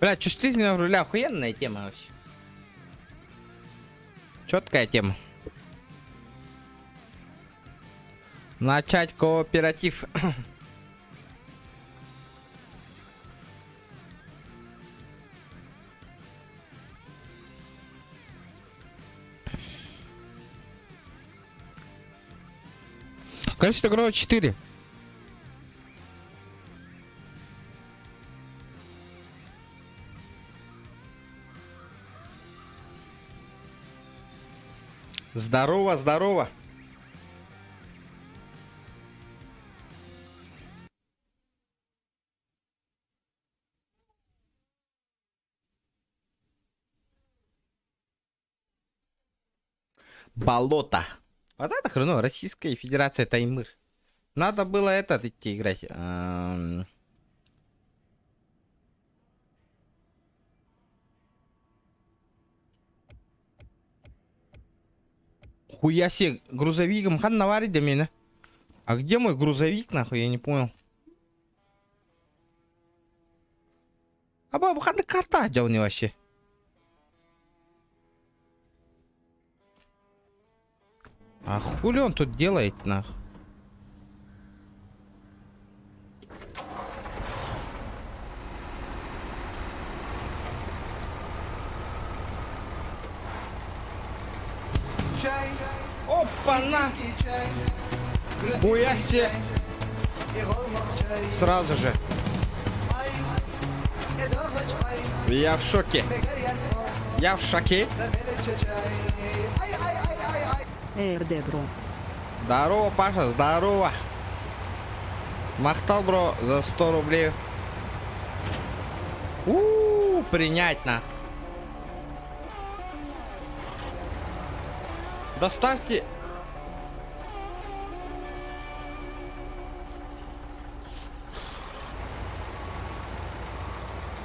Бля, чувствительная руля охуенная тема вообще. Четкая тема. Начать кооператив. Количество игроков 4. Здорово, здорово. Болото. Вот это хреново. Российская Федерация Таймыр. Надо было этот идти играть. Эм. Хуя себе, грузовиком хан наварит до меня. А где мой грузовик, нахуй, я не понял. Аба, ханна карта дьони вообще. А хули он тут делает, нах? Опа-на! Хуя себе! Сразу же. Я в шоке. Я в шоке. РД, бро. Здорово, Паша, здорово. Махтал, бро, за 100 рублей. У, принять на. Доставьте.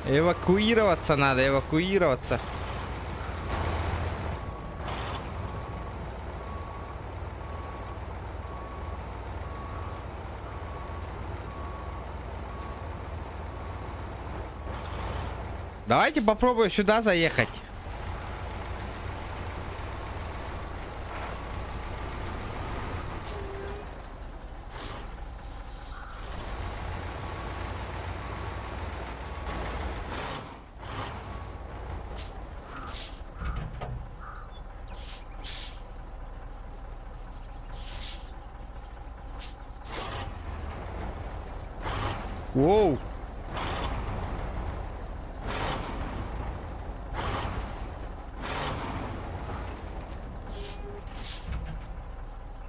Эвакуироваться надо, эвакуироваться. Давайте попробую сюда заехать. Воу!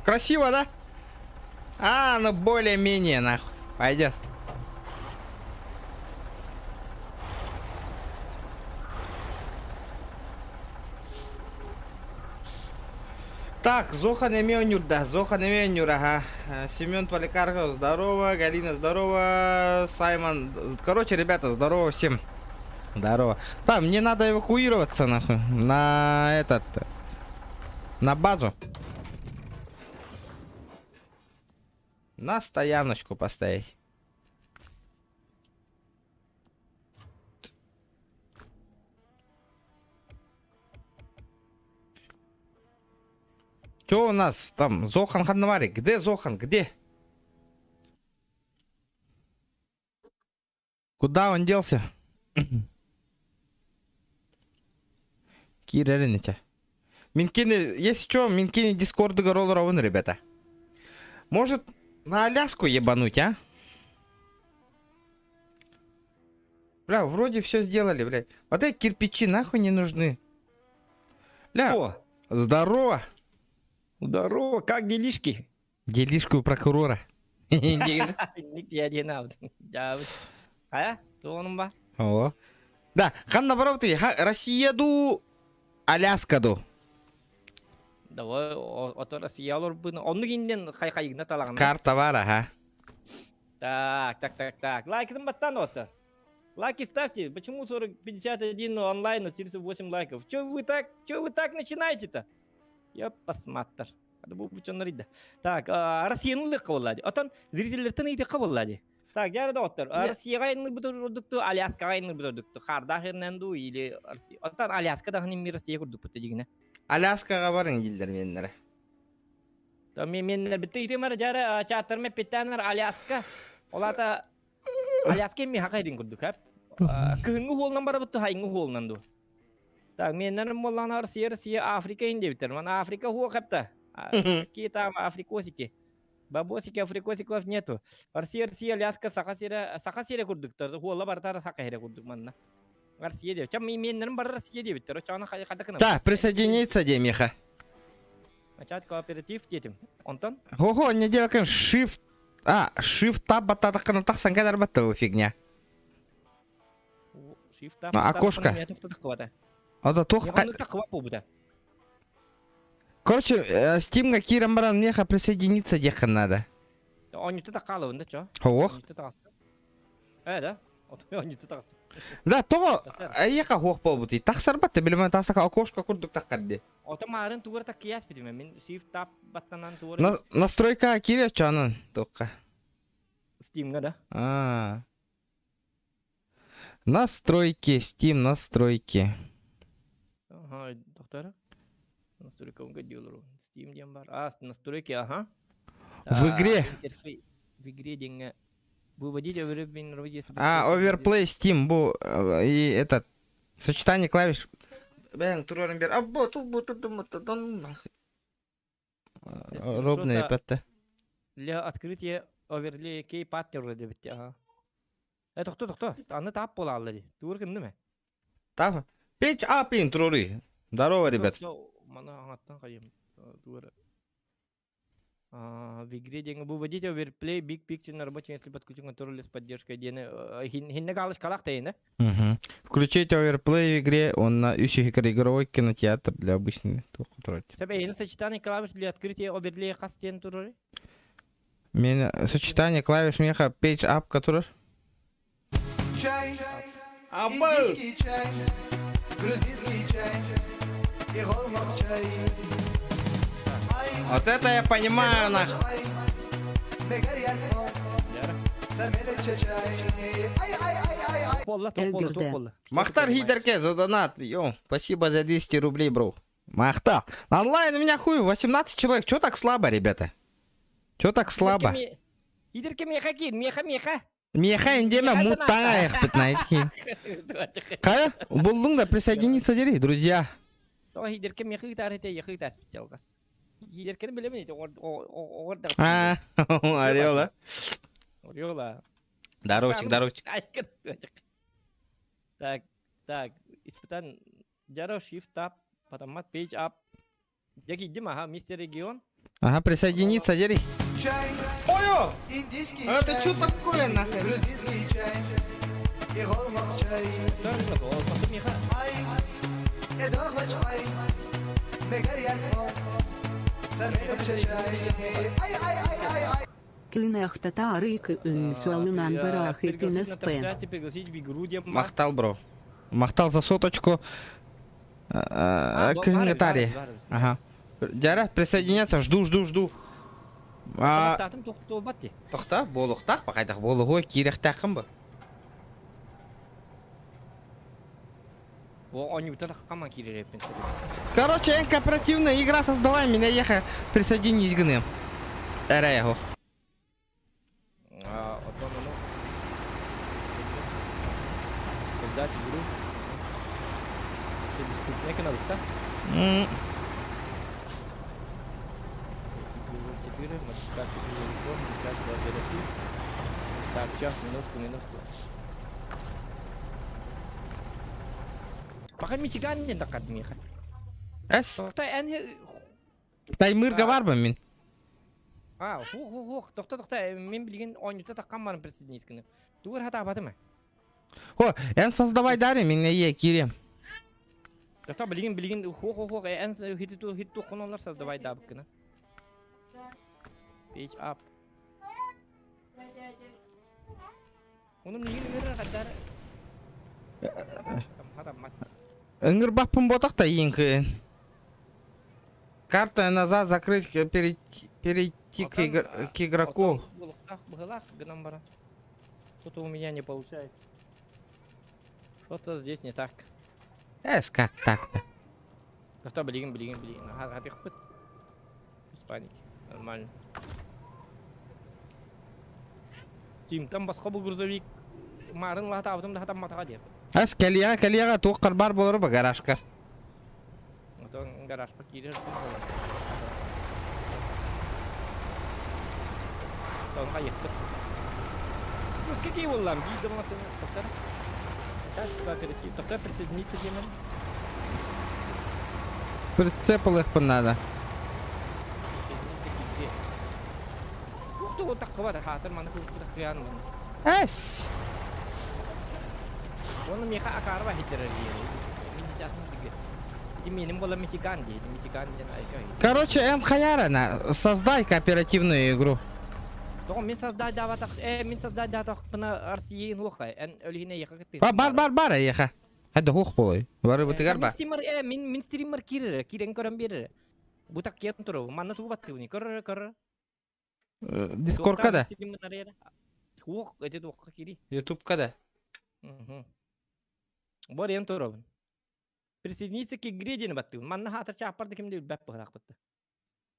Красиво, да? А, ну более-менее, нахуй. Пойдет. Так, Зохан Эмионюр, да, Зохан Эмионюр, ага. Семен Поликархов, здорово, Галина, здорово, Саймон. Короче, ребята, здорово всем. Здорово. Так, мне надо эвакуироваться, нахуй, на этот, на базу. На стояночку поставить. Что у нас там? Зохан Ханвари. Где Зохан? Где? Куда он делся? Киреринича. Минкини, если что, Минкини Дискордыгар олоробун, ребята. Может, на Аляску ебануть, а? Бля, вроде все сделали, блядь. Вот эти кирпичи нахуй не нужны. Бля, О, здорово. здорово, как делишки? Делишку у прокурора. А, туонум О. Да, ханна барабыт Россия ду Аляска ду. Давай, ото Россия олорбун. Оннук иннен хай-хайыгна талаҕына. Карта бар, ага. Так, так, так, так. Лайкын баттан ото. Лайки ставьте. Почему 40, 51 онлайн, но 38 лайков? Че вы так, че вы так начинаете-то? Я посмотр. Так, Россияны лык кабыллады. Отон зрительлертен ыйты кабыллады. Так, дьэ доҕоттор, Россияҕа айанныырбыт ордукту, Аляскаҕа айанныырбыт ордукту. Хаардаах ирнэн дуу или Россия. Оттон Аляска даҕаны мир Россия курдукпут дьигинэ. Аляскаҕа барыҥ дииллэр миэннэрэ. То мен битти итимэр дьара чаттарым эппиттэнэр Аляска. Ол аата Аляска эмми хака ирин курдук хэп. Кыһыҥҥы хуолунан барабыт хайыҥҥы хуолунан дуу. Так, меннерим боллаана Россия, Россия, Африка ин диэбиттэр. Ман Африка хуо хэпта. Какие там африкосики? Бабосики, африкосиков нету. Россия, Россия, Аляска, Саха сирэ, Саха сирэ курдуктар. Хуола барытар Саха сирэ курдук манна. Россия деп. Чам меннерим бар Россия диэбиттэр. Очоона хада кынам. Так, присоединиться диэ миэхэ. Начать кооператив диэтим. Онтон? Хо-хо, не диэбэккин shift а, shift tab баттаатаххына тахсан кэлэр батта фигня. Shift tab. Окошко. Ада туох Короче, Steamга киирэн баран миэхэ присоединиться диэххин надо. Оонньута таккаалабын да чо. Хоох. Оонньута таҕыста. Э да? Оонньута таҕыста. Да, тоҕо эйиэхэ хуох буолбутуй? Тахсарбат да билимэн тасака окошко курдук таххар дии. Ото маарын тугар таккыйаас битиме мин shift tab баттанан тугар. Настройка киирэ чонун туохха. Steamга да? А. Настройки, Steam настройки. Ага, доктор. Настройка диолору. Steam диэн бар. А, настройки, ага. В игре. Интерфейс. В игре диэҥҥэ выводить оверплей. А, Overplay Steam бу и этот сочетание клавиш. Бэн турарын бер. Аббо ту бу ту ту ту Робный эпетте. Для открытия оверлей кей паттер дебитти, ага. Э, тохто, тохто. Аны таап буолааллар дии. Тугур гынным э. Таап. Печь апин турури. Здорово, ребят. Мана аңаттан хайым. Тугур. В игре диэҥҥэ выводить overplay big picture на рабочем если подключен контроллер с поддержкой диэни хиннэ галыш калах тайына. Угу. Включить overplay в игре, он на игровой кинотеатр для обычных Сәбәйini сочетание клавиш для открытия overlay хас диэн турар. Мен сочетание клавиш меха page up который. Чай, Абыз! индийский чай, грузинский чай и чай. Вот это я понимаю, нах. Махтар Хидерке за донат. Йо, спасибо за 200 рублей, бро. Махтар. Онлайн у меня хуй, 18 человек. Чё так слабо, ребята? Чё так слабо? Хидерке меха кин, меха меха. Меха индеме муттаҥа эхпит Кая, буллуң да присоединиться дери, друзья. Тоҕо хидерке меха ытаар этэ, яхы ытаас алгас. Хидеркени билемин ити оҕор да. А, орел, а? Орел, Здоровчик, здоровчик. Так, так, испытан Жаров shift tab, потом page up. Дяки Дима, ага, мистер регион. Ага, присоединиться, дери. Чай, Ой, индийский это чай, что такое, нахер? грузинский чай и чай. Ай, чай, ай, ай, ай, ай, ай. Махтал, бро. Махтал за соточку. Комментарии. Ага. Дяра, присоединяться, жду, жду, жду. Тохта, болуқтақ, бақайдақ болуғы кирехтақын ба? Короче, эн кооперативная игра создавай, меня еха присоединись гыным. Эра его. Создать игру. Да? Так, сейчас, минутку, минутку. Пока Мичиган не дакат миха. Эс. Тохта эн Таймырга бар ба мин? А, ху ху ху, тохта тохта, мен билген ойнута таккан барым присоединискini. Тугар хата абатыма. Хо, эн создавай дари, мин е кирем. Тохта билген билген ху ху ху, эн хиту хиту конолар создавай дабыкны. Page up. Onun нигин ыңырыр кадар. Ыңыр баппын ботақ та ең Карта назад закрыть, перейти, перейти к, игр, к игроку. Что-то у меня не получается. Что-то здесь не так. Эс, как так-то? Кто билигин, билигин, билигин. Хатыхпыт. Без паники. Нормально. Тимтан босхо бу грузовик марын лаһатаабытым да хатамматаҕа диэн. Эс, кэлиэҕэ, кэлиэҕэ, туох харбар буолар ба гаражка? Отон гаражка киирэр буолар. Тон хайыхпыт. Ну, какие буоллам? Биир да массыына тоқтар. Сейчас кооператив. Тоқтар присоединиться диэмэн. Прицеп ылыахпын надо. Присоединиться к игре. Ух ты, вот так хватит. Хатыр маны кыян Эс! Оны меха акарва хитерер Мин Ити миним бола Мичиган дейді. Мичиган диэн айка. Короче, эн хаярана, создай кооперативную игру. Тоҕо мин создать даватах, мин создать датахпына Арсиейн уохай. Эн өлүһүнэ яха кытты. Бар, бар, бар, бар, эйиэхэ. Хайда хуох буолуй. Барыбытыгар ба. Стример, мин мин стример киирэр, киирэн көрөн биэрэр. Бу так киэн туру. Манна тугу баттыбыны. Көр, көр. Дискордка да. Хуох, эти туохка кири. Ютубка да. Бар эн турабын. Присоединиться к игре диэн баттыбын. Манна хаатар чааппар да ким да билбэт быһалаахпытта.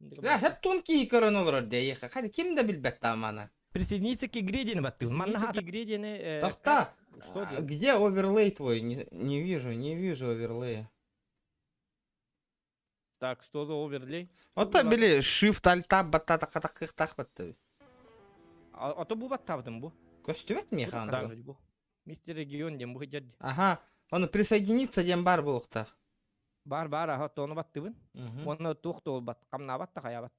Да, хэт тонкий көрөн олорор дии. Хайда ким да билбэт таамана. Присоединиться к игре диэн баттыбын. Манна хаатар игре диэни... Тохта! Что делать? Где оверлей твой? Не, не вижу, не вижу оверлея. Так, что за оверлей? Ото били shift alt tab батта таках тах батта. А то бу баттабытым бу. Көстүбэт ми хаан? Мистер регион диэн бу дьэр. Аха, оны присоединиться диэн бар буолуохтаах. Бар бар аха тону баттыбын. Оны туох туолбат, камнаабат та хаябат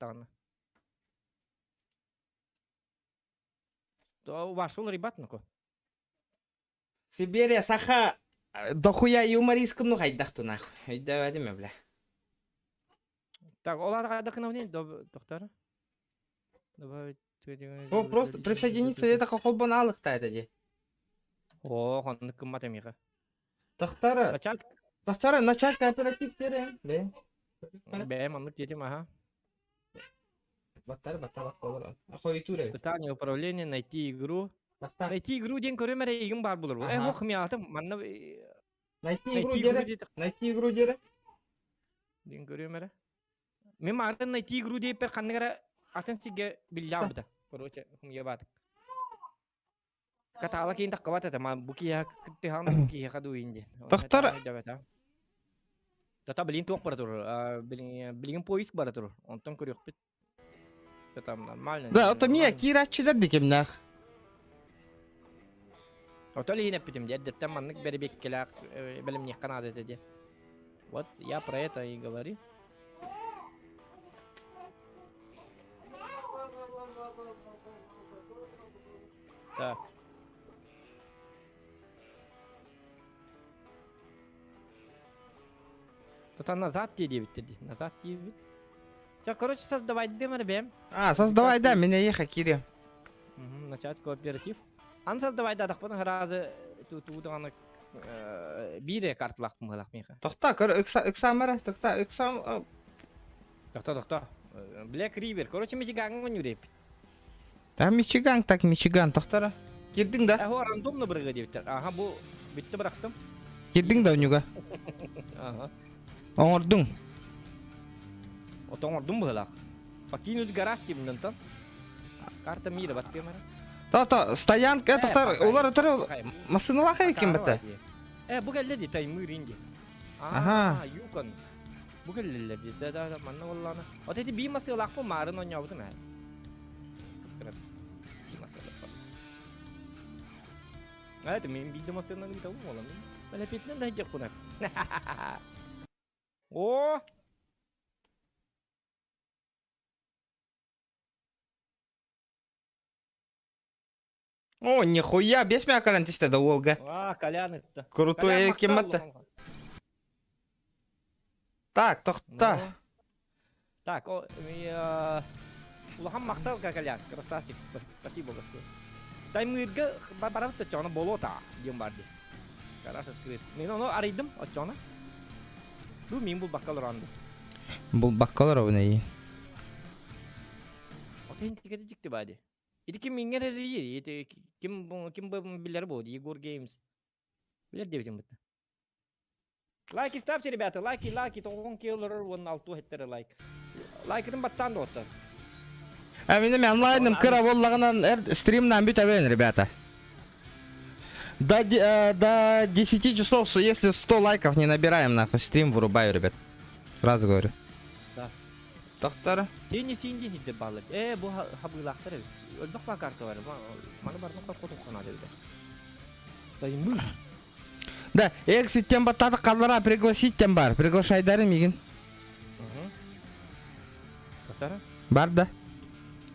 То вошел ребят ну-ка. Сибирия, Саха, дохуя юмористком ну хайдах нахуй. Өйдөбөтүм бля. Так, ол ада кына доктор. Добавить. О, просто присоединиться это холбон алыхта это ди. О, онны кыммат эмиха. Тохтара, Начать. тохтара, начать кооператив терен. Бе. Бе, маннык детим, ага. Баттар, баттар, баттар. Ахой туре. Питание, управление, найти игру. Тохта. Найти игру ден көрөмөр игим бар булар. Ага. Ох, миатым, манна Найти игру найти игру дере. дейт Найти игру дере. ден көрөмөр. Мен марын найти игру деп бер канныгара атын сиге биллябыда. Короче, хумге батык. Катала кейин таккабат это, ма букия кыттыхан букия хаду инде. Тохтар. Тата билин туох бара тур, билин билин поиск бара тур. Онтон көрөкпүт. Там нормально. Да, ото мия киираччылар дикимнах. Ото лиһин эппитим дьэ, эрдэттэн маннык бэрибиэккэлээх бэлэмниэххэ наада этэ диэн. Вот я про это и говорю. Так. Тут назад диэбиттэр дии. Назад диэбит. Ча, короче, создавай дымар бэм. А, создавай, да, меня еха кири. Начать кооператив. Ан создавай да, тахпын харазы тууданы бире карталах мылах миха. Тохта, көр, ыкса, ыксамара, тохта, ыксам. Тохта, тохта. Black River. Короче, Мичиганга нүреп. Да, Мичиган, так, Мичиган, тохтара. Кирдиң да? Эхо рандомно бырга диэбиттэр. Аха, бу бүтті бырахтым. Кирдиң да үнүгө? Ага. Оңордуң. Отоңордум быһылах. Покинуть гараж тибиннен Карта мира баттыамара. То-то, стоянка, тохтар, олар отыр, массыналах эбиккин бата. Бу кэллэ ди Таймыр инди. Аха. А, Юкон. Бу кэллэллэр ди. Да, да, манна боллаана. От эти би масыалаахпын маарын онньообутум ээ. Би масыалаахпын. А, это мен биирдэ масыанан ыытабын буолан. Бэлэпиэтинэн да дьеппунар. О! О, нихуя, бес мя калан тиште да Волга. А, Колян это. Крутой кематта. Так, тохта. Так, о, улахан махтал Колян, красавчик, спасибо большое. Таймырга барабыт чона болота диэн барды. Гараж открыт. Мен ону арыйдым оччоно. Бу мин бул баккал оранды. Бул баккалар обнай. Отын тигеди жикти бади. Ити ким иҥэр эрийир? Ити ким ким билэр буо Егор Геймс. Билэр диэбитим бытта. Лайки ставьте, ребята, лайки, лайки, тоҕоҕун киэлэрэр уонна алтуо хеттере лайк. Лайкытын баттаан доҕоттор. А мин эми онлайным кыра буоллаҕынан эр стримнаан бүтэбин, ребята. До, до 10 часов, если 100 лайков не набираем, нахуй, стрим вырубаю, ребят. Сразу говорю. Да. Тохтор. Тени син диэн хидде баалар. Э, бу хабыылаахтар эбит. Өлбөх баа карта бар. Маны барытын хот хоту эбит. Таймыр. Да, exit тем баттады қаллара пригласить тем бар. Приглашайдары мигин. Бар да.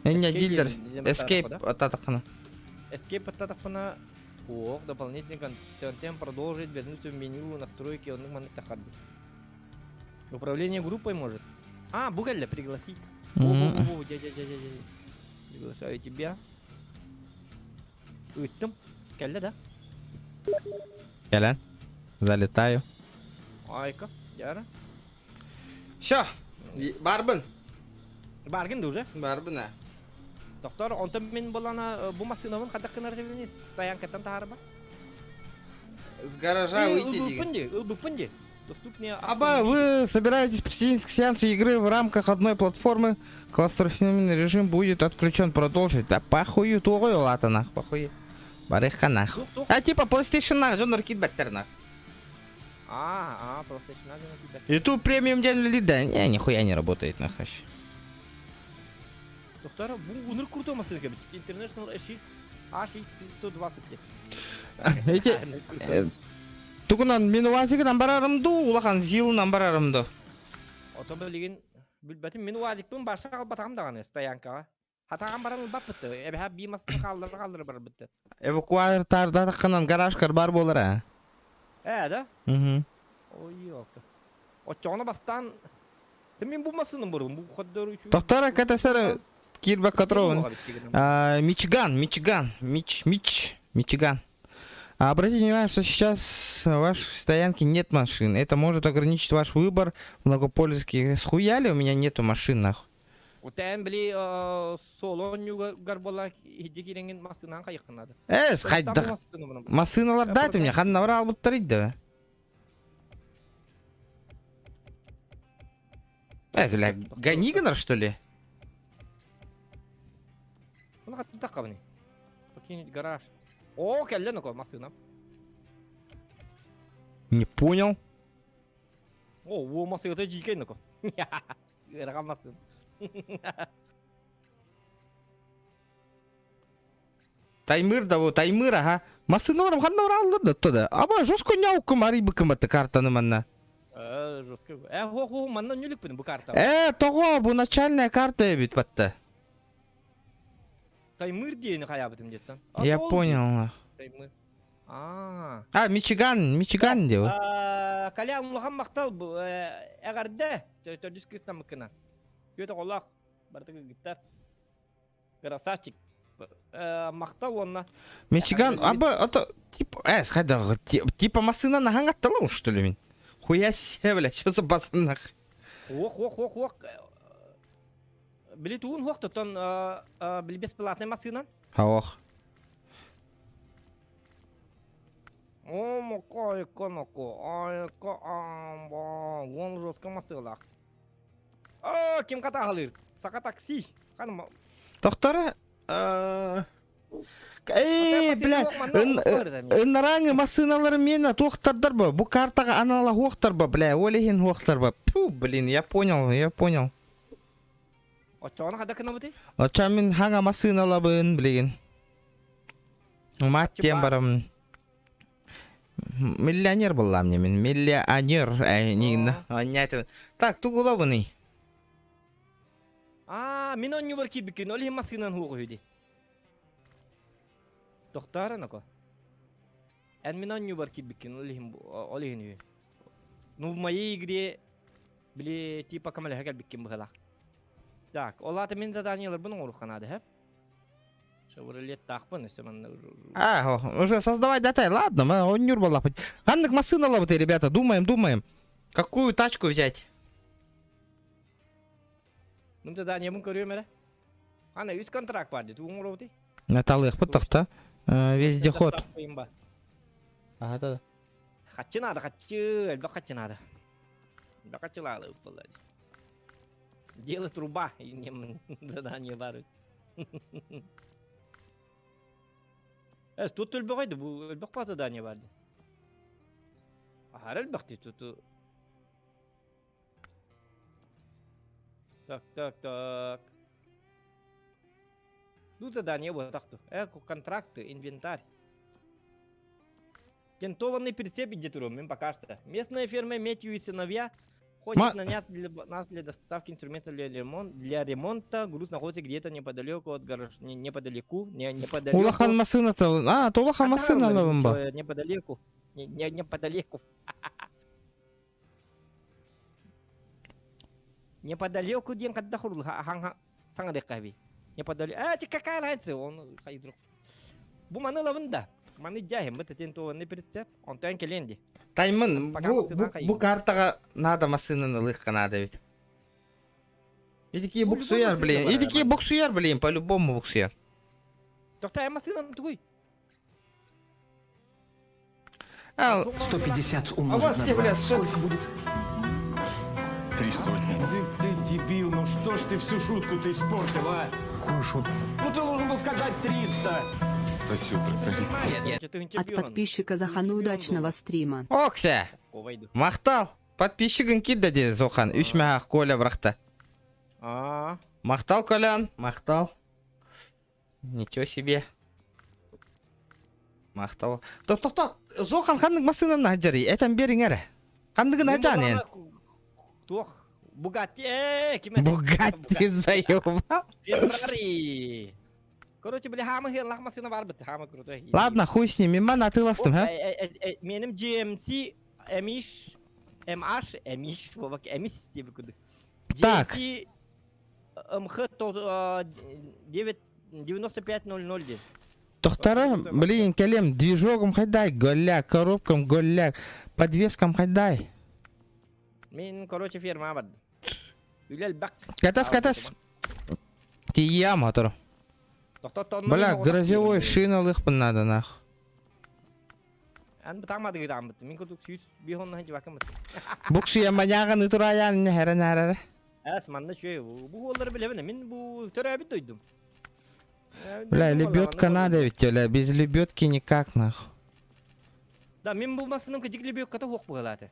Энне дилер. Escape ататақына. Escape ататақына. Ох, дополнительный контент продолжить, вернуться в меню, настройки, он маннык тахарды. Управление группой может. А, Бугелля пригласить. О, дядя, дядя, дядя. Приглашаю тебя. Ыыттым. Кэллэ да? Кэлэн. Залетаю. Айка, дьара. Все, барбын. Баргын да уже? Барбын, а. Доктор, онтон мин булана бу массыынабын хайдах гынар дебини стоянкаттан таһаарба. С гаража выйти Ылбыппын ди, ылбыппын ди. Доступнее Аба, вы собираетесь присоединиться к сеансу игры в рамках одной платформы? Кластерфильный режим будет отключен. Продолжить. Да похую тугой лата нах, похуй. Барыха нах. А типа PlayStation нах, дьоннор киирбэттэр нах. А, а, PlayStation надо кидать. YouTube премиум день ли да? Не, нихуя не работает нах вообще. Доктор, бу ынырык крутой массыына эбит. International HX HX 520 Эти тугунан мин УАЗигынан барарым ду, улахан ЗИЛынан барарым ду. Ото билигин билбэтим мин УАЗикпын баша албатаҕым даҕаны стоянкаҕа. Хатаҕан баран ылбаппыт. Эбэһэ бии массыына хааллара хааллара барбыт. Эвакуатор гаражкар бар буолара. Ээ да? Угу. Ой, ёлка. Оччоҕуна бастаан мин бу массыынам бурун бу ходдор үчү. Доктора КТСР Кирба Катровын. Мичиган, Мичиган, Мич, Мич, Мичиган. Обратите внимание, что сейчас в вашей стоянке нет машин. Это может ограничить ваш выбор многопользовательских. Схуяли у меня нету машин, нахуй. Утэн били солон югар буола иһдьи киирэҥин массыынан хайыккынады. Э, хайдах. Массыыналар дайте мне, ханна бараалбыттар да. Э, бля, гони что ли? Ну, хаттаккабыны. Покинуть гараж. О, кэллэ ноко массыына. Не понял. О, о массыына дьиикэй ноко. Ыарахан массыына. Таймыр да вот, Таймыр, ага. Массыыналарым ханна барааллар да да. Аба, жестко няуккум арыйбыккым батта картаны манна. Э, жестко. Э, хо хо манна нүлүкпүн бу карта. Э, тоҕо, бу начальная карта эбит батта. Таймыр диэни хайаабытым диэттэн. Я понял. Таймыр. А. А, Мичиган, Мичиган диэ. Колян улахан махтал эҕэрдэ төрдүс кыыстаммыккынан. Күөт оҕолоох барыта кыргыттар. Красавчик. Махтал уонна. Мичиган, аба, это типа, э, хайда, типа массыына наһаҥатталым, что ли, мин? Хуя себе, бля, что за база нах? Ох, ох, ох, ох. Били туун хуох тотон били бесплатный массыынан. Ох. О, моко, ноко, айка, амба, вон жестко массыылаах. О, ким хатааһылыыр? Саха такси. Ханым. Доктор, Эй, бля, ынараңы массыыналары мена туохтардар ба, бу картаҕа анала хуохтар ба, бля, ол иһин хуохтар ба. Пу, блин, я понял, я понял. Оччоҕуна хайдах гынабытый? Оччо мин хаҥа массыыналабын, билигин. Мать тем барам. Миллионер была мне, мин. Миллионер. Не, Так, тугулабыный. Аа, мин онньубар киирбиккин, ол иһин массыынан суох үһү дии. Тохтоор оноко. Эн мин онньубар киирбиккин, ол иһин ол иһин үһү. Ну, в моей игре били типа көмөлөһө кэлбиккин быһыылаах. Так, ол аата мин заданиеларбын оҥоруохха наада, һэ? Шевролеттаахпын, өссө манна А, уже создавать датай, ладно, мы оонньуур буоллахпыт. Ханнык массыыналабыт, ребята, думаем, думаем. Какую тачку взять? Ну, заданиебын көрүөм эрэ. Ана үс контракт бар дии, тугуҥ оҥоробутуй? Наталыахпыт тохто. Вездеход. Аха да. Хаччы надо, хаччы, элбэх хаччы надо. Элбэх хаччылаалы ыппылла. Дело труба, задание бары. Э, тут өлбөҕөйдө, бу өлбөх па задание бар. Ахар элбэхти тут. Так, так, так. Ну задание вот так то. Э, контракты, инвентарь. Тентованный прицеп идет мен пока что. Местная ферма Метью и сыновья хочет нанять для, нас для доставки инструментов для, ремонт, для ремонта. Груз находится где-то неподалеку от гараж... Не, неподалеку, не, неподалеку. Улахан массыына А, то улахан массыына алабын ба. Неподалеку. Не, не, неподалеку. Неподалеку диэн хадда хурул саҥа диэххэ Неподалеку. А, ти какая разница? Он хайдрук. Бу маны ылабын да. Маны дьаһым бу тэтин туонны прицеп. Онтон кэлиэн ди. Таймын, бу, бу, бу картаҕа надо массыынаны ылыахха наада эбит. Итики буксуяр, блин. Итики буксуяр, блин, по-любому буксуяр. Тоқтай массыынам тугуй? А, 150 а умножить вас на те, 2. бля, сто... Сколько будет? 300. Ты, ты дебил, ну что ж ты всю шутку ты испортил, а? Какую шутку? Ну ты должен был сказать 300. Сосил тракторист. От подписчика Захану удачного стрима. Окся! Махтал! Подписчигын кидда де Зохан. Үс мәхах Коля брахта. А. Махтал, Колян. Махтал. Ничего себе. Махтал. Тоқтоқта, Зохан ханнык массыынаны хаджары. Этен бериң әрі. Ханныгын хаджан Туох, Бугатти, э, ким Бугатти заебал. Феррари. Короче, бля, хамы хеллах массына бар бит, хамы крутой. Ладно, хуй с ними, мен атыластым, ха? Меним GMC MH MH MH бабак MH деп күдүк. Так. GMC МХ 9 9500 диэн. Тохтара, блин, кэлем, движогом хайдай, голяк, коробкам голяк, подвескам хайдай. Мин, короче, ферма бардым. Үлэл бак. Катас, катас. Тиям, мотору. Бля, грозевой шина лыхпын надо, нах. Ан бытамады гыдаамбыт. Мин курдук сүүс биһонна ханчыбакын быт. Буксуя маньягын ытыраян хәрен хәрәре. Әс манна шөй. Бу олары билебин. Мин бу төрөбүт дойдум. Бля, лебедка надо ведь, бля, без лебедки никак, нах. Да, мин бу масының кыжык лебедката хуок бугалаты.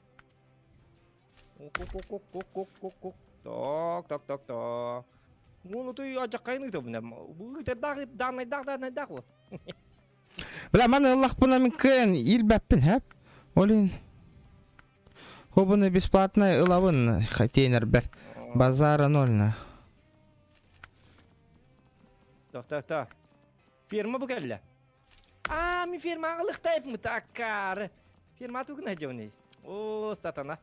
Так, так, так, так. Ну, ты ажаккайны тобна. Бу тердагы данный даг данный даг вот. Бля, маны ыллахпына мин кыайан илбэппин, хэп. Олин. Хобуны бесплатно ылабын хотейнер бер. Базара ноль на. Так, так, так. Ферма бу кэллэ. А, мин ферма ылыктайпмы таккары. Ферма тугуна дьони. О, сатана.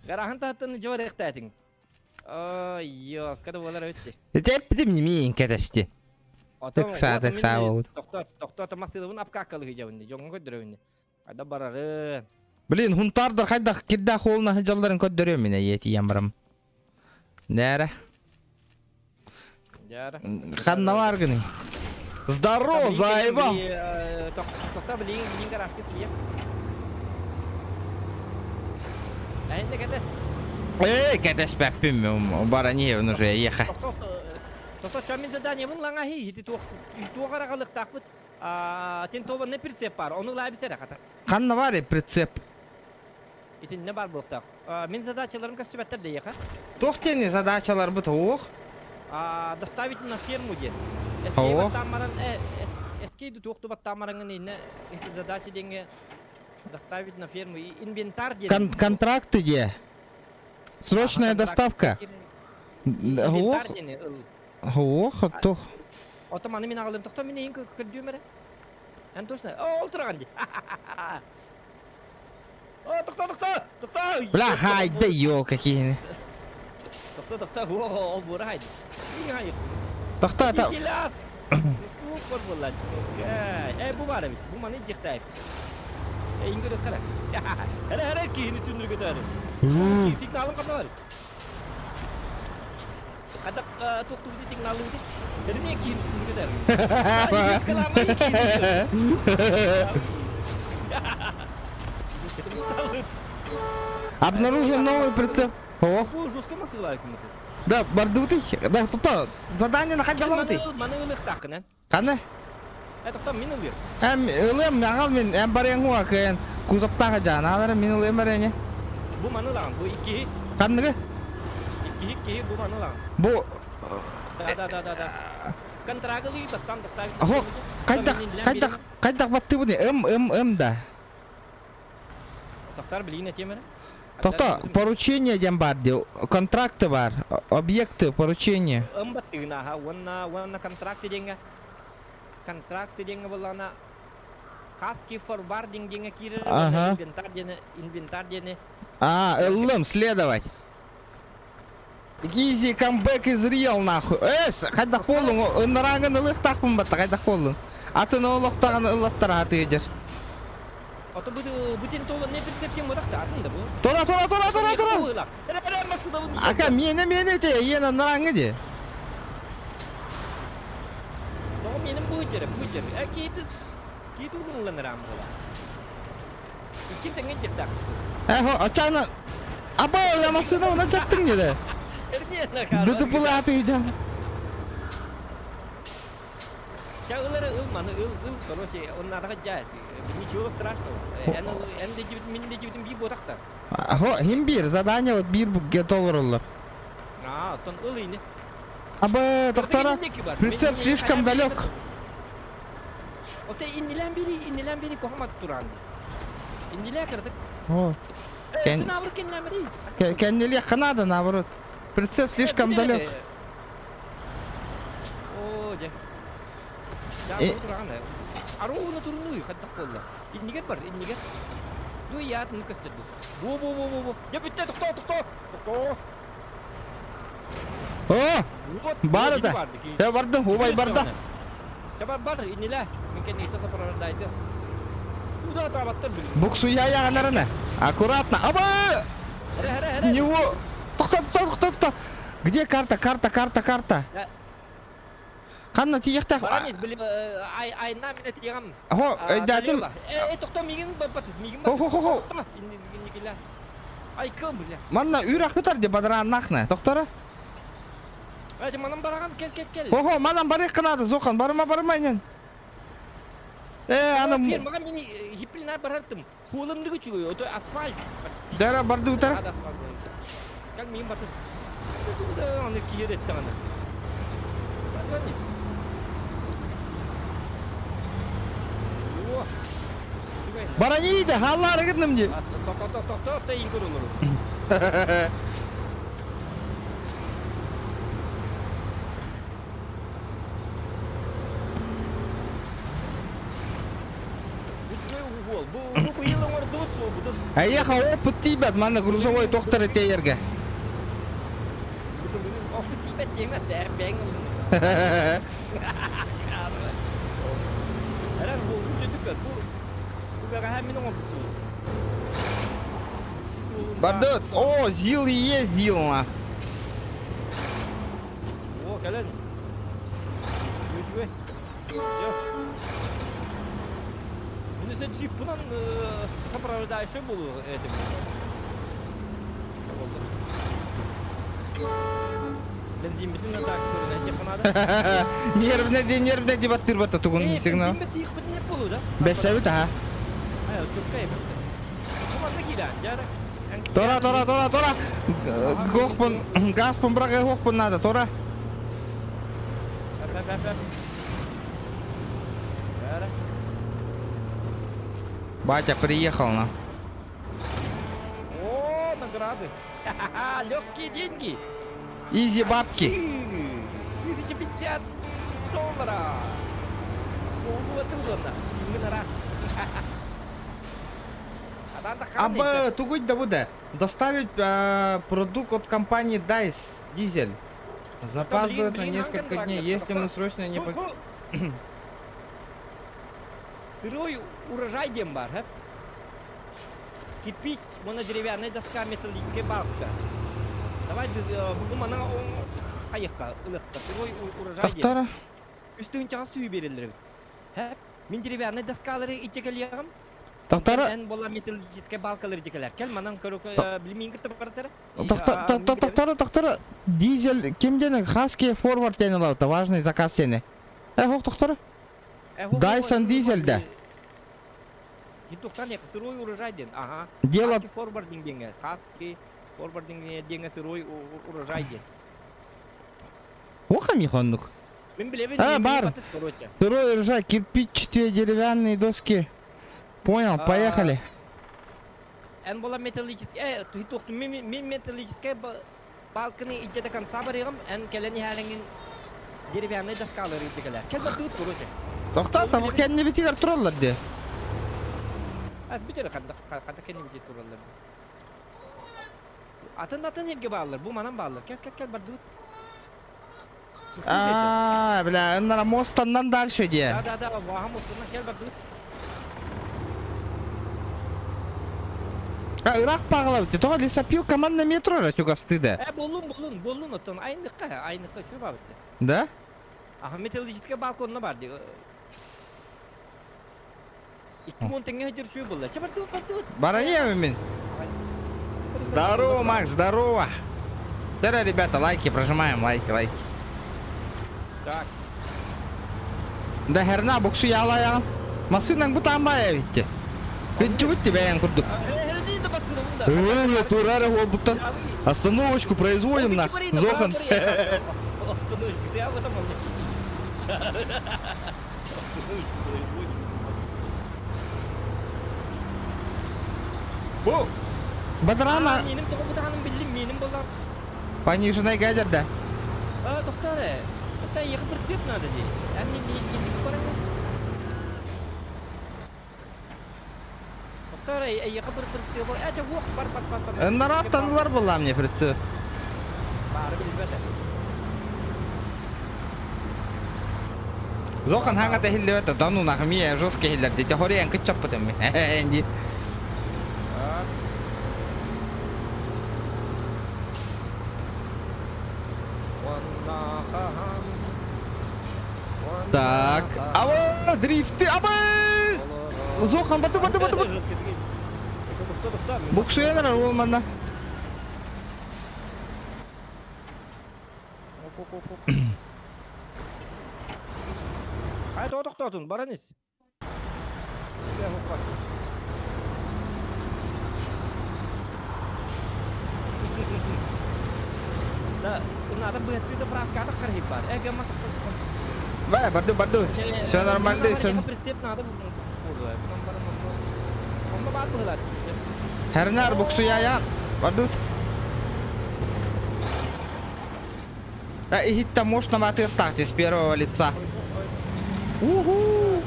Гарахан таһаттан дьуарыктаатыҥ. Ой, ёкка да буолар эбит. Тэппитим миин кэтэсти. Ыксаа, ыксаа буолбут. Тохтоо, тохтоо, массыылабын апкааккалыы дьабынни, дьоҥҥо көрдөрөбүнни. Хайда барарын. Блин, хунтаардар хайдах кирдээх уолуна сылдьалларын көрдөрүөм мин эйиэтийэн барам. Нээрэ. Ханна бааргыный? Здорово, заебал! Тохтоо билигин билигин гаражка тиийэ. Эһиннэ кэтэс. Эй, кэтэспэппин, баранеевын уже еха. Тохтоо, мин заданиебын лаҥаһы ити туох туох арагалыктаахпыт. Тентованный прицеп бар, ону ылаа бисэрэ хата. Ханна бар прицеп? Итиннэ бар буолуохтаах. Мин задачаларым көстүбэттэр дэйиэхэ. Туох диэни задачаларбыт ох? Доставить на ферму диэн. Ох. Эскейди туохту баттаамараҥын инне задача диэҥҥэ доставить на ферму инвентарь диэн. Контракты диэ. Срочная доставка. Инвентарь диэни ыл. Ох, туох. Ото маны мин аҕалым тохто мин эйин көрдүүм эрэ. Эн точно. О, ол тураган ди. О, тохто, тохто, тохто. Бля, хайда ёл какие. Тохто, тохто, о, ол бура хайда. Тохто, та. Э, бу бар эбит. Бу маны дьихтайп. Эйин көрө кара. Хара, хара, киһини түннүргө төөрү. Сигналын капна бар. Хадах туохтуубуту сигналлыбыты. Эрне киин түннүгүдэр. Обнаружен новый прицеп. Ох. Жестко масылай күмүтү. Да, бардыбытый. Да, тута. Задание на хайдаламытый. Маны ылыктаакына. Ханна? Э, тоқтам, мин ылыам. Эм ылыам, аҕал мин, эм барыаҥ уа кыайан кузовтаах дьаан, аалара мин ылыам эрэне. Бу маны ылаҕын, бу иккиһи. Ханныгы? Иккиһи, иккиһи, бу маны ылаҕын. Бу... Да, да, да, да, да. Контрагы ылыы бастан доставить. Хо, хайдах, хайдах, хайдах баттыбыны? Ым, ым, ым да. Тохтар билигин этиэм эрэ. Тохто, поручение диэн баар дии, контракты баар, объекты, поручение. Ым баттыгын аха, уонна уонна контракты диэҥҥэ контракты диэҥҥэ буоллаҕына хаски форвардинг диэҥҥэ киирэр уонна инвентарь диэни инвентарь диэни А, ыллым, следовать. Easy comeback is real нахуй. Эс, хайдах буоллуҥ, ыннарааҥын ылыахтаахпын батта, хайдах буоллуҥ? Атын олохтоҕун ыллаттара сатыыдьыр. Ото бу бутин то не прицептен модахта атын да бу. Тора, тора, тора, тора, тора. Ака, миэнэ, миэнэ те, иэн аннарааҥҥы де. Тоҕо меним бу жере, бу жере. Э, кейти, кейти угунланырам була. Икки тэҥҥэ дьиэхтээх. Эхо, очаана Аба, я машина уна чаттың деді. ДТП-лааты жан. Ча ылары ыл маны ыл ыл короче оннаадаха жаас ничего страшного эн эн де мин де жибитим бии буотахта Хо, хим бир задание вот бир толоруллар. А, оттон ыл ини. Аба, доктора, прицеп слишком далек. Оте иннилэн бири иннилэн бири кохомат туран. Иннилэ кырдык. О. Кен... Кеннили надо наоборот. Прицеп слишком далек. О, дьэ. Аруuna турунуй хаттах буолла. Иннигэр бар, иннигэр. Ну я ну көстөрдү. Бу бу бу бу бу. Дьэ бүттэ тохтоо тохтоо. Тохтоо. О! Бар это. Я бардым, убай барда. Чаба бар, иннилэ. Мин кэнниттэн сопровождайте. Куда табаттар билим. Буксуя яганарына. Аккуратно. Аба! Него. Тохто, тохто, тохто. Где карта, карта, карта, карта? Ханна тиехтах. Баранец, били, ай, ай, на меня тиегам. Хо, өйдәтим. Э, тохто, мигин батыс, мигин Хо, хо, хо, хо. Ай, кым, бля. Манна үрах бутар де бадырааннахна. Тохтора. Ай, манам бараган кел, кел, кел. Хо, хо, манам барык кынады, Зохан, барыма, барыма инен. Э, аны... Фирмага мени хиплина барартым. Хуолымдыгы чугуй, ото асфальт. Дара барды утар. Как мин батыр. Аны киер этти аны. Барганис. О. Баранийді, халлары гыдным ди. Ток ток ток ток та ингер olur. Эйиэхэ опыт тиийбэт, манна грузовой тохтор тиэйэргэ. Бардыт, о, ЗИЛ и есть ЗИЛ, на. О, кэлэн. Үчүгэй. Yes. Мин джиппунан сопровождающий буолу этим. Бензин так көрүнэ Нервне ди, нервне ди баттыр батта тугун сигнал. Бэсэбит аха. Тора, тора, тора, тора. Гохпун, газпун брага хохпун надо, тора. Батя приехал на. О, награды. Легкие деньги. Изи бабки. 1050 долларов. Вот удобно. Аба, тугуть да буде. Доставить э, продукт от компании Dice Дизель. Запаздывает на несколько дней, если мы срочно не... Сырой урожай диэн баар, һэ? Кирпич, уонна деревянная доска, металлическая балка. Давай, бу манан... хайыахха ылыахха сырой урожай диэн. Тохтора. Үс тыһыынчаҕа сүүһү биэрэллэр эбит. Һэ, мин деревянный доскалары иччэ кэлиэҕим. Тохтора. Эн буолла металлическай балкалары иччэ кэлэр. Кэл манан көрө билимиин кытта барсара. Тохтора, тохтора. Дизель ким диэн Хаски форвард диэн ылабыта важный заказ диэни. Э, хох тохтора. Дайсон дизель да. Тухтан сырой урожай диэн. Ага. Дело форвардинг диэҥэ. Хаски форвардинг диэҥэ сырой урожай диэн. Охами хоннук. Мин билэбин. А, бар. Сырой урожай, кирпич, деревянные доски. Понял, поехали. Эн була металлический, э, туохтун мин металлическай балканы илдьэ до конца барыаҕым, эн кэлэн иһээриҥин деревянный доскалары илдьэ кэлээр. Кэл бардыбыт, короче. Тохтоо, табы кэннибитигэр тураллар дии. А, бүтэр ханна ханна кэннибитигэр тураллар. Атын атын сиргэ бааллар, бу манан бааллар. Кэл кэл кэл бардыбыт. А, бля, ыннара мостаннан дальше дии. Да, да, да, ваха мостаннан кэл бардыбыт. А, ыраах паҕалабыт. Тоҕо лесопилка манна метро эрэ чугастыы да. Э, боллун, боллун, боллун оттон айныкка, айныкка үчүгэй баабыт. Да? Аха, металлическая балка онно бар дии. Икки мон тэҥҥэ сылдьар үчүгэй буолла. Чэ, бардыбыт, бардыбыт. Баранья мин. Здорово, Макс, здорово. Теперь, ребята, лайки прожимаем, лайки, лайки. Так. Да херна буксу ялаян. Масынаң бутаанбай эбитти. Кыддьыбыт бэйэн курдук. Турары буттан остановочку производим нах. Зохан. Остановочку, ты об этом Остановочку производим. Бу Бадрана Меним тоҕо бутаанын биллим, меним болар. Пониженный ядер, А, тоқтар, тоқта, ехать прицеп надо дей. А мне не не не Тоқтар, ехать прицеп. А, ча, уох, бар, бар, бар, бар. Народ танылар была мне прицеп. Бары билбете. Зохан хаңа тәһиллебет, да ну нахуй, мия жестко хиллер, дите хориян кытчаппытым. Энди. Так, аба, дрифты, аба! Зохан, барды, барды, барды, барды. Буксуянар ол манна. Хай тоқтотун, баран ис. Да, надо бы ты заправка кархип бар. Э, гамма Бай, барду, барду. Все нормально, все. Прицеп надо Хернар буксуяян. Бардут. А, иһиттэ можно маты ставьте с первого лица. Уху!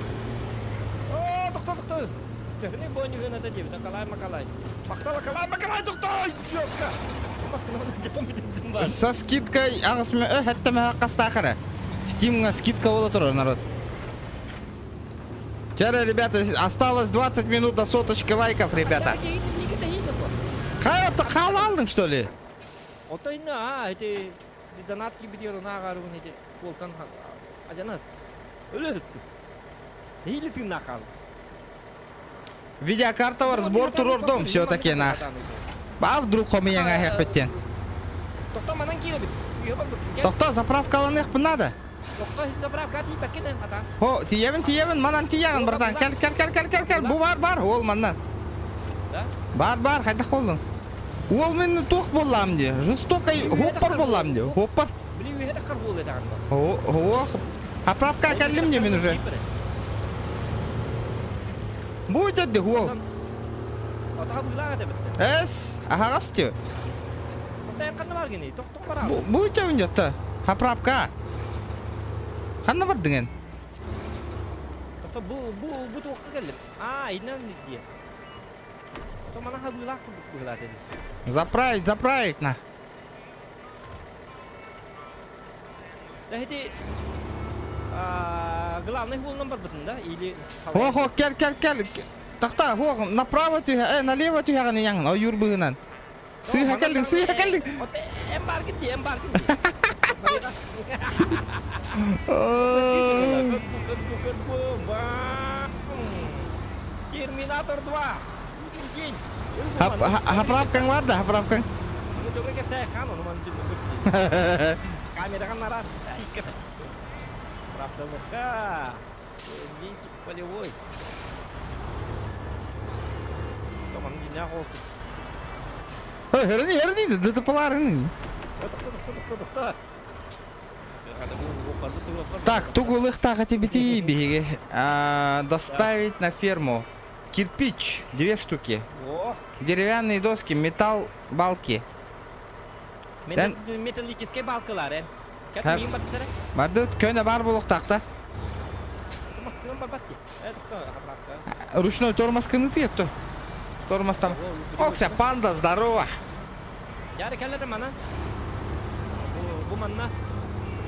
О, тохто, тохто! Төһөнү бонюһун это диэбит, Акалай Макалай. Махтал Акалай Макалай, тохто! Ёпка! Со скидкой аҕыс хэттэмэ хастаахара. Стимҥа скидка буола турар народ. Вчера, ребята, осталось 20 минут до соточки лайков, ребята. Халалдың, что ли? Отойна, эти донатки битер наагарун эти полтан ажанаст. Өлөстү. Или ты нахал. Видеокарта бар, сбор турордом все-таки нах. А вдруг хомияңа хехпеттен. Тохто манан кииребит. Тохто заправкаланыах надо. Тохто заправка тиийбэккин атан. О, тиийэбин, тиийэбин, манан тиийэҕин, братан. Кэл, кэл, кэл, кэл, кэл, кэл. Бу бар, бар, ол манна. Да? Бар, бар, хайдах буоллуҥ? Уол мин туох буоллаҕым дии. Жестокой хоппар буоллаҕым дии. Хоппар. Били үһэ таххар буолуо даҕаны. О, о, заправка кэллим дии мин уже. Бу деді уол. Отаха быылаах этэ битте. Эс, аһаҕас дии. Тоқтайын ханна бар гини? Тоқтоқ бара. Бу бу үтөбүн дьатта. Заправка. Ханна бардыҥ эн? Тохто бу бу бу туохха кэллим. Аа, иннан дии. Ото мана хабыылаах курдук быһыылаах этэ. Заправить, заправить на. Да ити главный хуолунан барбытын да или Хо-хо, кэл, кэл, кэл. Тахта, хо, направо түһэ, э, налево түһэҕин ийэҥ, ойуур быһынан. Сыыһа кэллиҥ, сыыһа кэллиҥ. Эм баргын дии, эм баргын дии. Терминатор 2. День. Хаправкаҥ бар да, хаправкаҥ. Камераҕа нарар. Правдалыка. Винтик полевой. Херни, херни, да ты поларыны. Так, тугулых тебе биһиги. Доставить на ферму. Кирпич, две штуки. Деревянные доски, металл, балки. Металлические балкалар, э? Барды көнө бар булуктакта. Ручной тормоз кыныты етту. Тормоз там. Окся, панда, здорово. Яра кэллэр мана. Бу манна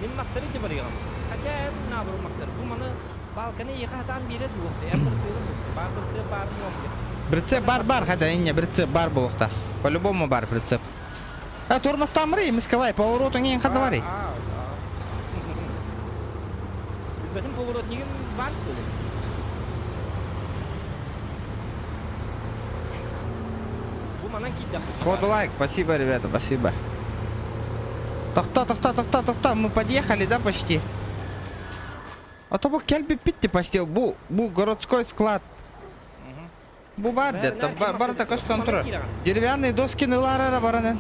мин мастары де барыгам. Хотя наоборот мастар. Бу маны балканы еха хатан биэрэ дуохта. Эн бырсыылы буолта. Бар бырсыы баар нуомга. Прицеп бар бар, хотя инне прицеп бар булукта. По-любому бар прицеп. А тормоз там рей, мисковай, повороту не хадавари. Билбэтим поворотнигим бар что ли? Бу манан киирдэхпит. Сходу лайк, спасибо, ребята, спасибо. Тохто, тохто, тохто, тохто, мы подъехали, да, почти? А то бу кэлбиппит почти, бу, бу городской склад. Бу бар де, бар такой контроль. Деревянные доски ныларара баранын.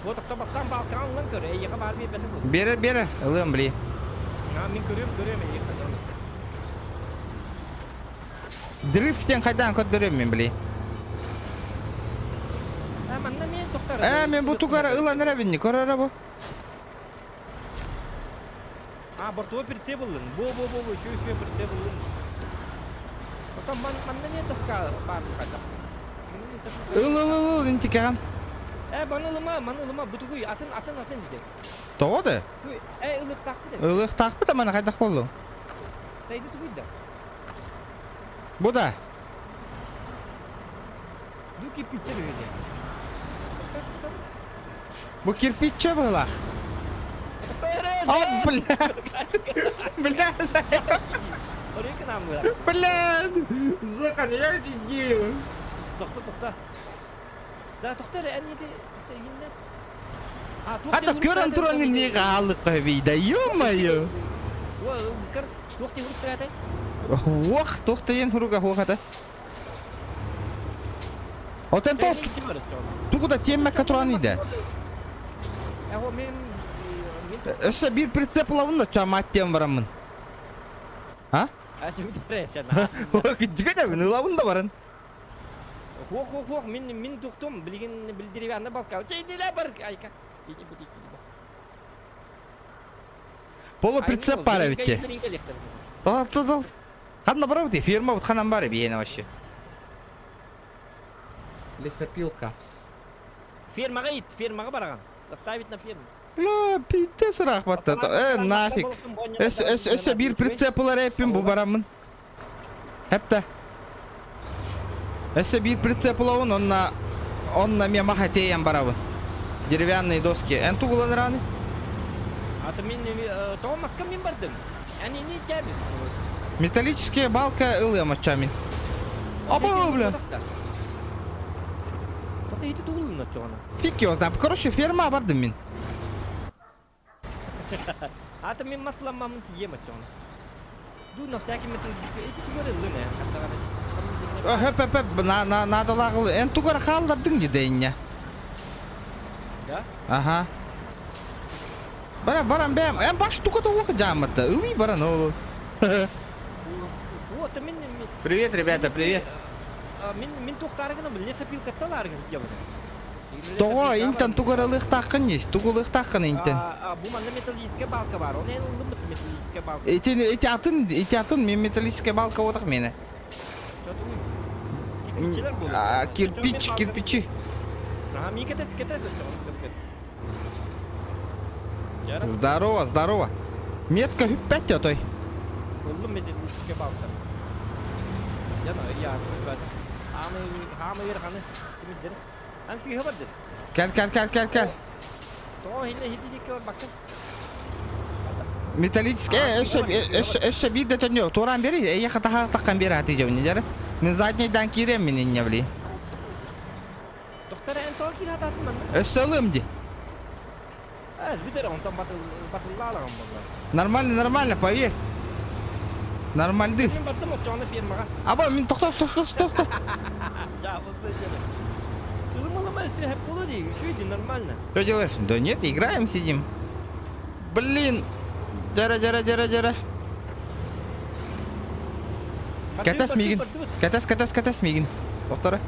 Ого, тохто бастан балкан ылан көр, эйиэхэ баар биэрбэтэ буолуо. Бере, бере, ылыам били. Мин көрүөм, көрүөм эйиэхэ. Дрифтен хайдаан көрдөрүөм мин били. Э, манна мен тохтар. Э, мен бу тугара ылан эрэбинни, көрөрө бу. А, бортовой прицеп ыллын. Бо, бо, бо, бо, үчүгэй үчүгэй прицеп ыллын. Потом ман, манна мен тоска баар хайдах. Ыл, ыл, ыл, ыл, интикаҕан. Э, маны ылыма, маны ылыма, бутугуй, атын, атын, атын дии. Тоҕо да? Э, ылыктаахпыт эбит. Ылыктаахпыт амана хайдах буоллуҥ? Тайды тугуй да. Бу да. Ду кирпиччэ үһү Бу кирпиччэ быһылаах. О, бля! Бля! Бля! Зохан, я офигею! Тохто, тохто. Да, тохто эрэ, эн ити иһиннэ. А то көрөн тураҥҥын миэхэ ааллыкка да ё-моё! Туох ти хуруктаратай? Уох, туох тиен хуруга хуохата. Отен то тугу да тиэммэккэ туран иде. Өссө биир прицеп ылабын да чамаат диэн бараммын. А? Кырдьыга ылабын да баран. Хуох, хуох, хуох, мин мин тухтум, билигин билдириби балка. Чейдиле бар, айка. Полуприцеп баар эбит дии. Ханна барабыт фирма вот ханан бар биһиэнэ вообще. Лесопилка. Фермаҕа ит, фермаҕа бараҕын. Доставить на ферму. Бля, пиздец ыраах Э, нафиг. Өссө биир прицеп ылар эппин бу бараммын. Хепте. Өссө биир прицеп ылабын, онна онна мен маха тиэйэн барабын. Деревянные доски. Эн тугулан раны? А то мин тоҕо маска мин бардым. Эн ини чабис. Металлическая балка ылыам оччамин. Аба, бля. Тота ити тугулун оччоҕуна. Фиг его знает. Короче, ферма бардым мин. Ата мин масламмамын тиийэм оччоҕуна. Ду на всякий металлический эти тугар ыллын э. Хөп хөп хөп на на надалаагыл эн тугар хааллардыҥ дии дэйинньэ. Да? Аха. Баран баран бэм эн баш туга да уох дьааммата ылый баран ол. Вот мин Привет, ребята, привет. Мин мин туохтаарыгына лесопилкатталаарыгын дьабыта. Тоҕо интэн тугар ылыахтааххын дии, тугу ылыахтааххын интэн. Бу манна металлическая балка бар. Оны эн ыллыммыт металлическая балка. Ити ити атын ити атын мен металлическая балка отах мене. Кирпичилер буолар. Кирпич, кирпичи. Ага, ми кетес кетес Здорово, здорово. Метка хүппэт отой. Ыллым металлическая балка. Яна я хаамы хаамы ханы кимидер. Ан сиге бардыр. Кэл, кэл, кэл, кэл, кэл. Тоҕо иһинэ иһити диэки барбаккын? Металлический, э, өссө, өссө, өссө биир да төннүө. Туораан бери, эйиэхэ таһа таххан биэр ааты дьэбини дьары. Мин заднейдан киириэм мин инньэ били. Доктор эн тоҕо киирэ хатаатын манна? Өссө ылыам ди. Э, бүтэр онтон батыллаалаҕын буолла. Нормально, нормально, поверь. Нормальды. Мин бардым оччоҕуна фермаҕа. Аба, мин тохто, тохто, тохто, тохто. Нормально. Что делаешь? Да нет, играем, сидим. Блин. Дера, дера, дера, дера. Кэтэс миигин. Кэтэс, кэтэс, кэтэс миигин. Повтора.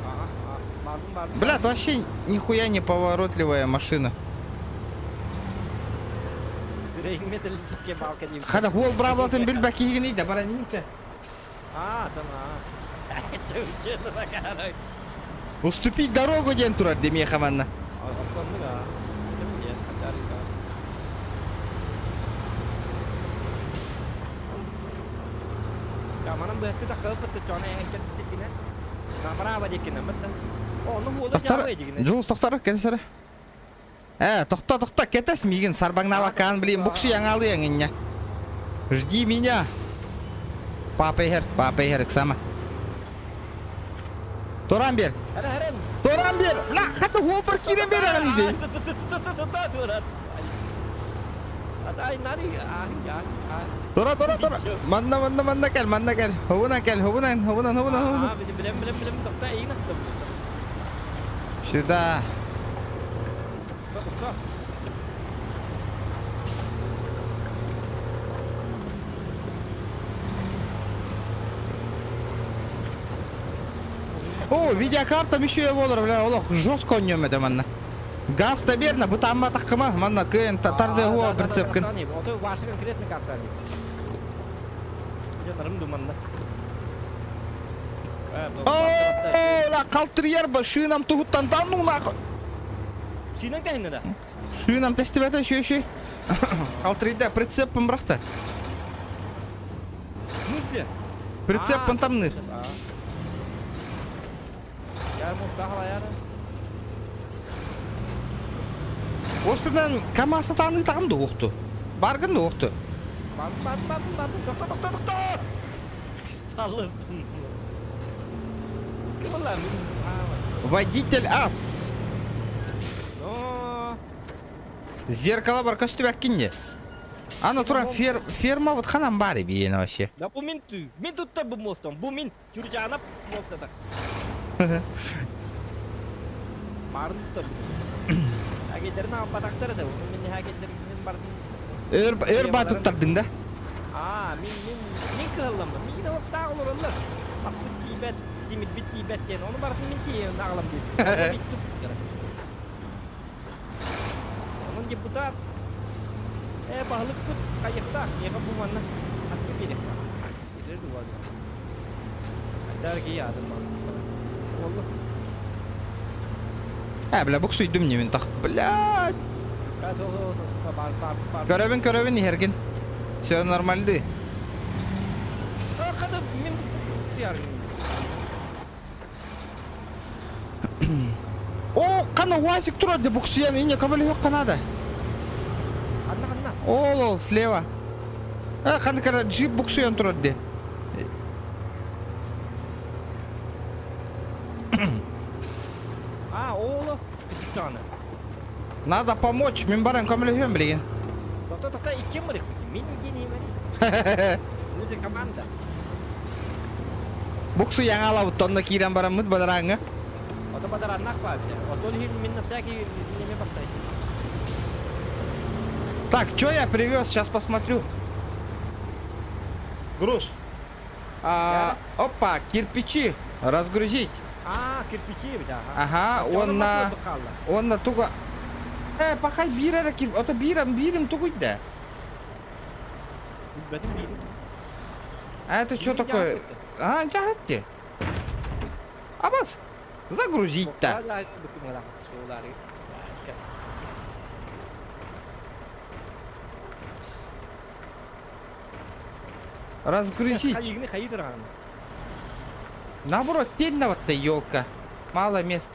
Бля, вообще нихуя не поворотливая машина. Хата уол браблатын билбэккиһигин да баранинча. А, там, а. Уступить дорогу диэн турар демиэхэ манна. Тохтор, Дьулус тохтор, кэтэс эрэ. Э, тохто, тохто, кэтэс миигин сарбаҥнаабаккаан, блин, буксуйаҥаалыаҥ инньэ. Жди меня. Папа иһэр, папа иһэр, ыксама. Туран биэр. Туран биэр. Ла, хата уолбар киирэн биэрэҕин иди. Тура, тура, тура. Манна, манна, манна кэл, манна кэл. Хобунан кэл, хобунан, хобунан, хобунан, хобунан. Сюда. О, видеокарта еще болар, бля, олох жестко онньом это манна. Газ таберна, бу тамма таккыма, манна кыын тарды хуа прицепкин. Ото ваша конкретно карта. Дьонарым думанна. О, ла калтырьер ба шыынам туһуттан таннуна. Шыынан кәһинне да? Шыынам тестибете шүй шүй. Калтырыйда прицеппин бырахта. В смысле? Прицеппин тамныр. Осынан КамАЗ сатааны тағын да оқты. Баргын да оқты. Бардым, бардым, бардым, бардым. Тохто, тохто, тохто! Салыптым. Водитель ас. Но... Зеркало бар көстүбэккин Ана туран фер, ферма вот ханан бары биен вообще. Да бу мин мин тут бу мостом, бу мин Чурчанап мостата. Барын туттар. Агелерин аппатактар да, мен агелерин бардым. Өр өр ба туттардың да. Аа, мин мин мин кыһалламмын. Мин оттаах олороллор. Аспыт тиийбэт, тимирбит тиийбэт диэн. Ону барытын мин тиийэн аҕалам диэбит. Онон депутат э баһылыкпыт хайыахтаах, миэхэ бу манна харчы биэриэхтээх. Киирэр дуо Айдаар киһи аатын Буолла. Э, бля, буксуйдум не мин тах. Блядь. Көрөбүн, көрөбүн иһэргин. Все нормальды. Хада мин О, қана УАЗик турар де буксуян ине көмөлөһүөх канада. Ханна ханна. Ол ол слева. Э, қаны кара джип буксуян турар де. А, ооло кычыктааны. Надо помочь, мин баран көмөлөһүөм билигин. Тохто тохто иккиэн барыахпыт. Мин гений барый. Мы же команда. Буксуян алабыт, онно киирэн бараммыт бадарааҥҥа. Ото бадараннах баабыта. Отон иһин мин на всякий неме бассай. Так, что я привез? Сейчас посмотрю. Груз. А, опа, кирпичи. Разгрузить. А, кирпичи эбит, ага. Ага, он на... Он на туга... Э, пахай бира кир... Ото бирам, бирим тугуйда. А это что такое? А, где? Абас, загрузить-то. Разгрузить. Наоборот, тень вот-то елка. Мало мест.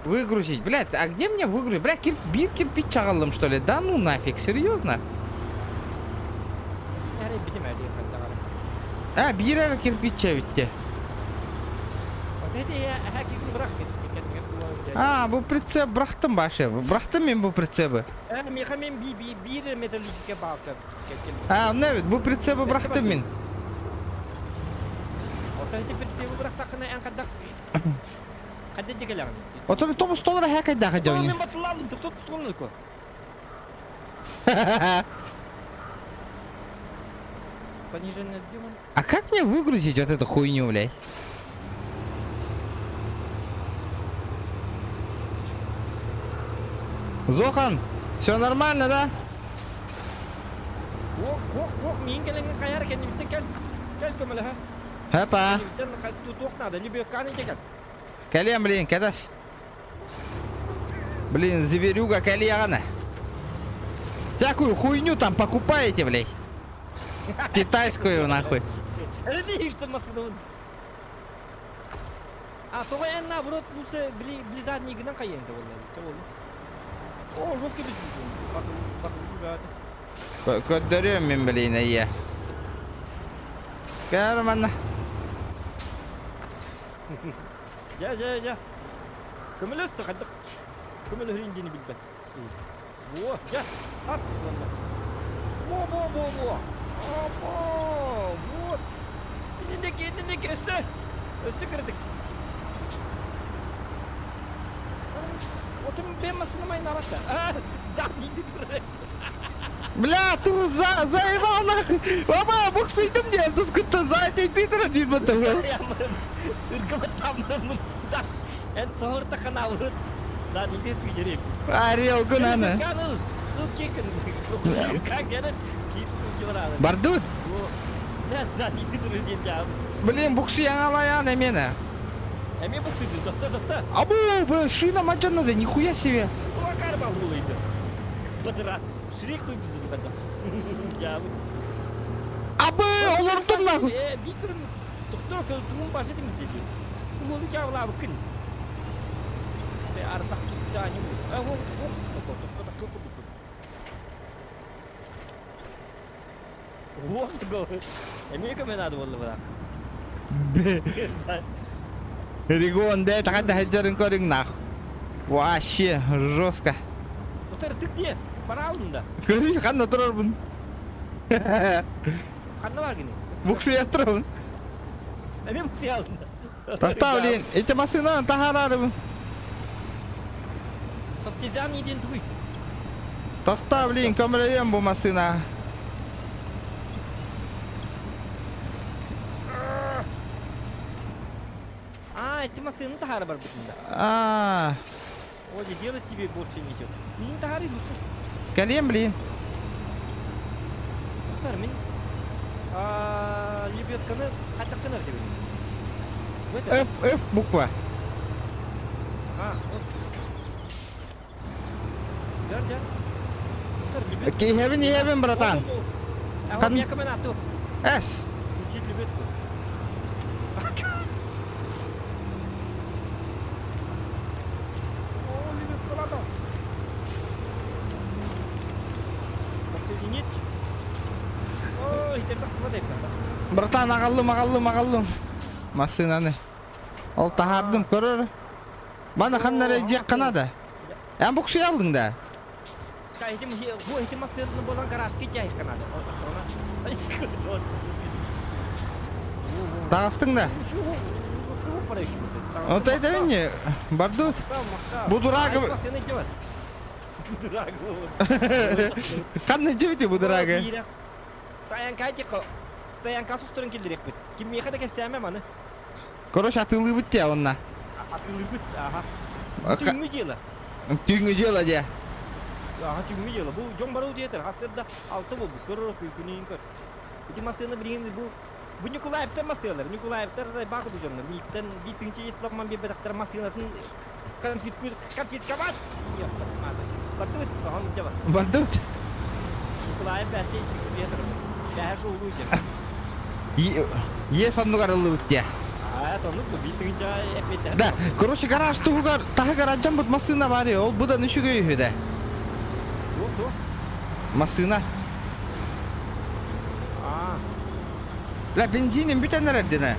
Выгрузить. Блядь, а где мне выгрузить? Блядь, кир... биир кирпич аҕаллым, что ли? Да ну нафиг, серьезно? А, биир эрэ кирпич эбитте. А, бу прицеп бырахтым башы. Бырахтым мен бу прицебы. А, онно эбит, бу прицебы бырахтым мин. Отон тобус толор хакайдаха дьоҥ. Мен батылалым, тоқтот құтқын Пониженный демон. А как мне выгрузить вот эту хуйню, блядь? Зохан, все нормально, да? Ох, ох, ох, мин кэлэҥҥин хайар кэннибиттэн кэл. Кэл көмөлөһө. Хапа. Туох надо, лебедканы кэл. Кэлиэм, блин, кэтэс. Блин, зверюга кэлиэҕинэ. Всякую хуйню там покупаете, блядь. Китайскую, нахуй. А, тоҕо эн наоборот лучше били близаднигынан хайыан буолла. О, жесткий Көрдөрүөм мин, блин, эйэ. Көр манна. Дьэ, дьэ, дьэ. Көмөлөстө хайдах көмөлөһөрүн диэни билбэт. Во, дьэ, ат уонна. Во, во, во, во. Опа, вот. Инники, инники, өссө. Өссө кырдык. Отум бэм массыынам айнаабатта. А, да, иди турар. Бля, ту за заебал нахуй. Баба, буксуйдум диэн тускуттан за ты турар диир баттым. Эн соһурта каналын. Да, иди түгереп. Орел гунаны. Бардыбыт. Блин, буксуяңалаян эмиэнэ. Эмиэ буксуйду, тохто, тохто. Абу, бля, шина мадьанна да, нихуя себе. Шрифт Абы, олордум нахуй. Тохто, Регон, да, это когда хаджарын көрүҥ нах. Вообще, жестко. Көрүҥ ханна турарбын. Буксуйа турабын. Тохтоо, блин, эти машина таһаарарыбын. Состязание диэн тугуй? Тохтоо, блин, көмөлөйүөм бу массыына. А, эти массыны таһаара барбытын да. А, Ой, делать тебе больше нечего. Мин таһаары лучше. кэлиэм, блин. Тоқтар, мин лебедканы қайтақтан деп F, F буква. А, вот. Жар, жар. Киһэбин иһэбин, братан. Кан... С. Включить лебедку. О, лебедка надо. Подсоединить. Ой, Братан, аҕаллым, аҕаллым, аҕаллым. Массыынаны. Ол таһаардым, көрөр. Мана ханна эрэ дьиэххэ наада. Эн буксуйа алдыҥ да? Этим массыынаны болан гаражка тяйхка надо. Таҕыстыҥ да? Вот это мне бардут. Будурага. Ханна дьиэбити будурага? Таянка сустурун киллириэхпит. Кимиэхэ да кэпсээмэ маны. Короче, атыылыыбыт дии онно. Атыылыыбыт, аха. Түүҥҥү дьыала. Түүҥҥү дьыала дии. Аха, түүҥҥү дьыала. Бу дьон баруу диэтэр. Хасырда алта буолбут. Көр күнүн көр. Ити массыына билигин бу Бу Николаевтар массыылар. Николаевтар баакы дьоннор. Мииттэн биир тыһыынча иэс лапман биэрбэтэхтэр массыынатын конфиску конфисковать. Бардыбыт, соһон дьаба. Бардыбыт. Николаев бәтте театр. Бәһә шоулуу дьэ. Иэс оннугар ыллыбыт дии. А, это оннук бу биир тыһыынча эппиэттэһэр Да, короче, гараж туһугар таһыгар алдьаммыт массыына баар ол быдан үчүгэй үһү да. Туох туох? Массыына. А. Бля, бензинин бүтэн эрэр динэ.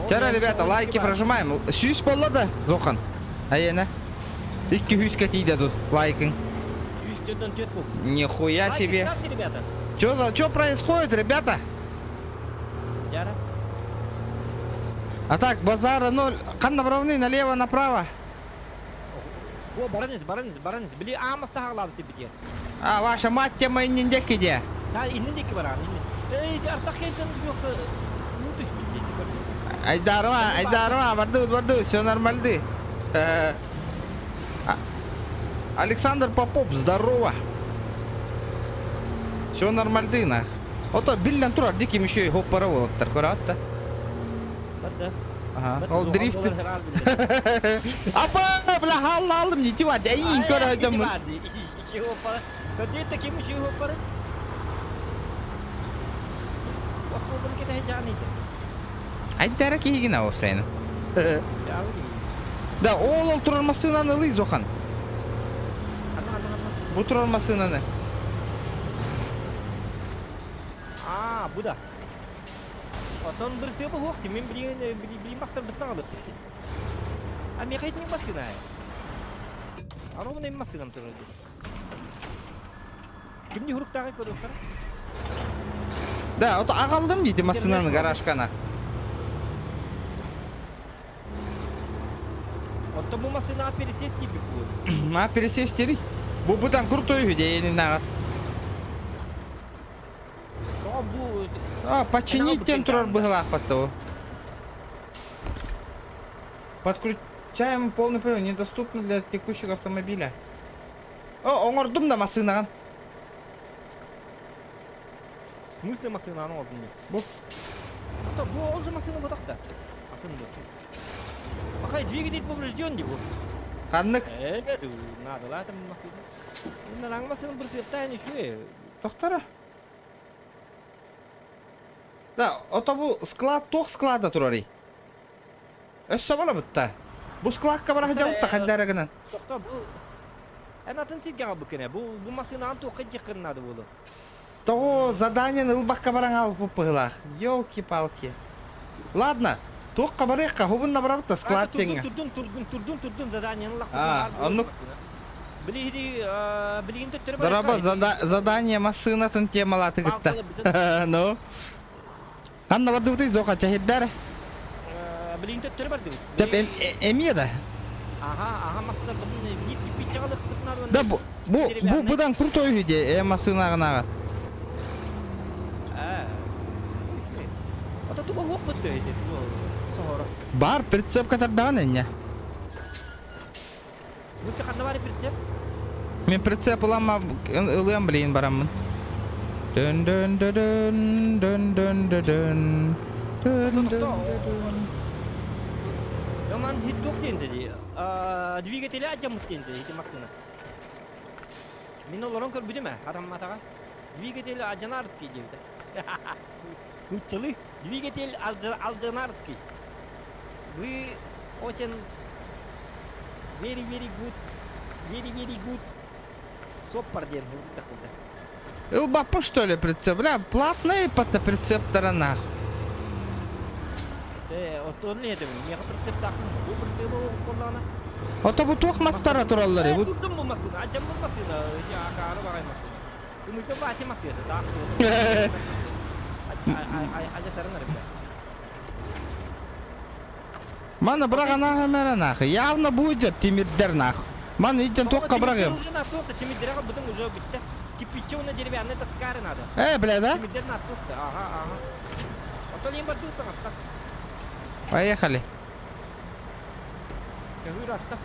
Чара, ребята, лайки прожимаем. Сүүс болла да, Зохан. Айена. Икки сүүскэ тиийдэ тут лайкың. 144 был. Нихуя себе. Ставьте, ребята. Чё за, чё происходит, ребята? Яра. А так, базара ноль. Ханна бравны, налево, направо. О, баранец, баранец, баранец. Били аамас таһаҕалаабыт сирбитигэр. А, ваша мать тема иннин диэки Та иннин диэки бараҕын, иннин. Эй, артах кэнтэн туохта уу түспүт диэки көрдүм. Айдарова, Айдарова, барды, барды, все нормальды. Э, а, Александр Попов, здорово. Все нормальды, нах. Ото биллэн турар диким еще и хоппара болаттар, көрөт да. Барда. Ага. Ол дрифт. Апа, бля, халла алдым, не тива, дәйин көрөдüm. Ики хоппара. Көдө таким ики хоппара. Остолбун кете жааны. Айдара киһигин ау сайын. Да, ол ол турар массыынаны ылый Зохан. Бу турар массыынаны. Аа, бу да. Отон бір сыба хуох ти, мен билигин билигин мастар бытна алып. А мехайт не массына. Аровна им массынам турар. Кимни хуруктагы көрөктөр? Да, вот агалдым дейти массыынаны гаражкана. Оттон бу массынаға пересесть тиби будет. На пересесть Бу бутан крутой үһү нагат. Тоҕо бу А, починить тем турар быһылаахпаттау. Подключаем полный привод, недоступно для текущего автомобиля. О, оҥордум да массыынаган. В смысле массыынаны алдым мен? Бу. Ата бу ол же массыына ботақта. Атын бу. Бақай двигатель поврежден деп. Ханнык. Э, надо ла там массыына. Мына массыына бір сыйыптайын еще. Тохтара. Да, ото бу склад тох склада турар. Өссө бала бутта. Бу складка бара жабытта ханнара гынан. Тохта бу Эн атын сирге бу кене. Бу бу массыынаны тоққа жеккін надо болу. Того задание ылбакка баран алып пыһылах. Елки-палки. Ладно, туохха барыахха, хубунна барабытта склад теңге. Турдун, турдун, турдун, турдун заданиені лақтырдым. А, оннук. Билиһири, билигин төттөрү Дораба задание массыынатын темалаты гытта. Ну. Ханна бардыбытый зоха чахиддар. Билигин төттөрү бардыбыт. Деп эмие да. Ага, ага, мастер бутун нефть пичалык бутун Да бу бу бу будан крутой үһү э массыынагынагар. Ата туга хук бутты эти. Соһоро. Бар прицеп катардаган энне. Мусты ханна бар прицеп? Мен прицеп ылама ылыам билейин бараммын. Дөн дөн дөн дөн дөн дөн дөн дөн дөн. Яман хит тух денди. Двигатели аджамыт денди ити массына. Мен олорон көрбүдүм адам атага. Двигатель Аджанарский дейт. Учылы. Двигатель Алджанарский. Вы очень very very good very very good соппар диэн такуда. Ылбаппын что ли прицеп? Бля, платный пата прицептара нах. Э, оттон не этим, мега прицеп тақым. Бу прицеп ол коллана. Ото бу туох мастара тураллары. Бу Турдум бу массына, ажам бу массына, я кары багай массына. Үмүкө бачы массына, так. Ажатарын арбы. Мана брага нах нах. Явно будет тимирдер нах. Мана иджен туохка брагым. Уже на туохта тимирдер бутун уже битте. Кирпичи на деревянный таскары надо. Э, бля, да? Тимирдер на туохта. Ага, ага. А то лимба тут саңатта. Поехали. Көһүр атта.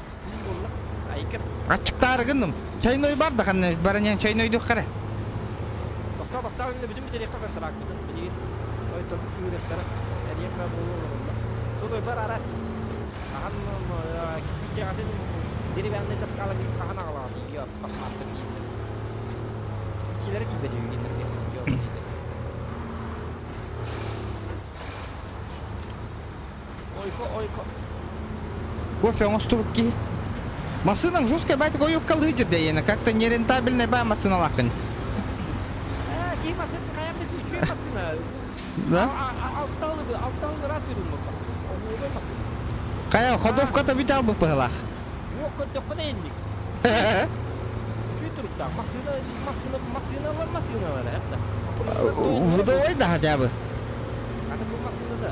Болла. Айкыр. Ачыктары гынным. Чайной бар да ханна баранян чайной духкара. Тоқта бастағын бүтін бітер екі контрактын білген. Ой, торты күйреттері. Әрек болу Солой бар арас. Ахан кирпичи деревянный таскала хахан ағалады. Иә, пахматты дейді. Килер тибе дегендерге. Кофе оҥостубут киһи. Массыынаҥ жесткая байтык ойуоккалыы дьирдэйиэнэ, как-то нерентабельная баа массыыналааххын. Ээ, киһи массыына хайаан да үчүгэй массыына. Да? Алталы алталы ыраат үрүм массыына. Оһуобай массыына. Хайа, ходовката бүтэ албыт быһылаах. Уох көрдөххүнэ инник. Үчүгэй туруктаах. Массыына, массыына, массыыналар массыыналар, это. Выдавай да хотя бы. Аны бу массыына да.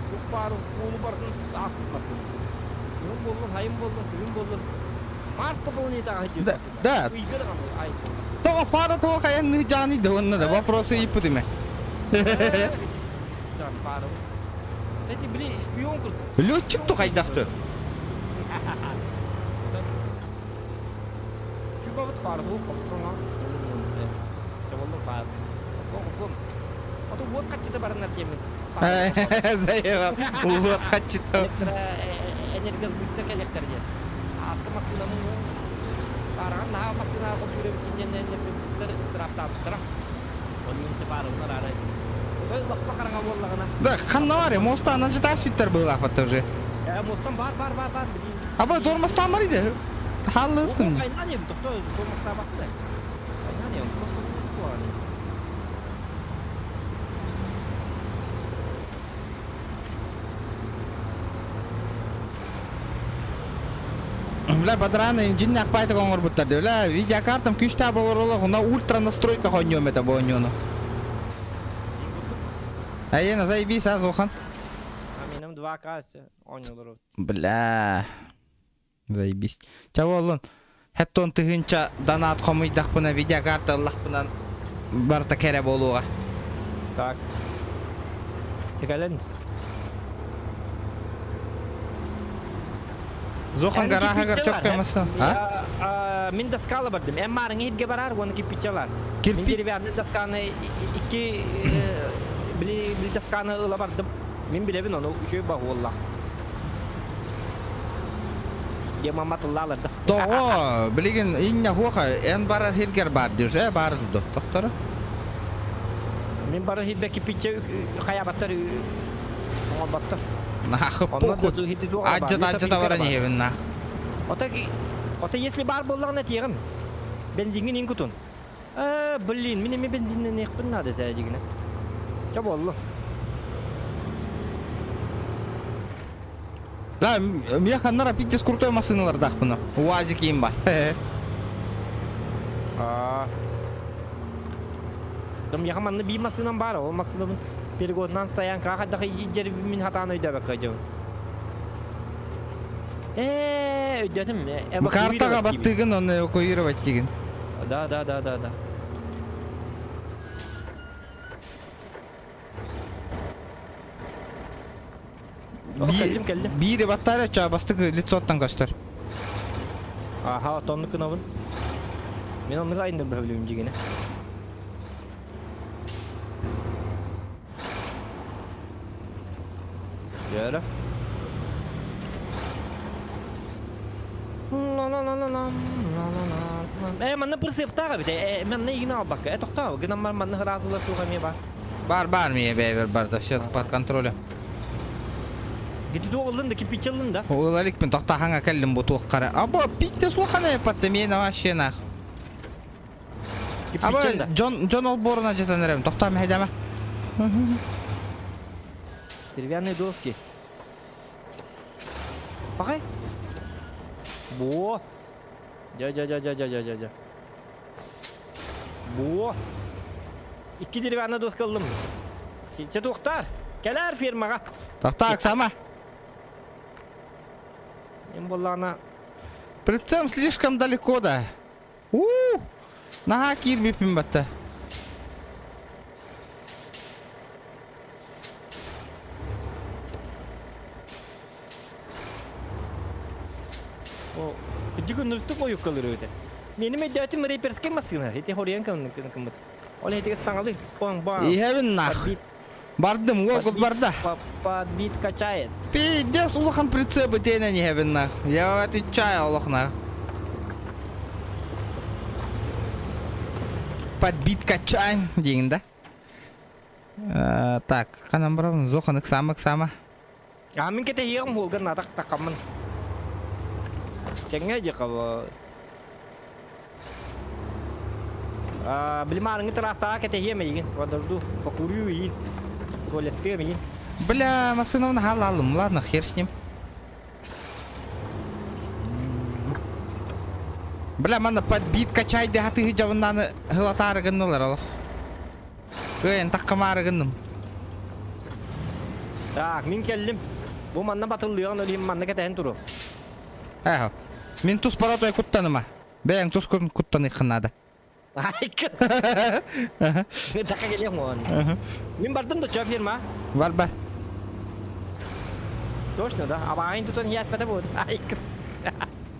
Туох баар уолу бардын ааспыт массыына. Күһүн буоллун, хайын буоллун, күһүн буоллун. Маас дополнительно Да, да. Ыйга даҕаны ай Тоҕо фара тоҕо хайанныы дьааны да уонна да вопросы ыйыппыт име. Дьон фара. Кстати, били шпион курдук. Летчик тухайдахты. Чубабыт фара туох хомсоҥо. Чабыллым фара. Оҕом. Ото уот хаччыта баранар диэмин. Заебал. Уот хаччыта. Энергосбытта кэлэктэр диэн. Ааска массыынамын Параҕан наһаа массыынаҕа хомсуурабыт диэн энергосбыттар ыстырааптаабыттара. Оннун типаарыбын араара. Ото лаппа хараҥа буоллаҕына. Да, ханна бар, мостан анжытаас биттер быылаахпатта уже. Э, мостан бар бар бар бар. Аба тормостан бар иде. Халлыстым. Кайнан ем, тохто тормостаабакты да. Кайнан ем, просто Бля, бадраны дьиннээх баайтык оҥорбуттар дии. Бля, видеокартам күүстээх болор олох, на ультра настройка хонньуом этэ бу оонньууну. Айена, заебись, а, Зохан? А менем 2К оонньуулар. Бля, заебись. Ча буоллун, хеттон тыһыынча донат хомуйдахпына, видеокарта ыллахпынан барыта кэрэ буолуоҕа. Так. Текаленс. Зохан гарааһыгар чөккө маса. А? Мин доскала бардым. Эн маарыҥа иһиргэ бараар уонна кирпиччалар. Кирпи... Мин деревянный досканы икки били били досканы ыла бардым. Мин билэбин ону үчүгэй баҕуолла. Дьэ мама тыллаалар да. Тоҕо билигин инньэ хуоха эн барар хиргер бар диир э баар до тохторо. Мин барар хирбэ кирпиччэ хайаабаттар оҥорботтор. Нахы похуй. Адьат адьата баран иһэбин нах. Ото ото если бар буоллаҕына этиэҕим. Бензиҥин ин кутун. Э, блин, мин эмиэ бензиннэниэхпин наада этэ дьигинэ. Чэ буоллу. Ла, миэхэ ханнара пиздец крутой массыыналардаахпына. УАЗик иим бар. Аа. Миэхэ манна биир массыынам баар, ол массыынабын перегоннаан стоянкаҕа хайдах дьэрбин хатаан өйдөөбөккө дьыбын. Ээ, өйдөөтүм. Картаҕа баттыгын, онно эвакуировать тигин. Да, да, да, да, да. Кэллим, кэллим. Биири баттаары чаабастык лицоттан көстөр. Аха, отонну кынабын. Мен оннук айынным бөһүлүм дьигине. Дьөрө. Э, манна прицептаах эбит. Э, манна игин албакка. Э, тохтоо, гынан бар манна ыраазылар туох эмиэ бар. Бар, бар, мие бэйбер барда, все под контролем. Гити туох ыллын да, кирпиччэ ыллын да. Ылаликпин тохтаханга кэллим бу туох қара. Або, питте слухана патта миэнэ вообще нах. Аба, Джон, Джон олбуоруна дьэтэн эрэм. Тохтоо мэһэйдээмэ. Деревянные доски. Пахай. Во. Дя-дя-дя-дя-дя-дя-дя. Во. Икки деревянная доска ыллым. Сиче туохтар. Кэлээр фермаҕа. Тохтоо, Оксана. Им буоллаҕына Прицел слишком далеко да. Уу! Наһаа киирбиппин батта. О, кырдьык ынырыктык ойуккалыр эбитэ. Меним өйдөөтүм рэперскэй массыына. Ити хоруйан кыммыт. Ол этигэ саҥалыы. Баң баң. Иһэбин нах. Бардым, уол барда. Подбит качает. Пиздец, улахан прицепы тиэнэн иһэбин нах. Я отвечаю олох нах. Подбит качаем диин да? Так, ханан барабын? Зохан ыксаама ыксаама. А мин кэтэһиэҕим хуолган атах такаммын. Тэҥҥэ дьыкабы. Билимаарыҥы трассаҕа кэтэһиэм эйигин. Подожду, покурю иин. Туалеттыам иин. Бля, массыынабын хааллаалым. Ладно, хер с ним. Бля, манна подбит качай дехатыһы дьабыннааны хылатаары гыннылар олох. Кыайан таххамаары гынным. Так, мин кэллим. Бу манна батыллыаҕын өлүһүм манна кэтэһэн туру. Ээ, мин тус паратой куттаныма. Бэйэҥ тус куттаныххын наада. Айка. Така келем он. Мин бардым да чё фирма? Бар бар. Точно да? Абаайын тутан хияспата буолду. Айка.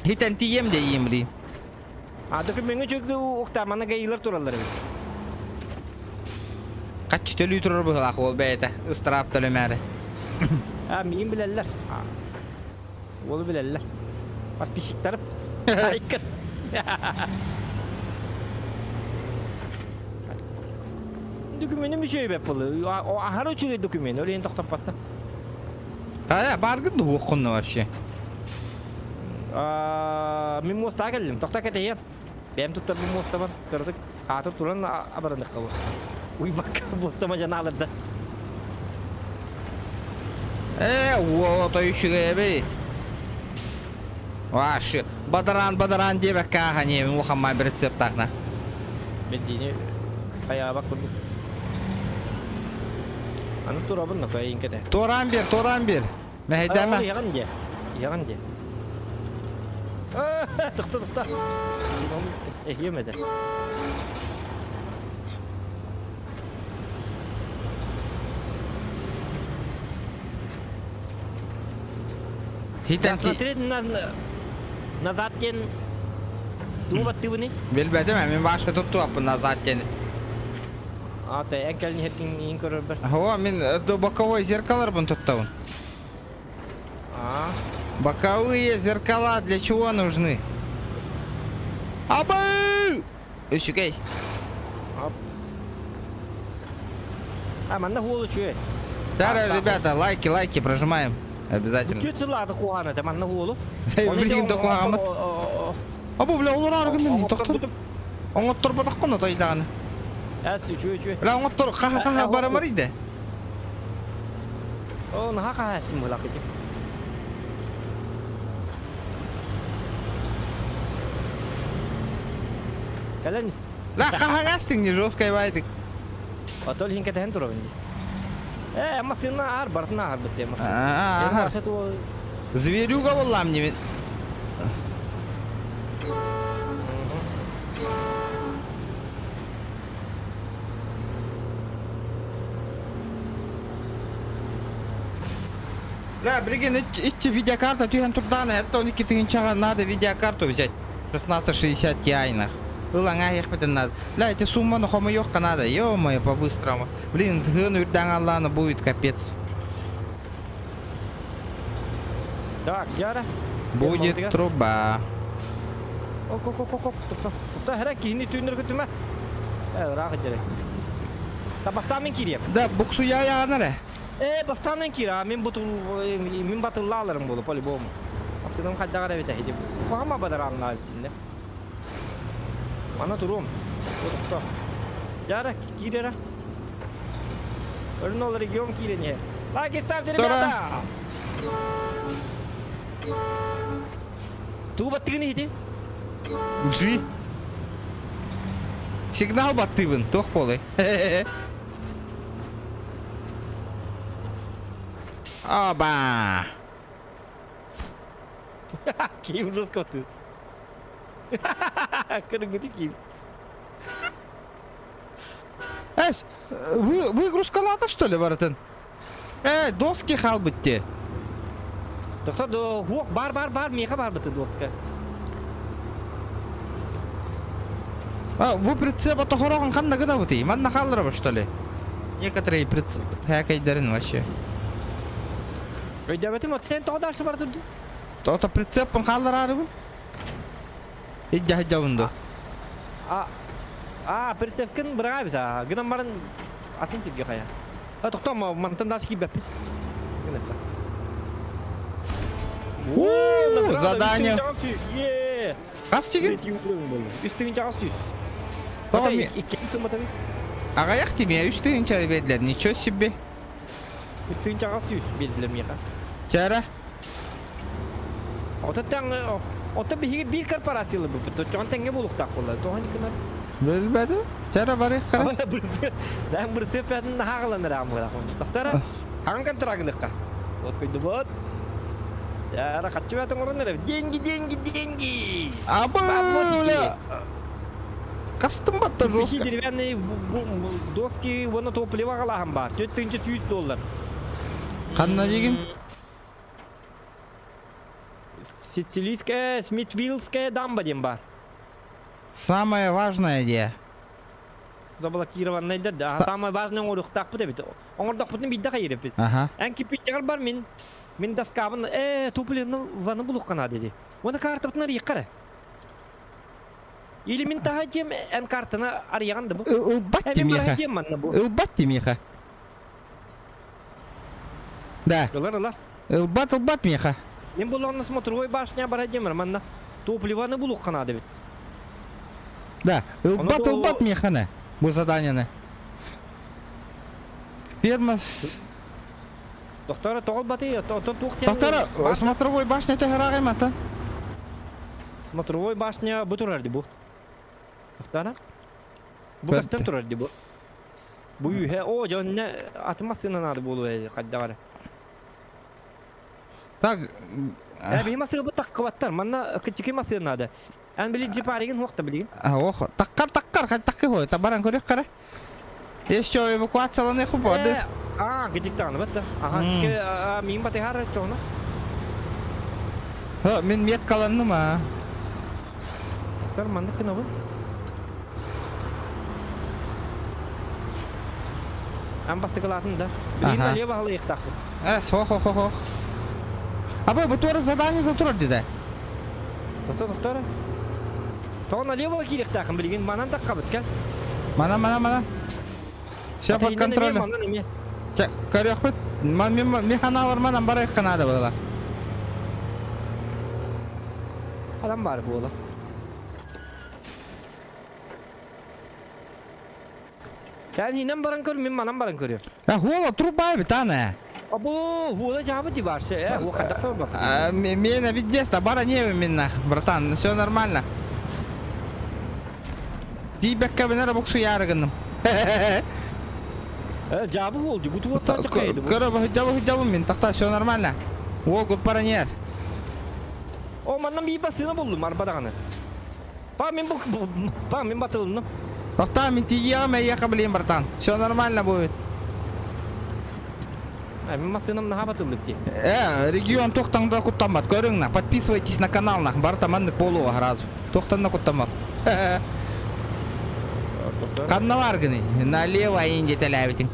Хитэн тиийэм да иим блин. А докумеҥҥа чөкдү уктаамана гайылар тураллар эбит. Хаччы төлүү турар быһылаах уол бэйэтэ ыстараап төлөмөөрү. А миин билэллэр. Уолу билэллэр. Подписчиктарым. Айкын. Докуменым үчүгэй бэп буолу. Аһары үчүгэй документ. Ол иһин тохтоппоттор. А, баргын дуоххунна вообще. Мин муостаҕа кэллим. Тохто кэтэһиэм. Бэйэм туттар бу муостабар кыратык аатыр туран абараныхха бу. Уйбакка муостама жанааларда. Э, уола той үчүгэй эбит. Вообще, бадаран бадаран диэбэккэ ааһан иһэбин улахан маай рецептаахна. Бензини хайаабак курдук. Аны турабын да кайын кете. Туораан бер, туораан бер. Мэһэйдээмэ. Иһэҕин диэ. Иһэҕин диэ. Тохто, тохто. Эһиэм этэ. Хитэн Смотри на назад диэн дуу баттыыбыный? Билбэтим, мин баша туттуаппын назад диэн. А, ты эн кэлин иһэркин иин көрөрбөр. О, мин боковой зеркаларбын туттабын. А. Боковые зеркала для чего нужны? Абы! Үчүгэй. А, манна хуол үчүгэй. Да, ребята, лайки, лайки прожимаем. Обязательно. Бүтүт сылаады куһаана те манна хуолу. Билигин да куһаамат. Абы, бля, олор аргыннын тоқтор. Оҥотторботоххуна тойдаҕына. Эс үчү үчү. Бля, оҥоттор хаха-хаха барамар иде. О, наха хаха эстим булак ити. Кэлэн ис. Ла хаха астың не жесткая байтик. Отол хин кэтэһэн турабын ди. Э, массыына аар бартын аар бытты Аар. Зверюга боллам не Бля, билигин иччи видеокарта түһэн турдаҕына, это 12 тыһыынчаҕа надо видеокарту взять. 1660 Ti-нах. Ылаҥа иһиэхпитин надо. Бля, эти сумманы хомуйуохха надо. Ё-моё, по-быстрому. Блин, сыһыан үрдээн аллаана будет капец. Так, Яра. Будет труба. Ок, ок, ок, ок, ок, тохто. Тохто, хара киһини түүннэр көтүмэ. Э, ыраах дьэрэ. Та бастаан мен киириэм. Да, буксуйа яҕана эрэ. Э, бастаан мен киир, мин бутул мин батыллааларым буолу по-любому. Асыным хайдаҕар эбит эһиди. Куһама бадарааннаа итиннэ. Мана туруом. Тохто. Яра, киир эрэ. Өрнол регион киирэн иһэр. Лайки ставьте, ребята! Тугу баттыгын иһити? G. Сигнал баттыыбын, туох буолуй? Оба! Киим жестко ты. Кыргыты киим. Эс, вы, выгрузкалаата что ли барытын? Э, доски хаалбыт те. Доктор, хуох бар бар бар, миэхэ бар быты доска. А, бу прицепа тохороҕун ханна гынабытый? Манна хаалларабы что ли? Некоторые прицеп хээкэйдэрин вообще. Өйдөөбөтүм, оттен тоҕо дальше бар турду? Тоото прицеппын хааллараарыбын? Иддьаһы дьабын А, а, прицепкин быраҕа бит, гынан баран атын сиргэ хайа. А тохтоо, мантан дальше киирбэппит. Задание. Хас тигин? Үс тыһыынчаҕа сүүс. Тоҕо Аҕыйах тимиэ үс тыһыынча биэрдилэр, ничего себе. Үс тыһыынчаҕа сүүс биэрдилэр миэхэ. Чара. Ото таң ото биһиги биир корпорациялы буппут. Оччоҕон тэҥҥэ буолуохтаах буолла. Тоҕо никынар? Билбэтим. Чара барыах хара. Заң бырсыап пятын наһааҕыланар аамыгыра. Тохтара. Хаҥан контрагылыкка. Оскойдубут. Яра хаччы бәтін орын эрэ. Деньги, деньги, деньги! Абы, бля. Кастым батта жестко. деревянные доски уонна топливо аҕалааһын баар. 400 доллар. Ханна дигин? Сицилийская, Смитвиллская дамба диэн баар. Самое важное идея. Заблокированный да. Самое важное оҥоруохтаахпыт эбит. Оҥордохпутун биирдэ хайырыппыт. Ага. Эн киппиччэҕэр бар мин. Мин доскабын э туплены ваны булуххана диди. Уонна картабытын арыйахха эрэ. Или мин таһа дьиэм эн картаны арыйаҕын да бу. Ылбат Э, мин тимиэхэ. дьиэм манна бу. Ылбат тимиэхэ. Да. Ылар ылар. Ылбат ылбат миэхэ. Мин буллаҕына смотровой башня бара дьиэм манна топливоны булухха наада эбит. Да. Ылбат ылбат миэхэне. Бу заданиены. Ферма Доктора тоҕо ылбатый? Оттон туох диэн Доктора, смотровой башня төһөрааҕый мантан? Смотровой башня бу турар ди бу. Доктора? Бу көстөн турар ди бу. Бу үһэ, о, дьонне атын массыына наада буолуо хайдах эрэ. Так. Э, биһи массыына таккыбаттар. Манна кыччыки массыына наада. Эн били джипаригин хуохта билигин. Ох, таккар таккар, хай таккы хой, табаран көрүк кара. Еще эвакуацияланы хупарды. А, кычыктааны батта. Аха, чике мин батыхар чоно. Ха, мин меткаланным а. Тар маннык кынабын. Ан бастыкылаатын да. Билигин налево баһылыйыктаахпын. Э, сох, ох, ох, ох. Аба, бу туора задание за турар диде. Тоқтар, тоқтар. Тоҕо налево киириэхтээххин билигин манан таххабыт кэл. Мана, мана, мана. Все под контролем. Чэ, көрүөхпүт. Мен ханаабар манан барыахха наада буолар. Адам бар буола. Sen hinen баран көр, мен манан баран көрүөм. А, хуола труба эбит, ана. Або, хуола жабы ди барсы, э, хуа хадактар бар. Мен видеста, бара не минна, братан, все нормально. Тиийбэккэ бинэр буксу ярыгынным. Э, жабы болду, бу туоттан чакайды бу. Көрө баһыдьабы хыдьабын мин, тахта все нормально. Уол гуппара нер. О, маннан бии бассына болдум, арба даҕаны. Па, мен бу, па, мен батылынным. Тохтоо, мин тиийиэҕим эйиэхэ билиим, братан. Все нормально будет. Э, мин массыынам наһаа батыллык дии. Э, регион туохтан да куттаммат. Көрүҥ на, подписывайтесь на канал на. Барыта маннык буолуоҕа сразу. Туохтан да куттаммат. Ханна бааргыный? Налево айын диэтэлээбитиҥ.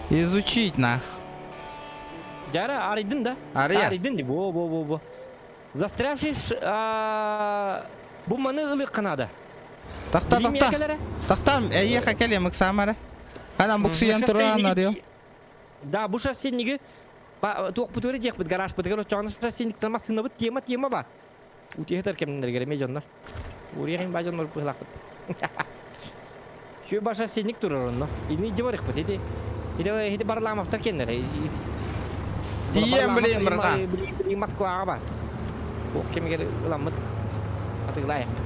Изучить на. Дьара, арыйдын да? Арыйар. Арыйдын ди, бо, бо, бо, бо. Застрявший бу маны ылыахха наада. Тахта, тахта. Тахта, эйиэхэ кэлиэм ыксаама эрэ. Анан буксуйан туран арыйым. Да, бу шассиниги туохпутугар диэхпит гаражпытыгар оччоҕуна шассиниктан массыынабыт тема тема ба. Утиһытар кэмнэригэр эмиэ дьоннор. Уриэхин ба дьоннор быһылаахпыт. Шү ба шассиник турар онно. Ини дьыбарыхпыт ити. Ити ити барламаптар кеннер. Тиийэн блин, братан. Москваҕа бар. Ох кэмигэр ыламмыт атыылаайахпыт.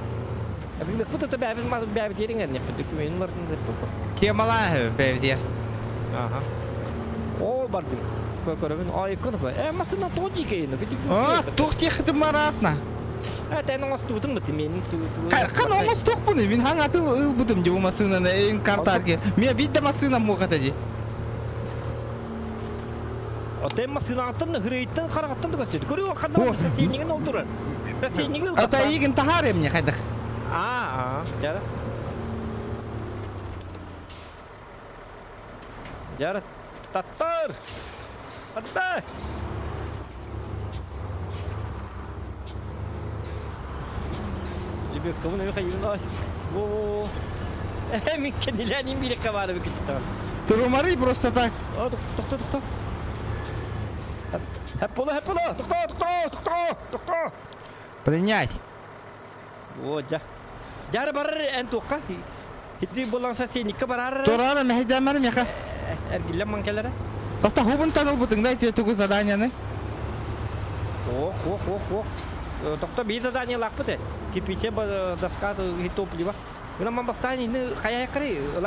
Билихпит ото бэбит мас бэбит ериңернеппит документин бардын Темалаа бэбитиэр. Аха. О бардым. Көрөбүн ай кын э масына тоҕо дьиикэйин А, туох диэхитин мараатна. Э тэн оҥостубутум быты мен Хан оҥостуохпун мин хаҥ аты ылбытым дии бу массыынаны эйин картарге. Мия биир да массыынам муохата дии. Отен массыынаттан хырыйттан хараҕаттан да көстүт. Көрү ханна соседнигин ол турар. Соседнигин Ата игин тахаар эмне хайдах. А, а, жара. Жара таттар. Таттар. Лебедка, вон ай. Во. Э, мен кенилянин бири кабары бикитти. Турумарый просто так. Тохто, тохто. Хэппола, хэппола! Тохто, тохто, тохто, тохто! Принять. О, дьа. Дьара барар эн туохха? Ити булан сосенникка барар. Турара мэһэйдээмэр миэхэ. Эргиллэн ман кэлэрэ. Тохто хубун танылбытыҥ да ити тугу заданияны? Ох, ох, ох, ох. Тохто биир задание лаахпыт э. Кирпиче доска топливо.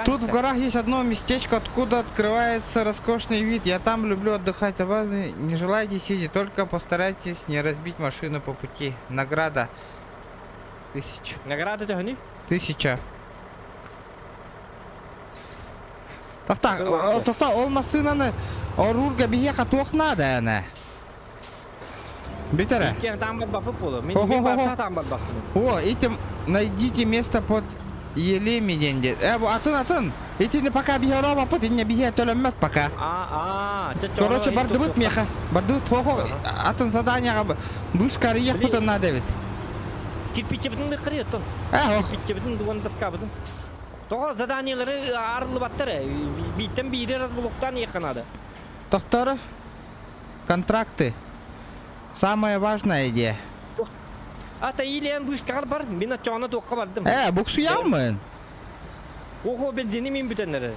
Тут в горах есть одно местечко, откуда открывается роскошный вид. Я там люблю отдыхать, а вы не желаете сидеть, только постарайтесь не разбить машину по пути. Награда. Тысяча. Награда төһөнүй? Тысяча. Тохта, тохта, ол массыынаны оруурга биһиэхэ туох наада ана? Бүтэрэ. Иккиэн таан барбаппыт буолуо. Мин мин барса таан барбаппын. О, этим найдите место под елеми диэн диэн. Э, бу атын атын. Итини пока биһи орообаппыт, инне биһи төлөммөт пока. А, а, Короче, бардыбыт миэхэ. Бардыбыт, хо-хо, атын заданияга бышка арыйыахпытын надо эбит. Кирпичебитин кырыйы оттон. Э, ох. Кирпичебитин дуган доскабытын. Тоҕо заданиелары арыллыбаттар э. Бииртэн биири разблоктаан иэххэ наада. Тохтор. Контракты. Самая важная идея. Ата илиэн быышкаҕар бар, мин оччоҕуна туохха бардым. Э, буксуйаммын. Охо, бензини мин бүтэн эрэр.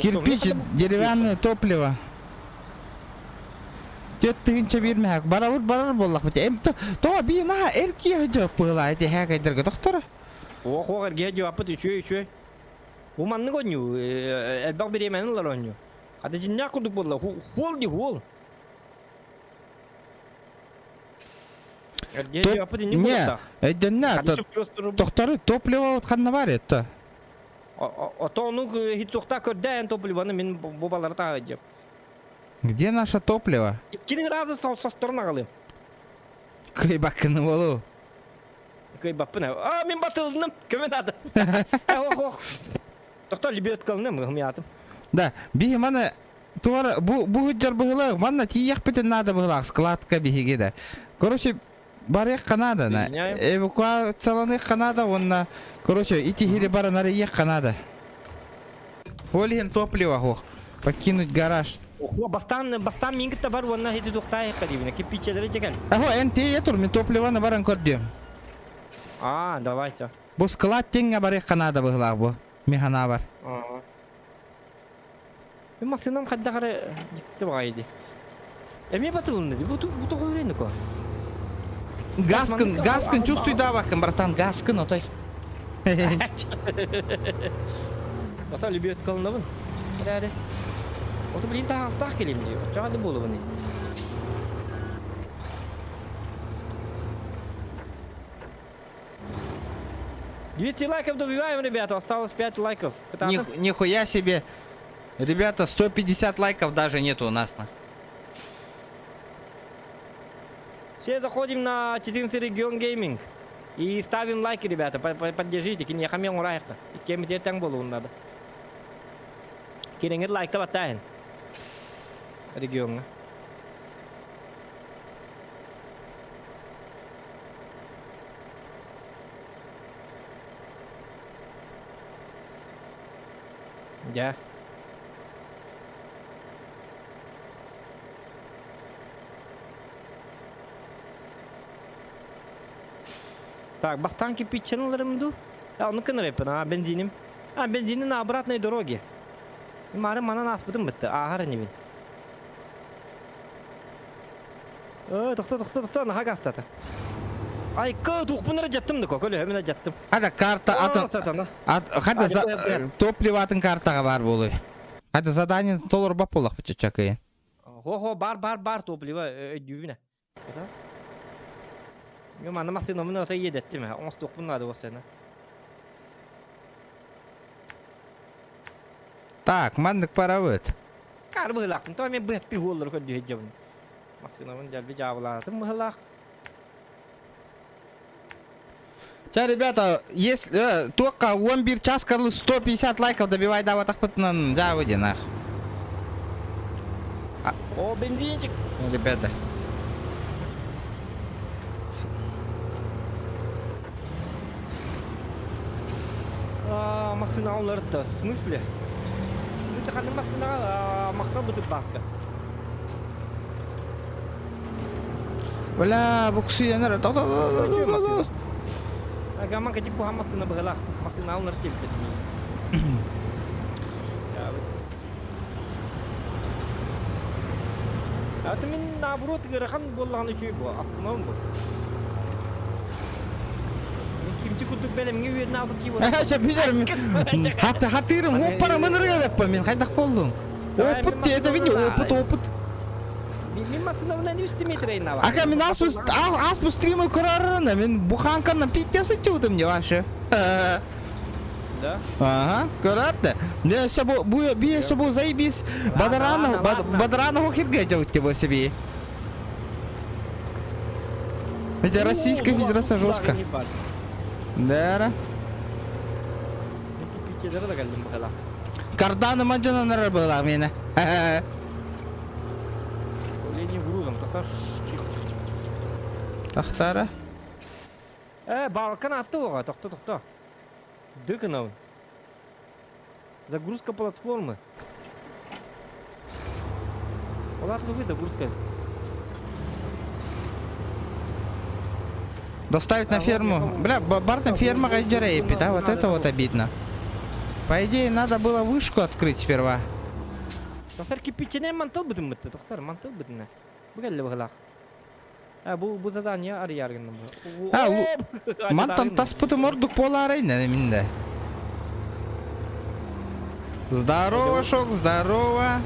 Кирпич, деревянное топливо. Түөрт тыһыынча биир мэһэк. Барабыт барар буоллахпыт. Эм тоҕо бии наһаа эр киһи дьоппуһулаа ити һээкэйдэргэ тохторо. Ох, эргиһэ дьуаппыт үчүгэй үчүгэй. Бу маннык оонньуу, элбэх бириэмэни ылар оонньуу. Хата дьиннээх курдук буолла. Хуол ди хуол. Не, өйдөннө, тохтору топливо ханна бар это? Ото ону хитсухта көрдө эн топливоны мин бу балары таһыдьым. Где наше топливо? Иккини разы состорун агалым. Кыйбаккыны болу. Кыйбаппын. А, мин батылдым. Көмө надо. Ох, ох. Тохто лебедкалыным ымыятым. Да, биһи маны туора бу бу сылдьар быһыылаах манна тиийиэхпитин наада быһыылаах складка биһиги да. Короче, барыахха наада на. Эвакуацияланыахха наада уонна короче ити иһири баран арыйыахха наада. Ол иһин топливо суох. Покинуть гараж. Охуо, бастаан бастаан мин кытта бар уонна ити туохтаах дибинэ кирпиччэлэри дьэкэн. Ахо, эн тиийэ тур, мин топливоны баран көрдүм. А, давайте. Бу склад тиҥҥэ барыахха наада быһыылаах бу. Мин санаабар. Мин массыынам хайдах эрэ дьикти баҕайы дии. Эмиэ батылынна дии. Бу бу тоҕо үөрэнэ ко? Гаскын, гаскын чувствуйдаабаккын, братан, гаскын отой. Ото лебедкалынабын. Эрээри. Ото билин таһаҕастаах кэлиим дии. Оччоҕо да буолабын. 200 лайков добиваем, ребята. Осталось 5 лайков. Них, нихуя себе. Ребята, 150 лайков даже нету у нас. На. Все заходим на 14 регион гейминг. И ставим лайки, ребята. Поддержите. Киниэхэ мен урайыққа. Иккиэмит таң болуун надо. Кириҥҥит лайкта баттайын. Региоҥҥа. Дьэ. Так, бастаан кирпиччэн ыларым дуу? А, ону кынарыппын, а, бензиним. А, бензини на обратной дороге. Мары манан ааспытым бытты, ааһар инибин. Э, тохто, тохто, тохто, наһаа гаастата. Айка, туохпун эрэ дьаттым да көлөһөмүн эрэ дьаттым. Хада карта атын сатана. Хада топливо атын картаҕа баар буолуй. Хада задание толорбат буоллахпыт чачакыйын. Хо-хо, бар, бар, бар топливо өйдүүбүнэ. Мен манна массыынабын ата иэдэттим ээ. Оҥостуохпун наада буолсана. Так, маннык барабыт. Каар быһыылаахпын. Тоҕо мен быһаттыы уоллары көрдүү сылдьабын. Массыынабын дьалби дьаабылаатым быһыылаах. Ча, ребята, если э, только 11 час 150 лайков добивай даватахпытынан дьаабы диэн О, бензинчик! Ребята. А, массыына уларытта. В смысле? Быты ханнык массыынаҕа махтал бытык бааска. Бля, буксуйанар. Гаман катик куһаҕан массыына быһылаах. Массыына алынар диэбитэ Это мин наоборот ыарахан буоллаҕына үчүгэй буо, астынабын бу. Кимчи курдук бэлэмҥэ үөрэнэ албыт кии буолар. Чэ билэрим. Хаты хатырым, оппара мынырыга беппа мин хайдах боллуң? Опыт диэте бин опыт опыт. Мин массыынабынан үс метрейна Ака мин ас ас бу стримы көрөрүнэ мин буханканан питте сытчыбытым не вообще. Да? Ага, көрөрдө. Не өссө бу бу би өссө бу заебись бадарана бадарана хохирге жаутте бу себе. Это Российская Федерация жестко. Да. Карданы мадьананар была меня. Управление грузом. Тохтар. Тихо, тихо, тихо. Тахтара. Э, балкан атты оға. Тохто, тохто. Дыкынов. Загрузка платформы. Олар вы загрузка. Доставить на ферму. Бля, Бартон ферма Гайджарейпит, а вот это вот обидно. По идее, надо было вышку открыть сперва. Тохтар кирпичинэн мантыл бытыммытты, тохтар мантыл бытына. Бу кэллэ быһылаах. А бу бу задание арыйар гынным. А, мантан таспытым ордук буолаарай минде. Здорово, Шок, здорово.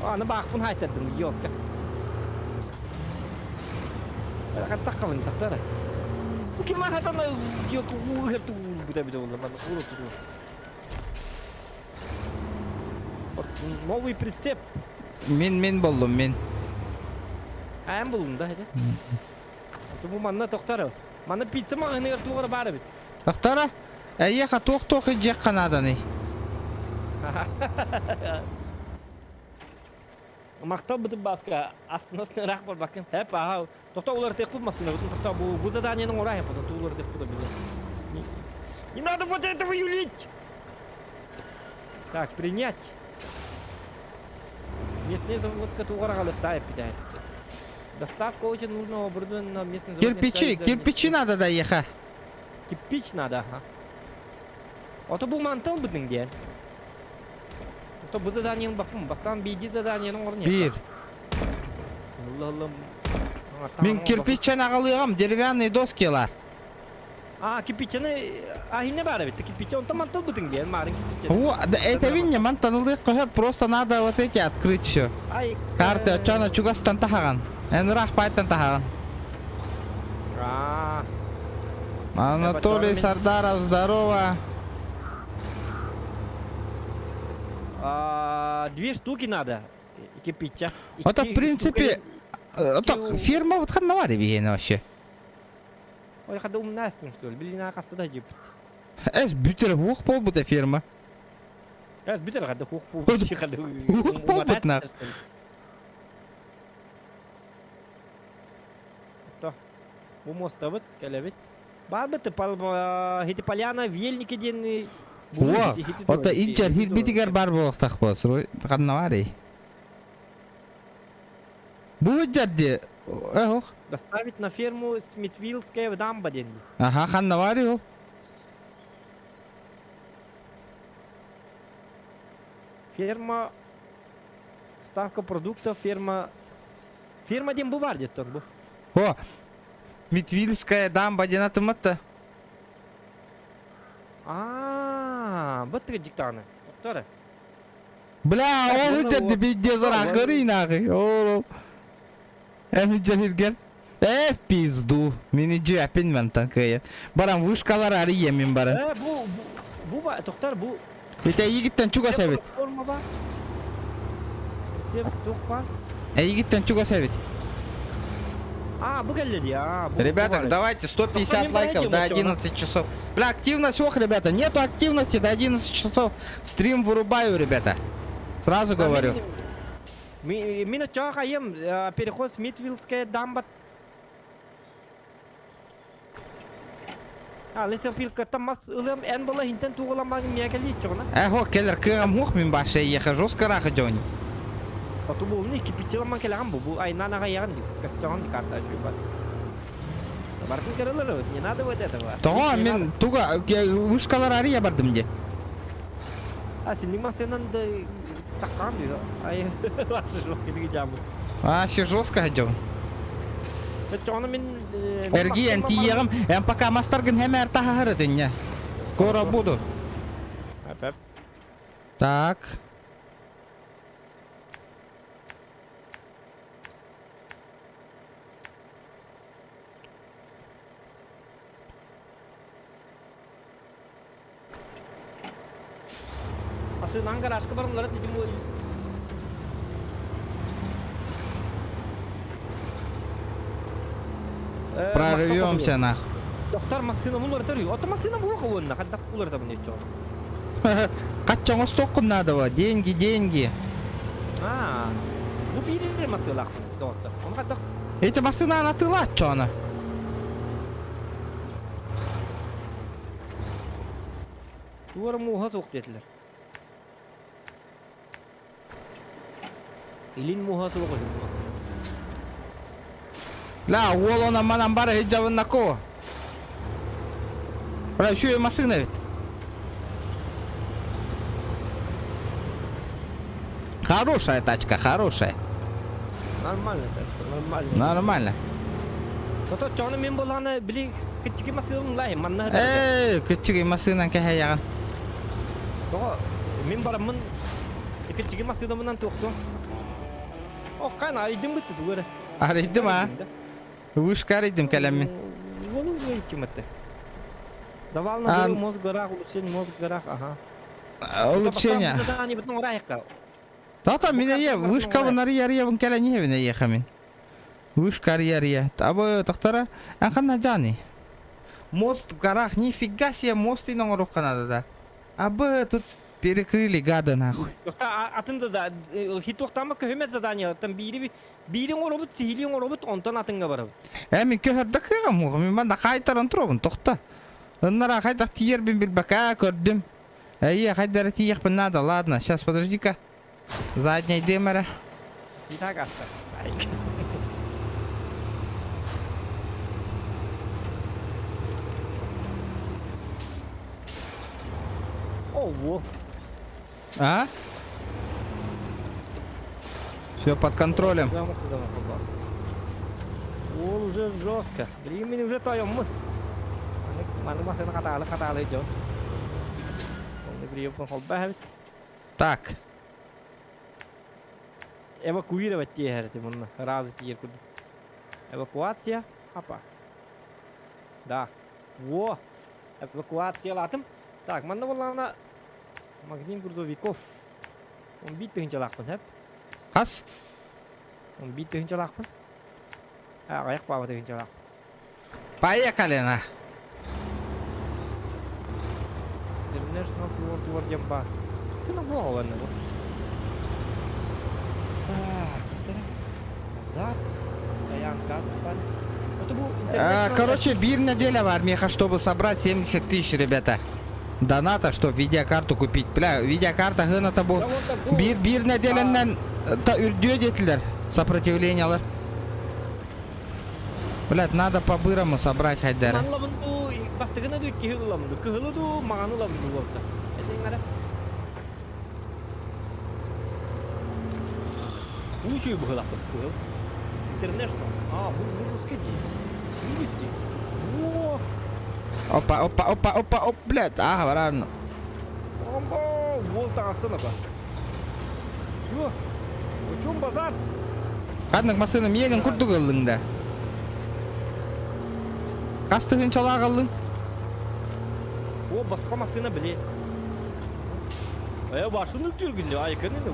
Аны баахпын хайтардым, ёлка. Хаттаққабын тахтара. Ким хатана ёлка уухер туу бит олла ман уру туу. Новый прицеп. Мин мин боллум мин. Эн булдум да хәдә. Бу манна тохтар. Манна пицца маҕаһыныгар туоҕара баар эбит. Тохтара. Эйиэхэ туох-туох илдьиэххэ нааданый? Махтал бытып баска астына ыраах барбаккын. Хэп аха тохто уларытыахпыт массыынабытын тохто бу бу заданиеның ораа потом уларытыахпыт обязательно. Не надо вот этого юлить! Так, принять. Местный заводка туҕар аҕалыахтаа эппитэ. Доставка очень нужного оборудования на местный завод. Кирпичи, кирпичи надо доеха. Кирпич надо, ага. Ото бу мантан бытың диэн. Ото бу заданиены баппын, бастан бийди заданиеның орнуна. Биир. Мин кирпиччен аҕалыаҕым, деревянные доскилар. А, кирпиччени ахинне баар эбит. Кирпичче онтон мантан бытың диэн, марын кирпиччени. О, да это винне мантан ылыах просто надо вот эти открыть все. Ай. Карты очана чугастан таһаҕан. Эн ыраах баайтан таһаҕан. А. Анатолий Сардаров, здорово. А, две штуки надо. Кирпича. Это в принципе, это ферма вот ханнавари биһиэнэ вообще. Ой, хада умнастым, что ли? Билина хаста да жепит. Эс бүтер хуох буолбута ферма. Эс бүтер хада хуох буолбут. Хада Хуох буолбут нах. То. Бу мостабыт, кэлэбит. Бар быт хити поляна вельники диэн О, ото инчер хирбитигэр бар буолуохтаах буолсур. Ханнавари. Бу дьэрди. Эх. Доставить на ферму Смитвиллская дамба диэн. Аха, ханнавари ол. Ферма ставка продуктов, ферма Ферма диэн бу бар диэт бу. О, Митвильская дамба диэн атыматта. Аа, быттыгы диктаны. Тоқтары. Бля, ол үтерди пиздец рахырый нахуй. Ол. Эм дьэргэр. Э, в пизду. Мини дьэпин мантан кыйын. Баран вышкалар арыйа мин баран. Э, бу бу ба тоқтар бу. Ведь эйигиттэн чугас эбит. Платформа ба. Рецепт туох бар. Эйигиттэн чугас эбит. А, бу кэллэ дии. А, бу Ребята, бу давайте 150 лайков до 11 часов. Бля, активность, ох, ребята, нету активности до 11 часов. Стрим вырубаю, ребята. Сразу говорю. Мин оччоҕо хайым переход Смитвиллская дамба. А, лесопилкаттан мас ылыам, эн была хинтен туғаламаң мия кэлииччоҕуна. Э, хо, келер кыам хух мин баша ехе жестко раха дьон. Оту буолуну кипиччиламан кэлэҕин бу, бу айнаан аҕай яҕын ди, көптөҕүн ди карта чуйбат. Бартын көрөлөр, не надо вот этого. Тоҕо мин туга вышкалар ария бардым де. А, синник масынан да таккан ди. Ай, жестко жамы. А, все жестко дьон. Чоҕуна мин Эргийэн тиийэҕим, эн пока мастаргын хэмээр таһаһар этиннэ. Скоро буду. Так. Асыынан гаражка барымлара дидим Прорвемся нах. Доктор массыына уларытар үй. Ото массыына буруха уонна хаддах уларытабын еччоҕ. Хачча оҥостуоххун наадава. Деньги, деньги. Аа. Бу биири массыылаахпын доҕоттор. Ону хаддах Эти массыынаан атыылааччы Туора мууһа суох диэтилэр. Илин мууһа суох үһү Ла, уол онон манан бара сылдьабыннако. Бля, үчүгэй массыына эбит. Хорошая тачка, хорошая. Нормально тачка, нормально. Нормально. Ото чону мен боланы били кыччыгы массыым лай манна. Эй, кыччыгы массыынан кэһэйэҕин. Тоҕо мин бараммын кыччыгы массыынамынан туохтуом. О, кан арыйдым бытты тугу эрэ. Арыйдым а. Вышка арыйдым кэлэммин. Уолу кимэтте. Давал на мозг горах, улучшение мозг горах, ага. Улучшение. Тата мин эйе вышкабын арыйа-арыйабын кэлэн иһэбин эйиэхэ мин. Вышка арыйа-арыйа. Табы тахтара эн ханна жаани? Мост в горах, нифига себе мост иин оҥоруохха надо да. Абы тут перекрыли гады нахуй. Атын да хитуохтаама көһүмэт заданиялартан биири биири оҥоробут, сиһилии оҥоробут, онтон атыҥҥа барабыт. Э мин көһөрдө кыаҕым уоҕум, мин манна хаайтаран туробун, тохто. Ыннара хайдах тиийэрбин билбэкэ көрдүм. Эйиэ, хайда эрэ тиийиэхпин наада, ладно, сейчас подожди-ка. Задняйдыам эрэ. И так аста. Ого. А? Все под контролем. Ол уже жестко. Времени уже тойоммут. Маны масына хатаалы хатаалы дьон. Так. Эвакуировать тиэһэрти мунна. Разы тиер курдук. Эвакуация. Апа. Да. Во! Эвакуациялатым. Так, манна буоллаҕына магазин грузовиков. Он биир тыһыынчалаахпын, хэп? Хас? Он биир тыһыынчалаахпын. Аҕыйах баба тыһыынчалаах. Поехали на. International World War диэн баар. Сына буола бу. Так, назад. Стоянка. Короче, биир неделя в армии, чтобы собрать 70 тысяч, ребята. Доната, чтобы видеокарту купить. Бля, видеокарта гына бу. Биир биир нэдиэлэнэн та үрдүө диэтилэр. Сопротивлениялар. Блядь, надо по-бырому собрать хайдары. Манлабын ду, бастыгына ду киһи ыламын ду, кыһылы ду, маҕаны ыламын ду буолта. Эсиҥ Учую быһылахпын кыһыл. International. А, бу бу русский дии. Вывести. О! Опа, опа, опа, опа, оп, блядь, ага, баран. Омбо, уол таҕыстын опа. Чё? О чем базар? Ханнык массыына миэгин курдук ыллыҥ да? Хас тыһыынчалаах ыллыҥ? О, басқа массыына били. Э, башын үлтүргүннү, айкын ини.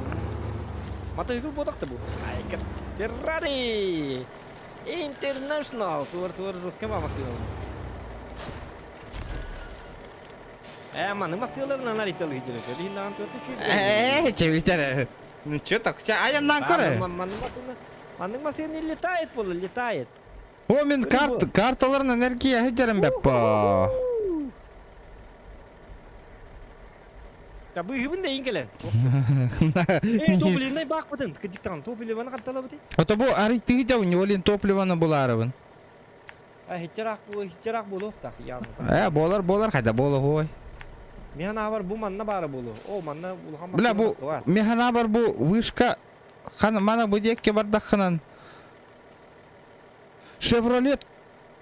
Матыгыл бодакты бу. Айкын. Феррари! International! Туар туар жестко массыына. Э, маны массыыларынан аритал хижер. Хиннаан туаты чүй. Э, чебитер. Ну чё так, айаннан көрө. Маннык массыына не летает була, летает. О, мен карт, карталарын энергия хиджерим беппо. Быыһыбын да иин кэлэн. Э, топливнай баахпытын, кырдьыктаҕын, топливаны ханталабытый? Ото бу арыйтыгы дьавын, олин топливаны булаарыбын. А, хиччараах хиччараах буолуохтаах явно. Э, буолар, буолар, хайда буолуой. Механабар бу манна баара буолуо. О, манна улахан Бля, бу механабар бу вышка хан мана бу диэкке бардаххынан Шевролет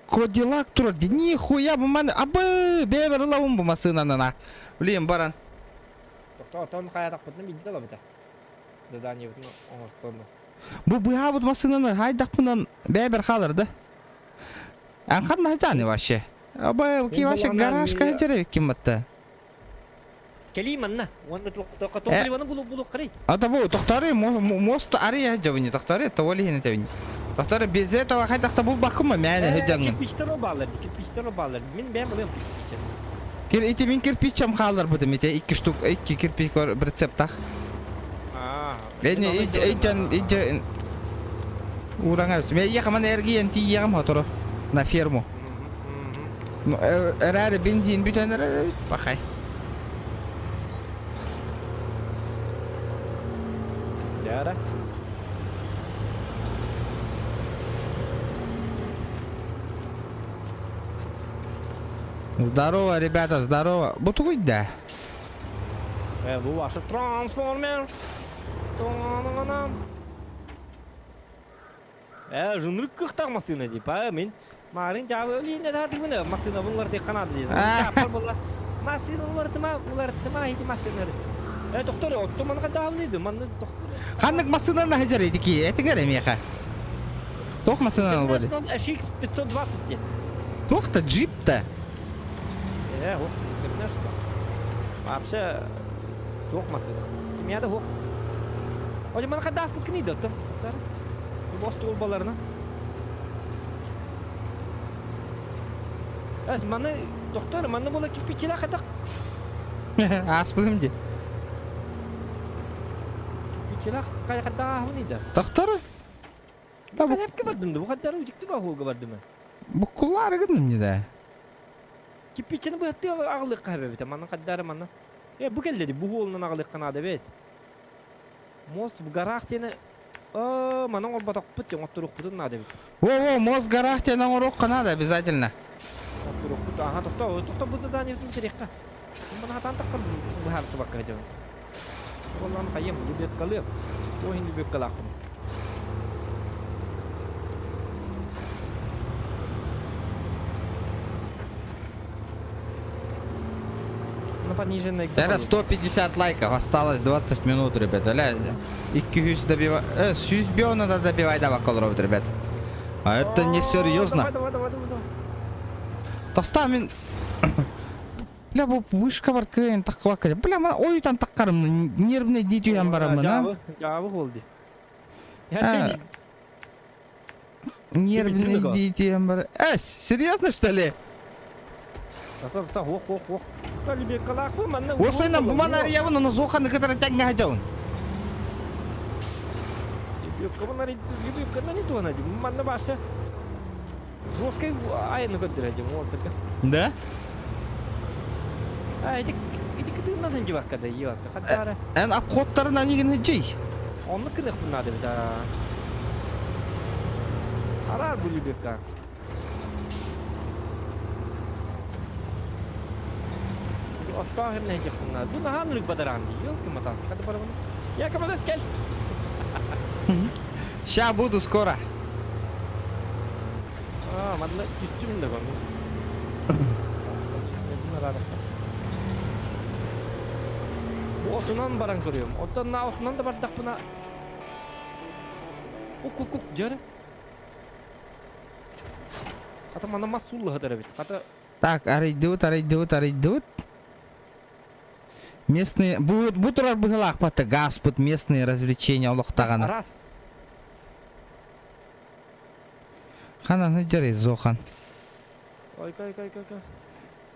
Кодилак турар ди. Нихуя бу маны абы бэбер ылабын бу массыынанан Блин, баран. Тохтоотон хайатахпытына билди ылабыта. Заданиебытын оҥортону. Бу быһаабыт массыынаны хайдахпынан бэбер хаалар да. Анхар наһажаны вообще. Абы ки вообще гаражка хажары ким батта. Кэлии манна. Уонна топливоны булу булу карый. А бу тохтары мост ария жабыни тохтары того ли хинетебин. Тохтары без этого хайдахта булбаккыма мәне хыжаңын. Кирпичтер баллар, кирпичтер баллар. Мин бэм ылым кирпичтер. Кир ити мин кирпиччам хаалар бутым ите икки штук икки кирпич бар рецептах. Аа. Эни ижан ижа Ураңа мен яхаман эргиен тиягам хоторо на ферму. Эраре бензин бүтэн бахай. Яра. Здорово, ребята, здорово. Бутугуй да. Бу ваша трансформер. Э, жунрык кыхтар массына ди, па мен марын жабы өлейін да дигүнэ массына булар дек канады ди. Жапар була. Массына улартыма, улартыма хити массына. Э, доктор, отто манга даавны манны доктор. Ханнык массынаны хажар эдики, этигер эмиэхэ. Туох массынаны болду? HX 520 ди. Туох та джип та. Э, ох, что. Вообще, туох массына. Кимияда хуох. Ожи манга дааспыт кини доктор. Бу остуолбаларына. Эс маны доктор, маны була кирпичиле хатак. Ааспытым ди. Кирпичиле кайкадааһын иде. Доктор? Бу хепке бардым да, бу каддар үжүктү ба хуга бардым. Бу куллары гынным не да. Кирпичини бу хатты агылык кабебит, маны каддар маны. Э, бу келди, бу хуолунан агылык канада бет. Мост в горах тени манан олботохпут оҥотторуохпутун наада эбит. Во-во, мост в горах тен оҥоруохха надо обязательно. Оҥотторуохпут аха тохто тохто бу заданиебытын сириэххэ. Маны хатаан таххан быһаарсыбакка дьон. Оллан хайым лебедкалыам. Туох иһин лебедкалаахпын. На пониженной Это 150 лайков, осталось 20 минут, ребята. Ля, 200 добивай. Э, сүүс биэс надо добивать, давай, колоров, ребята. А это не серьезно. Давай, давай, давай, давай. Тохтоо мин... Бля, бу вышка бар кыайан таххыбакка. Бля, ман ойутан таххарым, нервный дии түһэн бараммын, а? Жаабы болды. А, Нервный дии түһэн бар. Э, серьезно, что ли? Ох, ох, ох. Осайнан буман арыйабын, оны зоханы кытары тэҥҥэ сылдьабын. Манна баша жесткой айны көддүрәдим ол только. Да? А, эти эти кытыыннан дьыбакка да иевакка. Хаттара. Эн обходтарынан игин жей. Онны кынык надо да. Арар бу любекка. Оттоох эмне Бу нахан үлүк бадаран ди. Ёлки матан. Хады барабын. Я командос кел. Ща буду скоро. А, манна түстүм да бар. Бу отунан баран көрүөм. Оттон на отунан да бардахпына. Ук ук ук жары. Хата мана мас сулла хатар бит. Хата Так, арыйдыбыт, арыйдыбыт, арыйдыбыт. Местные... Бу, бу турар быһылаах бата гаспыт местные развлечения олохтаҕана. Арат. Ханан жарый зохан. Ой, кай кай кай кай.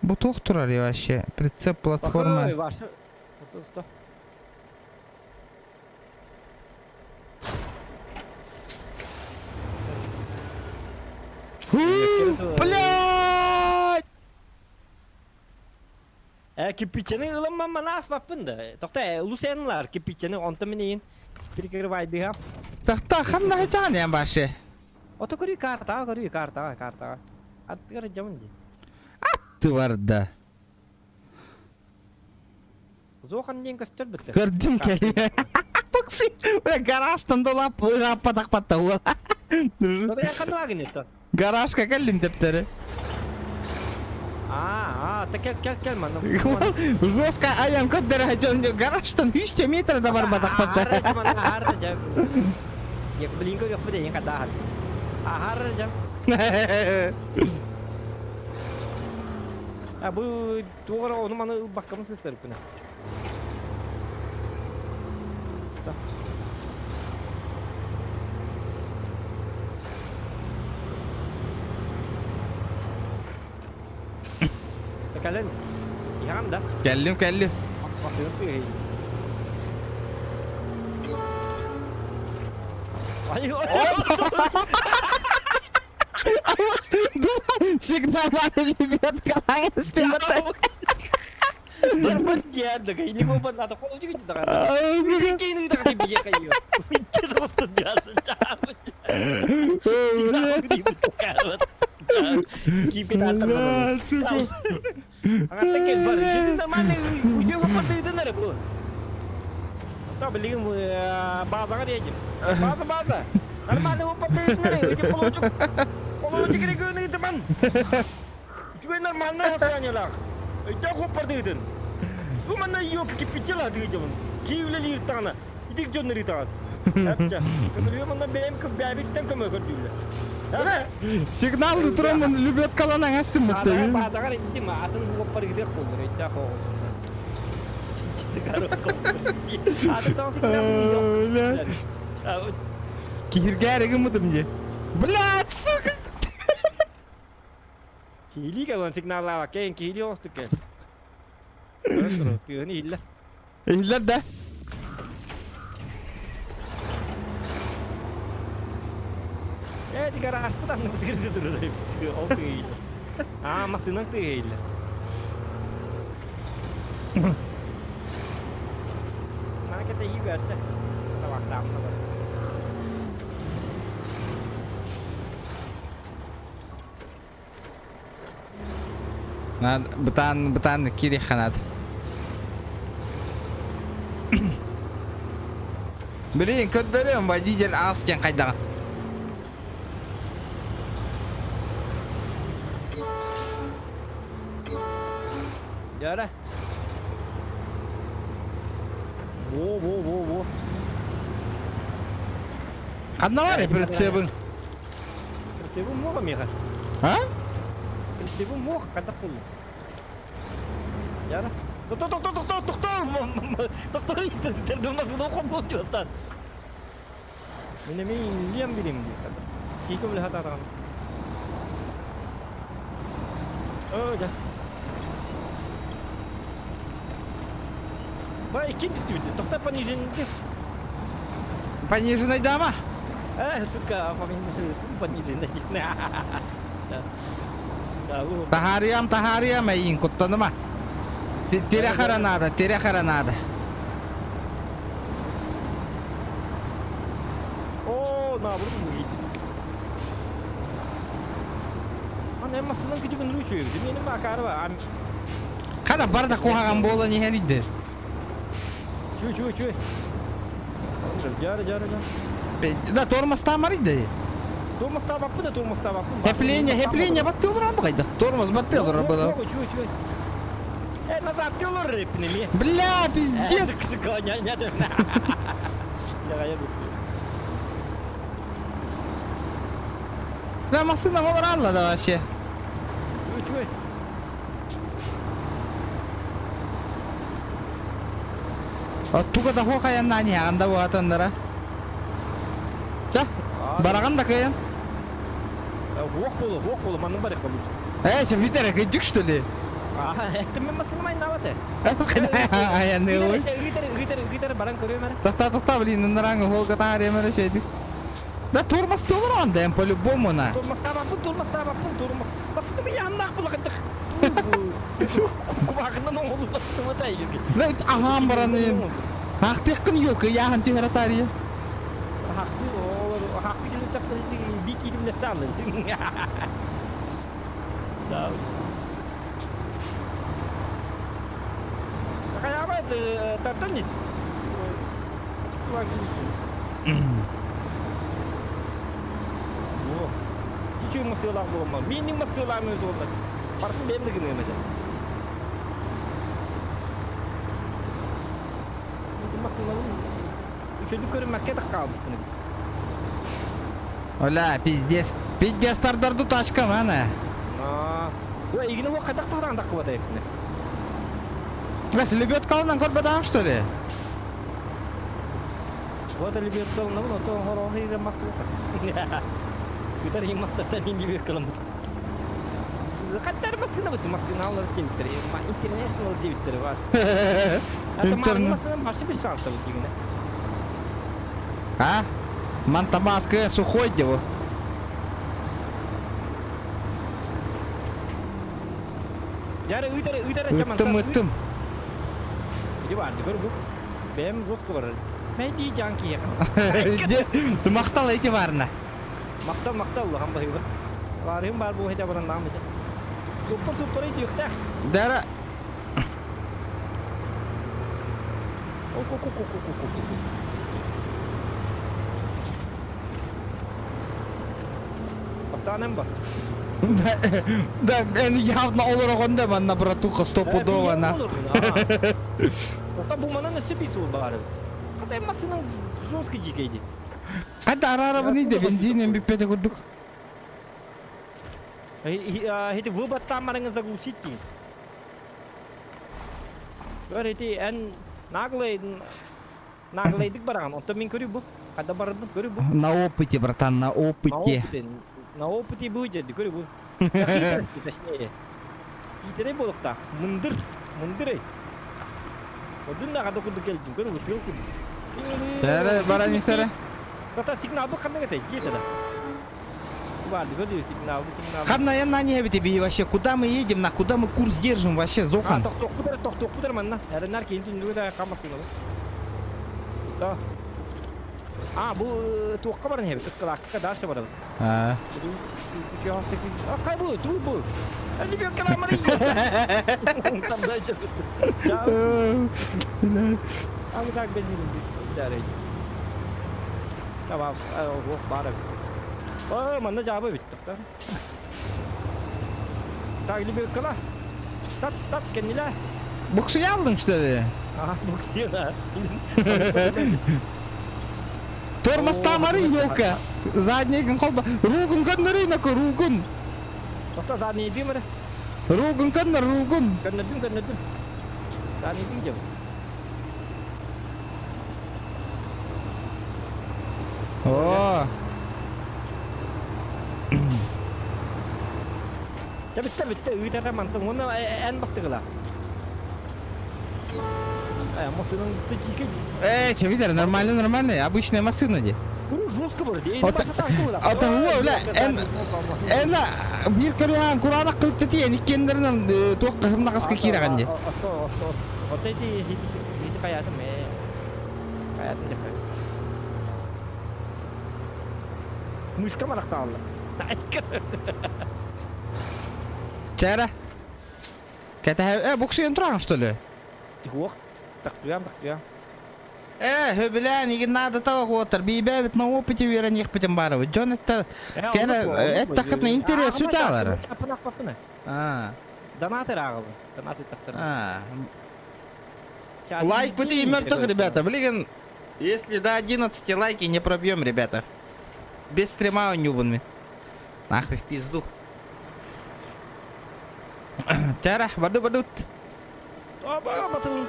Бу туох турар вообще? Прицеп платформа. Ой, ваша. Сто, сто. Блядь! Э, кирпиччэни ылан мана аспаппын да. Тохто, улус эн кирпиччэни, онтон мин иин прикрывайдыһа. Тахта ханна хачаан эн башы. Ото көрүү картаҕа көрүү картаҕа картаҕа. Аттыгар дьабын ди. Тыварда. Зохан диэн көстөр бытты. Көрдүм кэлиэ. Баксы. Бля, гаражтан долап ырааппатах уол. Ото я ханна это? Гаражка кэллим тептери. А, а, та кел кел кел манна. Жестко аян көддөрө хачан гаражтан 3 метр да барбатах патта. Я блин yok bir de kadar. Ахар жам. А бу тугара ону маны баккамын сыстар күнә. Кэлэн. Иһан да. Кэллим кэллим. Басып бир. Ай, Сигнал ребятка, Барбат жаардык, не болбон ата кол жигит да. Кейин да бие кайы. Сигнал утром лебедкаланан астым бутты. Базаҕар иттим атын уоппар идэх болдур өйдөөх Киһиргээригин мутум дии. Блядь, сука! Киһилии кэлэн сигналлаабакка кэйин киһилии оҕустук кэл. Тыаны иһиллэ. Иһиллэр да? Ээ ти гаражпыт анны тырды турар ол тыа иһиллэ. Аа массыынан тыа иһиллэ. Мана кэтэ иһи бэртэ. Табактаамна бар. Надо, бытаан, бытаан киириэххэ наада. Блин, көрдөрүөм водитель аас диэн хайдаҕын. Дьара. Во, во, во, во. Ханна бар прицебың? Прицебым муоҕа миэхэ. А? Прицебым муох ханна буллум. Дьара. Тохтоо, тохтоо, тохтоо, тохтоо. Тохтоо, тердемасını хомбо диотан. Мен эми инлиям билим дии хата. Кийком ле хата О, да. Бай, ким түстүбүт? Тохтоо пониженный. Пониженный дама? А, сука, пониженный. Да. Да, Таһаарыам, таһаарыам эйин куттаныма. Тирэхара надо, тирэхара надо. О, наоборот, будет. Ана массынан күтүгүн ручу. Менин бакарба. Хана барда куһаҕан буолан иһэрийдер. Чуй, чуй, чуй. Жара, жара, жара. Да, тормозтаамарыйды. Тормоз табаппын да, тормоз табаппын. Хэпление, хэпление баттыы олорон баҕайда. Тормоз баттыы олорор было. Чуй, чуй. Э, назад ты олорор эппинеми. Бля, пиздец! Сука, не, не, не. Я я Бля, массыына олоралла да вообще. Чуй, чуй. Туга да хуохайаннаани анда буатандара. Ча, бараган да кыйын. Хуох болу, хуох болу, манның бар калыш. Э, сен бүйтәрі кыйдык что ли? А, это мен массына майнабаты. Аянны ой. Ыйтар, ыйтар, ыйтар, баран көрөм әре. Тоқта, тоқта, блин, ныраңы холга тааремері шейдік. Да тормоз толыран да, по-любому на. Тормоз табаппын, тормоз табаппын, тормоз. Массына ми яннақ була кындык. Кубаакынан оҥоһуллубута Аһаан баран Ахтыаххын елка яахан түһэрэ таарыйа. Ахты ахты килистаппын би киирим Хайаабайт тартан ис. Чүчү масыалаах буолма. Мииннин масыалаах мүн буолла. Барытын бэйэм да гыныам этэ. Масыалабын үчүгүйдүк көрүммэккэ да хаалбыппын эбит. Оля, пиздец. Пиздец тардарду тачка мана. Ой, игини ол хайдах таһараан таххыбата эппинэ. Лес, лебедкалынан көрбөтөҕүҥ что ли? Вот лебедкалынан, ото хороох иирэн мастыбыта. Күтэр иһин мастартан иһин лебедкаламмыт. Хаттар массыына быт массыыналар диэбиттэр. International диэбиттэр бар. Интер... Массыына башы bir шанса бу дигине. А? Мантамаска сухой дево. Яра ыытара ыытара Ыттым ыттым. Иди бар, көр бу. Бэм жестко барар. Мәйди жан киһиэхэ. Здесь махтал эти варна. Махтал махтал улахан баһыыба. Баарыһым баар буолуо этэ баран наам этэ. Суппар суппар өйдүөхтээх. Дара Бастаан бар. Да, мен явно олорогон да манна братуха стопудово на. Ота бу манан өссө бир суол баар эбит. Кытай массыынан жестко дьиикэйди. Хата араарабын иде бензинен бүппете курдук. Эти выбаттаан бараҥын заглушить дии. Көр ити эн наглый наглыйдык бараҕын. Оттон мин көрүү бу. Хада барбын көрүү бу. На опыте, братан, на На опыте. опыте. На опыте будет, көрүү бу. Хитрости, точнее. Хитрый буолуохтаах. Мындыр. Мындырый. Одун да хада курдук кэлдим. Көрүү бу тыал курдук. Эрэ, баран истэрэ. Тата сигнал бу ханнык этэй? Дии да. Барды көрдүү сигнал, сигнал. Ханна я на не бити вообще, куда мы едем, на куда мы курс держим вообще, Зохан? Тохтуохпут тохтуохпут эрэ манна. Эрэннэр киин түннүгү да хаммастыылар. Да. А, бу туохха баран иһэбит? Ыскалаакка дальше барабыт. А. А, кай бу, туу бу. Они бьют каламары. Там дальше. А вы так бензин бит. Tamam, ох, бары. Ой, манна жабы бит, тоқта. Так, лебедкала. Тат, тат, кенниле. Буксуя алдың, что ли? Ага, буксуя, Тормоз тамары, елка. Задний колба. Рулгун көннөр нако, рулгун. Тоқта, задний дим, Рулгун көннөр, рулгун. Көннөрдүм, көннөрдүм. Задний дим жеп. О. Чэ бүттэ бүттэ ыытара мантан уонна эн бастыгыла. Э, машинаң тичике. Эй, че видер, нормально, нормально, обычная машина де. Бу жестко бар. Ота, ота, о, бля, эн, эн, бир көрүһэн кураанах кылыттати, эн иккиэннэринэн туох кыһымнаҕаска киирэҕин де. Ото, ото, ото ити ити хайатым э. Хайатым деп. Мышка марахсаалла. Чээрэ. Кэтэһэ, э, буксуйан тураҕын, что ли? Туох, тахтыам, тахтыам. Э, хөбүлээн, игин наада таҕа Биибээбит на опыте үөрэниэхпитин баарыбыт. Дьон это кэлэ эттэххитинэ интерес сүтаалар. Аппына, аппына. А, Донатор ааҕабын. Донат тахтар. а. Лайк быты мертвых, ребята. Блин, если до 11 лайки не пробьем, ребята. Без стрима нюбанми. Нахуй в пизду. Тяра, баду бадут. Батылын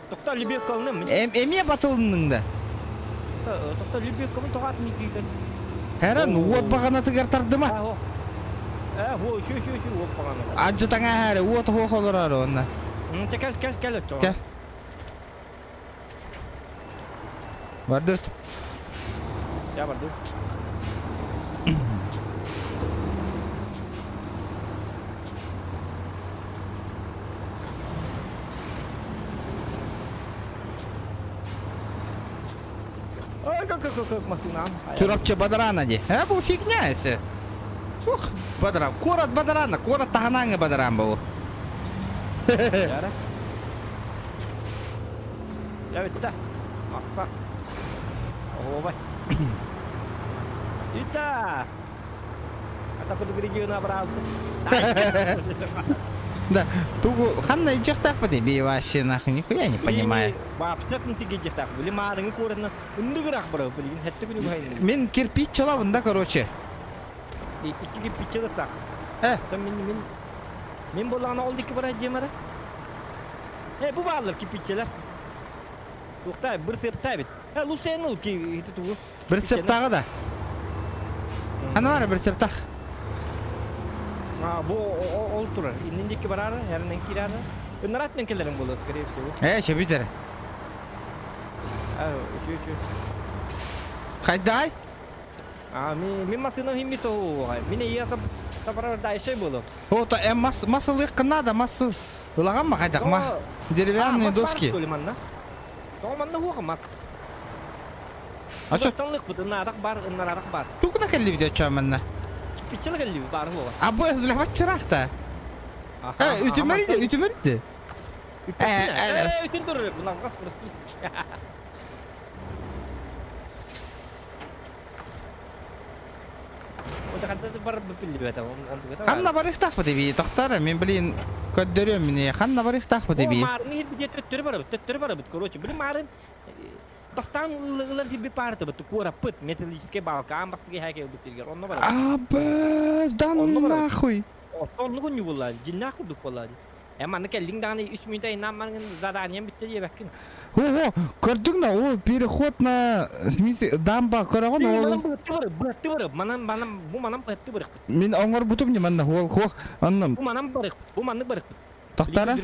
тоқта лебек калным. Эме батылының да. Тоқта лебек калым тоғат не кейден. Хэрэн уот бағанатыгар тардыма. Э, хо, шү шү шү уот бағана. Аджытаңа хэрэ уот хохолорар онна. Кел кел кел Кел. Бардут. Я бардут. Ой, как как как массыынам. Чурапчы бадарана ди. Э, бу фигня эсе. Ух, бадаран. Куорат бадарана, куорат таһынааҥы бадаран бу. Яра. Я бүттэ. Махта. Оһуобай. Ита! Атакы региона абралды. Да, тугу ханна ичехтаах бити вообще нахуй нихуя не понимаю. Вообще тинсигejехтаах. Били маарыҥы куоратынан ындыгыраах бара билигин хэтте күнү быһайын. Мин кирпич чалабын да, короче. Икки кирпич чаластаах. Э. Оттон мин мин мин буоллаҕына ол дикки бара дьиэм эрэ. Э бу бааллар кирпиччэлэр. Туохтай бір сыаптаабит. Э лучше эн ыл ки ити тугу. Бір сыаптааҕы да. Ана бар бір сыаптаах. А бу ол турар. Иннин дикки барары, эринен киирары. Ыннаратынан келерин буолуо, скорее всего. Э, чебитер. А, үчү үчү. Хайдай? А, ми ми массыына химми соһуоҕай. Мин эйиэ сабарар дальше буолуо. О, то э мас масылык надо, масы. Ылаган ма хайдах ма? Деревянные доски. Манна. Тоҕо манна хуоха мас. А чо Танлык бут, ынаарак бар, ыннарарак бар. тугуна келли видео манна? Пиччела келли бар хуоха. А бу бля баччарахта. Э, үтүмэриди, үтүмэриди. Э, Э, үтүн турар, бунагас прости. Ханна барыхтаах бит тохтар мен блин көрдөрүөм мини ханна барыхтаах бит би. Маарыҥы хирбит төттөрү барабыт, төттөрү барабыт, короче, били маарын бастаан ылар сирби паарты бит куораппыт металлический балка аан бастыгы хәкэ бу сиргер онно барабыт. Абыз да Онно барабыт. нахуй. Онну күннү буолла, дьиннээх курдук буолла. Э манна кэллиҥ даҕаны үс мүнүүтэ иннан маныгын заданием бүттэ диэбэккин. О, көрдүң на ол переход на смысле дамба көрөҕүн ол Манан быһытты барып, быһытты барып, манан манан бу манан быһытты барыппыт. мин оҥорбутум не манна ол хох анным Бу манан барыппыт, бу маннык барыппыт. тохтара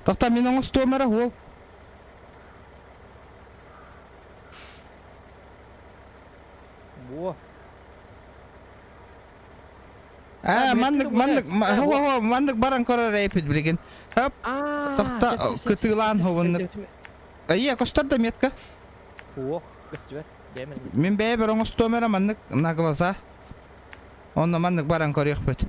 тохта мин оҥостуом эрэ ол Во. Аа, маннык маннык хо хо маннык баран көрөр эпит билигин. Хоп, тохта кытыылаан хобуннук. Айя, костор да метка. Ох, көстүбэт. Бэйэм Мин бэйэбэр оҥостуом эрэ маннык на глаза. Онно маннык баран көрүөхпүт.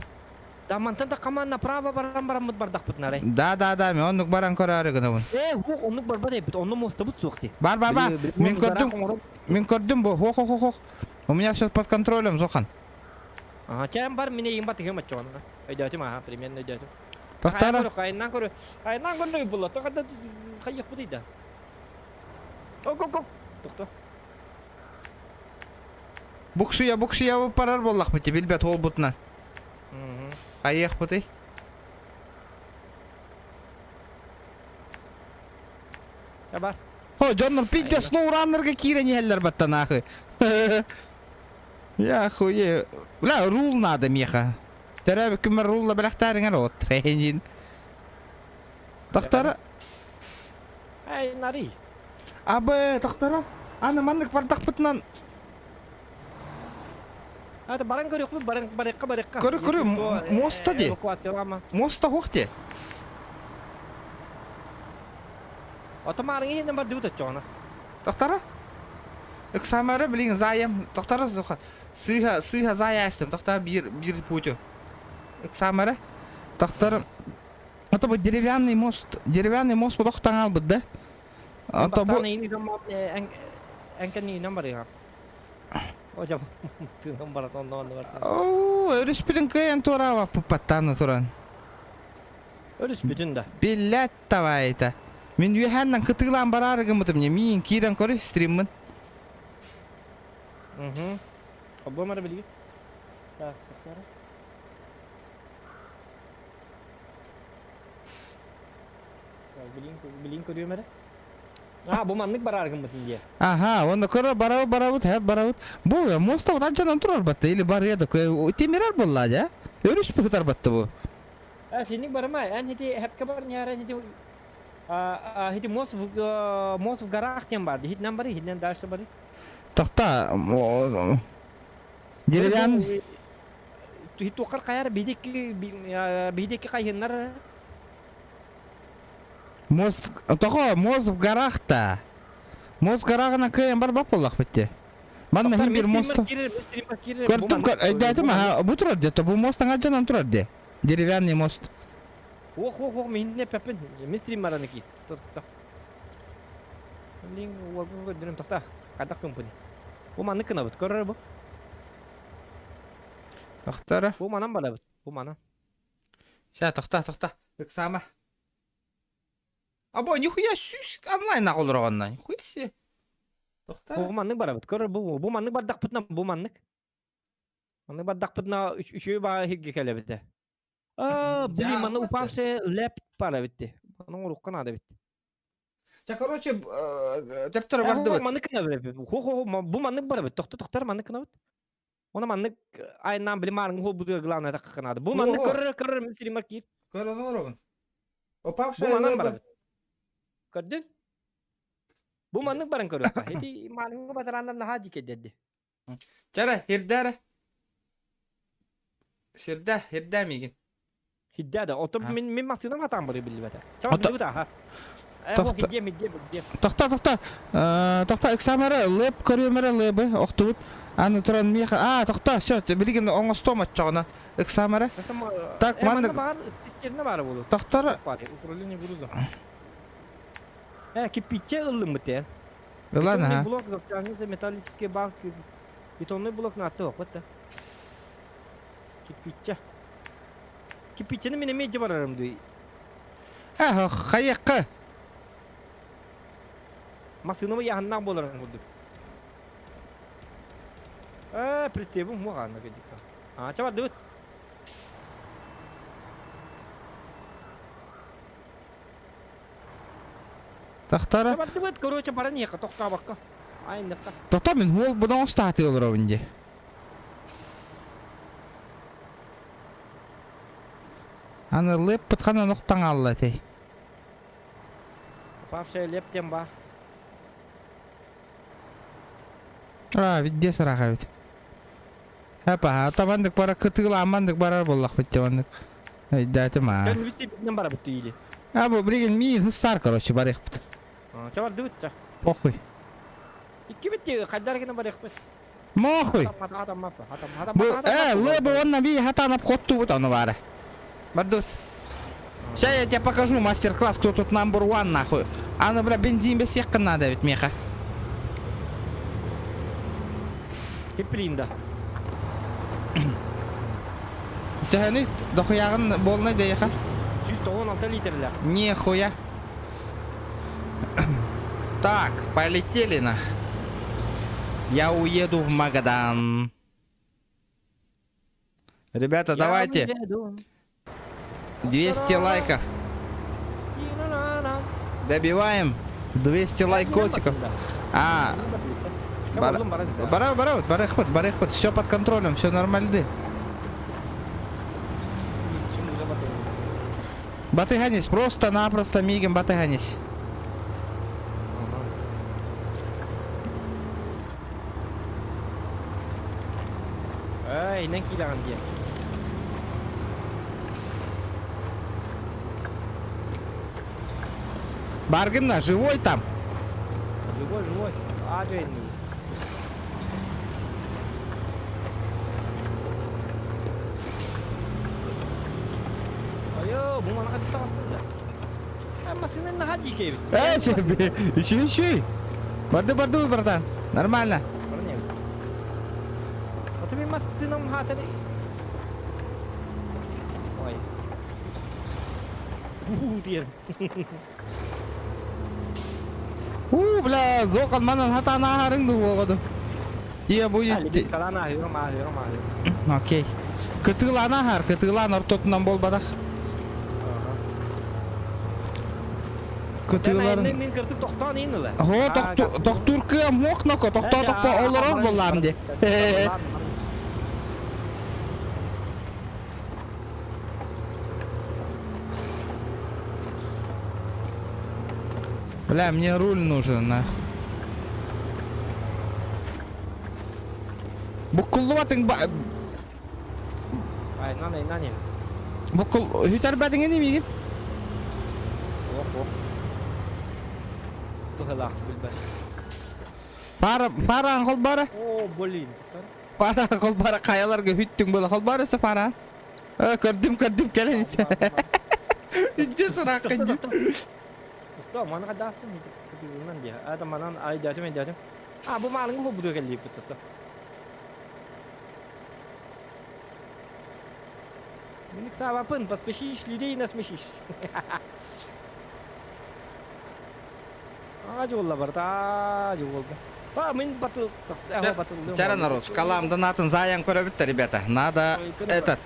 Да мантан да команда направо баран бараммыт бардахпыт нарай. Да, да, да, мен оннук баран көрөөрү гынабын. Э, хуох, оннук барбат эбит, онно мостабыт суох дии. Бар, бар, бар. Мин көрдүм, мин көрдүм бу. Хох, хох, хох. У меня все под контролем, Зохан. Ага, чайым бар, мине ең бат егем атчоғана. Өйдөтүм, ага, примерно өйдөтүм. Тохтара. Хайнан көрө, хайнан көрө була. Тохта хайык бу дейді. Ок, ок, ок. Тохто. Буксуя, буксуя парар боллах бити, билбет ол бутна. Айык бути. Бар. Хо, дьоннор пиздец сноураннерга киирэн иһэллэр батта нахуй. Я хуе. Бля, рул надо меха. Төрөөбүт күммэр рулла бэлэхтээриҥэр от тренин. Тохтара. Ай, нари. Абы, тохтара. Аны маннык бардахпытынан Ата баран көрөкпүт, баран барыкка барыкка. Көрү, көрү, моста ди. Эвакуациялама. Моста хуох де. Ото маарыҥы иһинэн бардыбыт оччоҕуна. Тохтара. Ыксамара билин заем. Тохтара суха. Сыыһа, сыыһа заястым. Тохтара биир биир путю. Ыксамара. Тохтара. Это бу деревянный мост. Деревянный мост бу тохтан албыт да. Это бу Эҥкэн барыга. Ожам сыынан барат онно онно барат. Оо, өрүспүтүн кыайан туораабаппыт паттааны туран. Өрүс бүтүн да. Биллэт давай-то. Мин үөһээннэн кытыылаан бараары гыммытым не миин киирэн көрү стриммын. Угу. Обомара билги. Так, тохтара. Билин билин көрүөм эрэ. А, бу маннык бараар гыммытын дии. Аха, онно көрө барабыт барабыт хэп барабыт. Бу моста анчанан турар батта или барыа да темирар болла да. Өрүс быһытар батта бу. А, синник барама, эн хити хэпке бар няра хити а хити мост в мост в горах тем бар. Хитнен бары, хитнен дальше бары. Тохта деревян Хит туқар каяр бидеки бидеки кайыннар. мост тохо мост в горах-то. Мост гараагына кыайан барбат буоллахпыт дии. Манна Тоқтар, хин бир мен мост. стриммер кирер, мен стриммер кирер. Бу Көрдүм, маннык, көр, өйдөөтүм, бу маннык. аха, бу турар дии, бу мост аҥа дьанан турар дии. Деревянный мост. Ох, ох, ох, мен не пеппин. Мен стриммер аныки. Тор, тохто. Блин, уолбун көрдүрүм, тохто. Хайдах көмпүнүй? Бу маннык гынабыт, көрөр бу. Тохтара. Бу манан барабыт, бу манан. Ща, тохта, тохта. Ыксаама. Або, нихуя сүүс онлайн олороҕунна. Нихуя себе. Тохта. Бу маннык барабыт, көрөр бу. Бу маннык бардахпытына, бу маннык. Маннык бардахпытына үчүгэй баҕа иһиргэ кэлэбит. Аа, блин, манна упавшая лэп баар эбит. Маны оҥоруохха наада эбит. Ча, короче, төптөрө бардыбыт. Маннык гынабыт. Хо-хо, бу маннык барабыт. Тохто тохтор маннык гынабыт. Оны маннык айнаан били маарыҥ хуолбутугар главное такка наада. Бу маннык көрөр көрөр мин сиримар киир. Көрөн олоробун. Бу Упавшая манан лэб. барабыт. Көрдүн? Бу маннык баран көрүөххэ. Ити маарыҥҥа батарааннар наһаа дьикэйдэрди. Чара, хирдэ Сирдэ, хирдэ миигин. Хиддэ да. Оттон мин мин массыынам хатаан барыы биллибэтэ. Ото- Чабардыбыт аха. Э, Тохто- хиддиэм, хиддиэм, хиддиэм. Тохта, тохта. Тохта, ыксаамара лэп көрүөмэрэ лэбы охтубут. Аны туран миэхэ, а, тохта, все, билигин оҥостуом оччоҕуна. Ыксаамара. Так, Э, манна маннык баар цистерна баара буолуо. тохтор Управление груза. Э, кирпиччэ ыллыммыт ээ. ылан Бетонный аха. блок затянется металлический банк. Бетонный блок наатты вот да. Кирпиччэ. Кирпиччэни мин эмиэ барарым дуу. Э, хайыкка. Массыынабы яһаннаах буоларын курдук. Э, прицебым хуаҕаанна кыдьыкта. А, чабардыбыт. Тахтара. Чабардыбыт, короче, баран иэхэ тохтообокко. Айныкка. Тота мин хуол будан остааты олоробун дии. Аны лыппыт ханан охтан алла этэй. Упавшая леп диэн баар. А, видде сараха бит. Апа, табандык бара кытыылаамандык барар буоллахпыт дьабандык. Өйдөөтүм аа. Көн үс типинэн барабыт или. А бу билигин миин хыссаар короче барыахпыт. Чабардыбыт ча. Похуй. Иккибит хайдар гына барыахпыт. Мохуй. Бу э лыбы онна би хатанап хоттубут ону баара. Бардыбыт. Сейчас я тебе покажу мастер-класс, кто тут number one нахуй. Аны бля бензин бесиэххин надо ведь меха. Кипринда. Төһөнүй дохуяҕын буолнай дэйэхэ? 116 литрлер. Нихуя. Так, полетели на. Я уеду в Магадан. Ребята, Я давайте. уеду. 200 лайков. Добиваем 200 лайкосиков. А, Бар... бара, бара, барахпыт, барахпыт. Все под контролем, все нормально. Батыганись, просто-напросто мигом батыганись. Эй, инэн киилэҕин диэн. Баргынна, живой там? Живой, живой. Аа дьэ Айо, бу мана хатта таҕыстым да. Массыына наһаа дьиикэй эбит. Эй, еще, еще. Барды, барды, братан. Нормально. Ото мин массыынам хаатан Ой. Бу диэн. У, бля, зоқан манан хатан ааһарыҥ дуу буоҕаду. Тиэ будет... Кытылаан ааһыам, ааһыам, ааһыам. Окей. Кытыылаан ааһар, кытыылаан ортотунан буолбатах. Кытыыларын... Мен кыртык тохтоон иин ыла. Хо, тохтуур кыам хуох ноко, тохтоо тохпо олорор буоллаам ди. Бля, мне руль нужен, нах. Буккуллубатыҥ ба... Айнан, айнан ем. Буккул... Хүтэрбэтиҥ ини миигин? Ох, ох. Быһылаах билбэт. Фара, фара холбара. О, блин. Фара холбара хайаларга хүттүҥ буола холбара өссө фара. Э, көрдүм, көрдүм, кэлэн ис. Инде сыраккын дии. Уста, маны қадастым, капилынан дии. А, манан айдатым, айдатым. А, бу малыңы хобуду келлип бутта. Миник савапын, поспешишь, людей насмешишь. А, жолла бар, та, жолла. Ба, мин батыл, Тяра народ, шкаламдан атын заян көрөбүт ребята. Надо этот.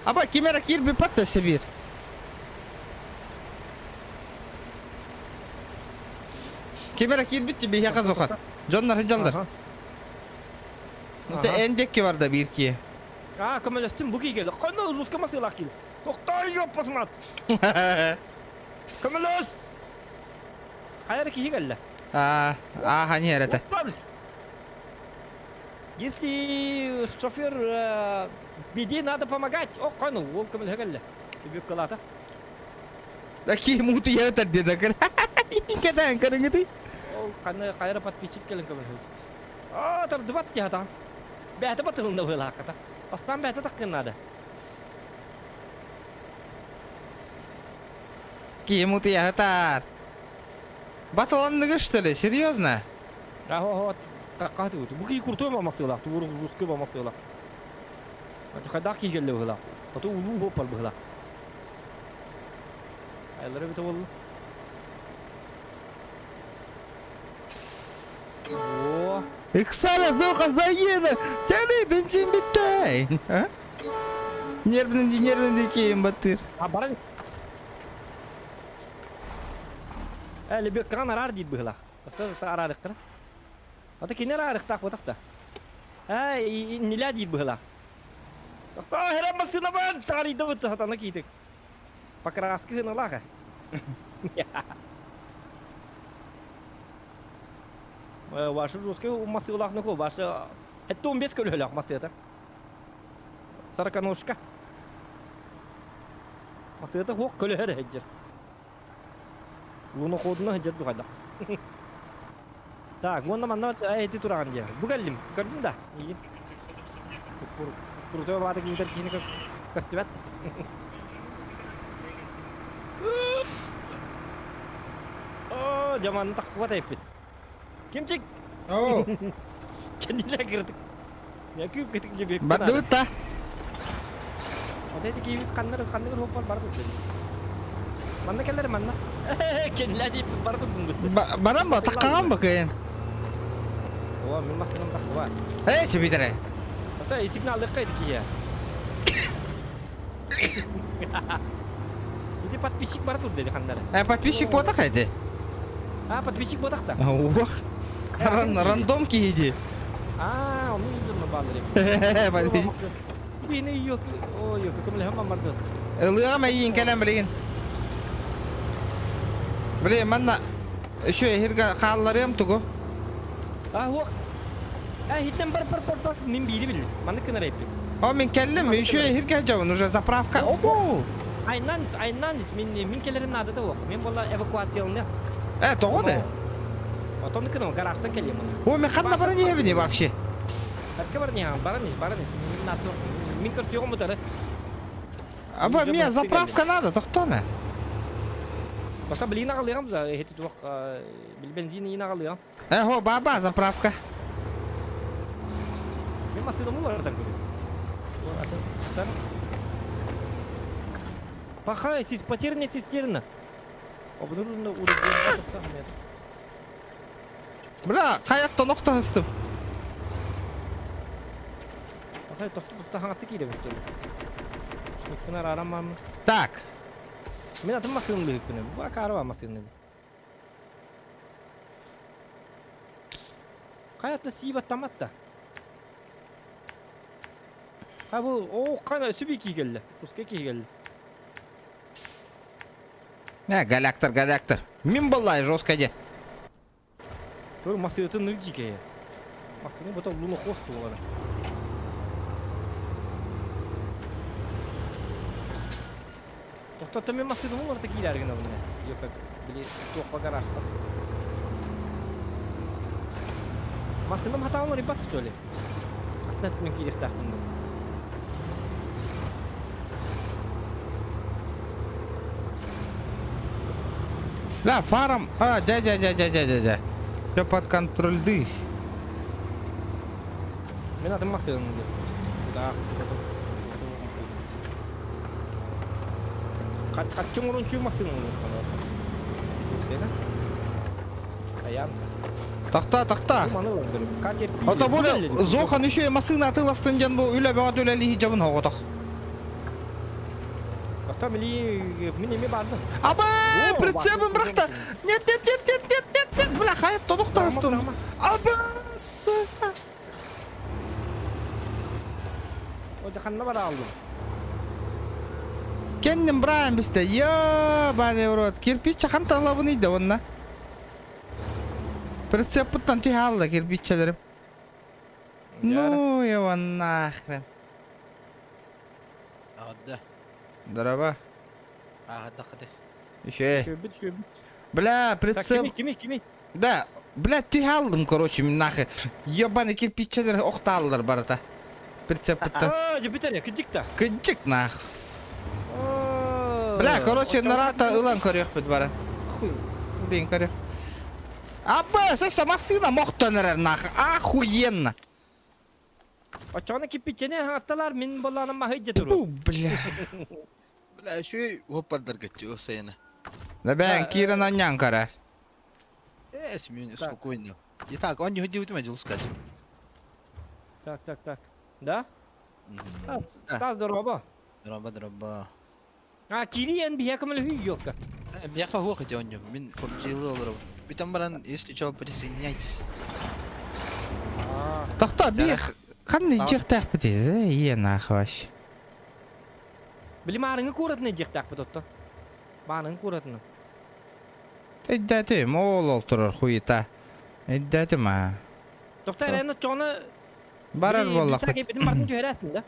Аба, кимера кирби патта сибир. Кимера кирбит тебе яка зохат. Дьоннор жаллар. Те эндекки бар да бир ки. А, көмөлөстүм бу кийгеле. Кайна русска масылак кил. Токтой ёппасмат. Көмөлөс. Хайыр киһи кэллэ. А, а, хани эрете. Если шофер э, беде надо помогать, о, кайна, ол көмөлөһө кэллэ. Түбүк кылата. Такие муты я это деда. Кадан карыңыты. Ол каны кайра подписчик кэлэн көмөлөһө. А, тардыбат тиһатан. Бэйэтэ батылында быһыылааххата. Бастаан бэйэтэ таххын наада. Ким утуйаһытар? Батыланныгы что ли? Серьезно? Аһо какааты бу кии куртуй мамасыылаах, тууру русский мамасыылаах. Хайдах кии кэллэ быһыылаах. Ото улуу хоппар быһыылаах. Айлары бите болду. О, Ыксара сука заеду! Тяни, бензин биттай! А? Нервный, нервный киим батыр. А баран Э, лебеккаҕын араар диир быһыылаах. Ата араарыктара. Ата кини араарыктаах буотах да. Э, иннилээ диир быһыылаах. Тохтоо, херэ массыынабын таарыйдыбыт сатана киитик. Покраска гыналаах э. Ваша жесткий массыылаах нуку, ваша... Это он без көлөһөлөөх массыата. Сороконожка. Массыата хуох көлөһөр сылдьар. Луноходуна сылдьар духайдах. Так, уонна манна эти тураҕын диэ. Бу кэллим, көрдүм да. Иин. Крутой баата киһитэр киһини көстүбэт. О, жаман тахпат эппит. Кимчик? Оо. Кэннилээ кырдык. Якып кытык жебек. Бардыбыт та. Вот эти киевит ханнар ханнар хоппар барды. Манна келлер манна. Кэннилээ дип барды бунгут. Баран ба таккаган ба кыйын. О, мин масынам таккыба. Эй, чебитере. Ата сигналдык кайды кия. Иди подписчик бар тур деди ханнары. Э, подписчик бота хайды. А, подписчик ботах да. Ух. Ран, рандом киһи А, ону инжирно баалар. Подписчик. Бини yok, о yok, көмөлөһөн баммарды. Ылыга мэйин кэлэн билигин. Блин, манна еще эхирге хаалларыам тугу. А, хуох. А, хиттен бар бар бар бар, мин биири билим. Манны кынар эппит. О, мин кэллим, еще эхирге жабын, уже заправка. Опу! Айнан, айнан, мин мин келерим наада да Мен бола эвакуациялыны. Э, тоҕо да? Отон кынам гаражтан келем. О, мен ханна баран иһэбини вообще. Хатка бар не, баран не, баран не. Мин наада. Мин көрсөйгөм бутары. Аба, мне заправка надо, тохтоона. Баса блин агалыгам за эти туох бензин ин агалыгам. Э, хо, баба, заправка. Мен машина улардан көрөм. Пахай, сис потерянная цистерна. Обнаружено уровень Бля, хаяттан охтоһустум. Пахай, тохту тохту хаңатты кире бит. Миккенер арамам. Так. Мен атым машинаны лыгып Бу акарба машинаны. Каятта сиба таматта. Ha bu о кана сүби кийгелли. Куска кийгелли. Э, галяктор, галяктор. Мин боллай жестко де. Тур машинатын нүржике. Машина бата луна хосту болар. Тоқтатта мен машина олар да кийләрген абыны. Yok били тоқпа гараж бар. Массыынам хатаан уларыйбат что ли? Атын өттүнэн киириэхтээхпин дуу? Да, фарам. А, дядя, дядя, дядя, дядя. Все под контрольды. Мин атын массыынам диэн. Да, Хаччы оҥорон чүү массыына оҥорон. Аян. Тахта, тахта. Ото бу Зохан еще массыына атыыластын диэн бу үлэ бөҕө үлэлиһи дьабын оҕотох. Ата мили мин эми бардым. Абы, прицепом брахта. Нет, нет, нет, нет, нет, нет, нет, бля, хайат тодук тастым. Абы, сука. О, ханна бара алдым. Кенним Брайан бисте. Ёбаный в рот. Кирпич хантан алабын иде онна. Прицепыттан түһэ алла кирпиччэлэрим. Ну его нахрен. Аҕадда. Здорово. Ааҕардаххыты. Еще. Шөбүт, шөбүт. Бля, Так, прицеп... кими, кими, кими? Да, бля, түһэ алдым, короче, нахрен. Ебаный кирпиччэлэр охтааллар барыта. Прицепыттан. А, дьэ бүтэр, кыдьык да. Кыдьык нах. Бля, короче, нарата ылан көрүөхпүт баран. Хуй, блин, көрүөх. Абба, сessa массыына мохтон эрэр нах. Охуенно. Оччоҕуна кирпиччэни аһатталар мин боллааным маһыйдьа Фу, туру. бля. Бля, үчүгэй уоппардаргытчы сайына. Да бэйэн киирэн анньан көрөр. Э, Семен, спокойно. Итак, он не ходил дьулускать. Так, так, так. Да? Стас, здорово. Дроба, дроба. А, кириэн биһиэхэ көмөлөһүү ёлка. Миэхэ хуох ити онньу. Мин PUBG-лы олоробун. Бүтэн баран, если чё, присоединяйтесь. Тохтоо, биир ханна дьиэхтээхпит ийэ нахуй. Били маарыҥы куоратына дьиэхтээхпит отто. Маарыҥы куоратына. Өйдөөтүм, ол ол турар хуйта. Өйдөөтүм аа. Тохтоо эрэн оччоҕуна Барар буоллахпыт. Битин бартын түһэрээсин да.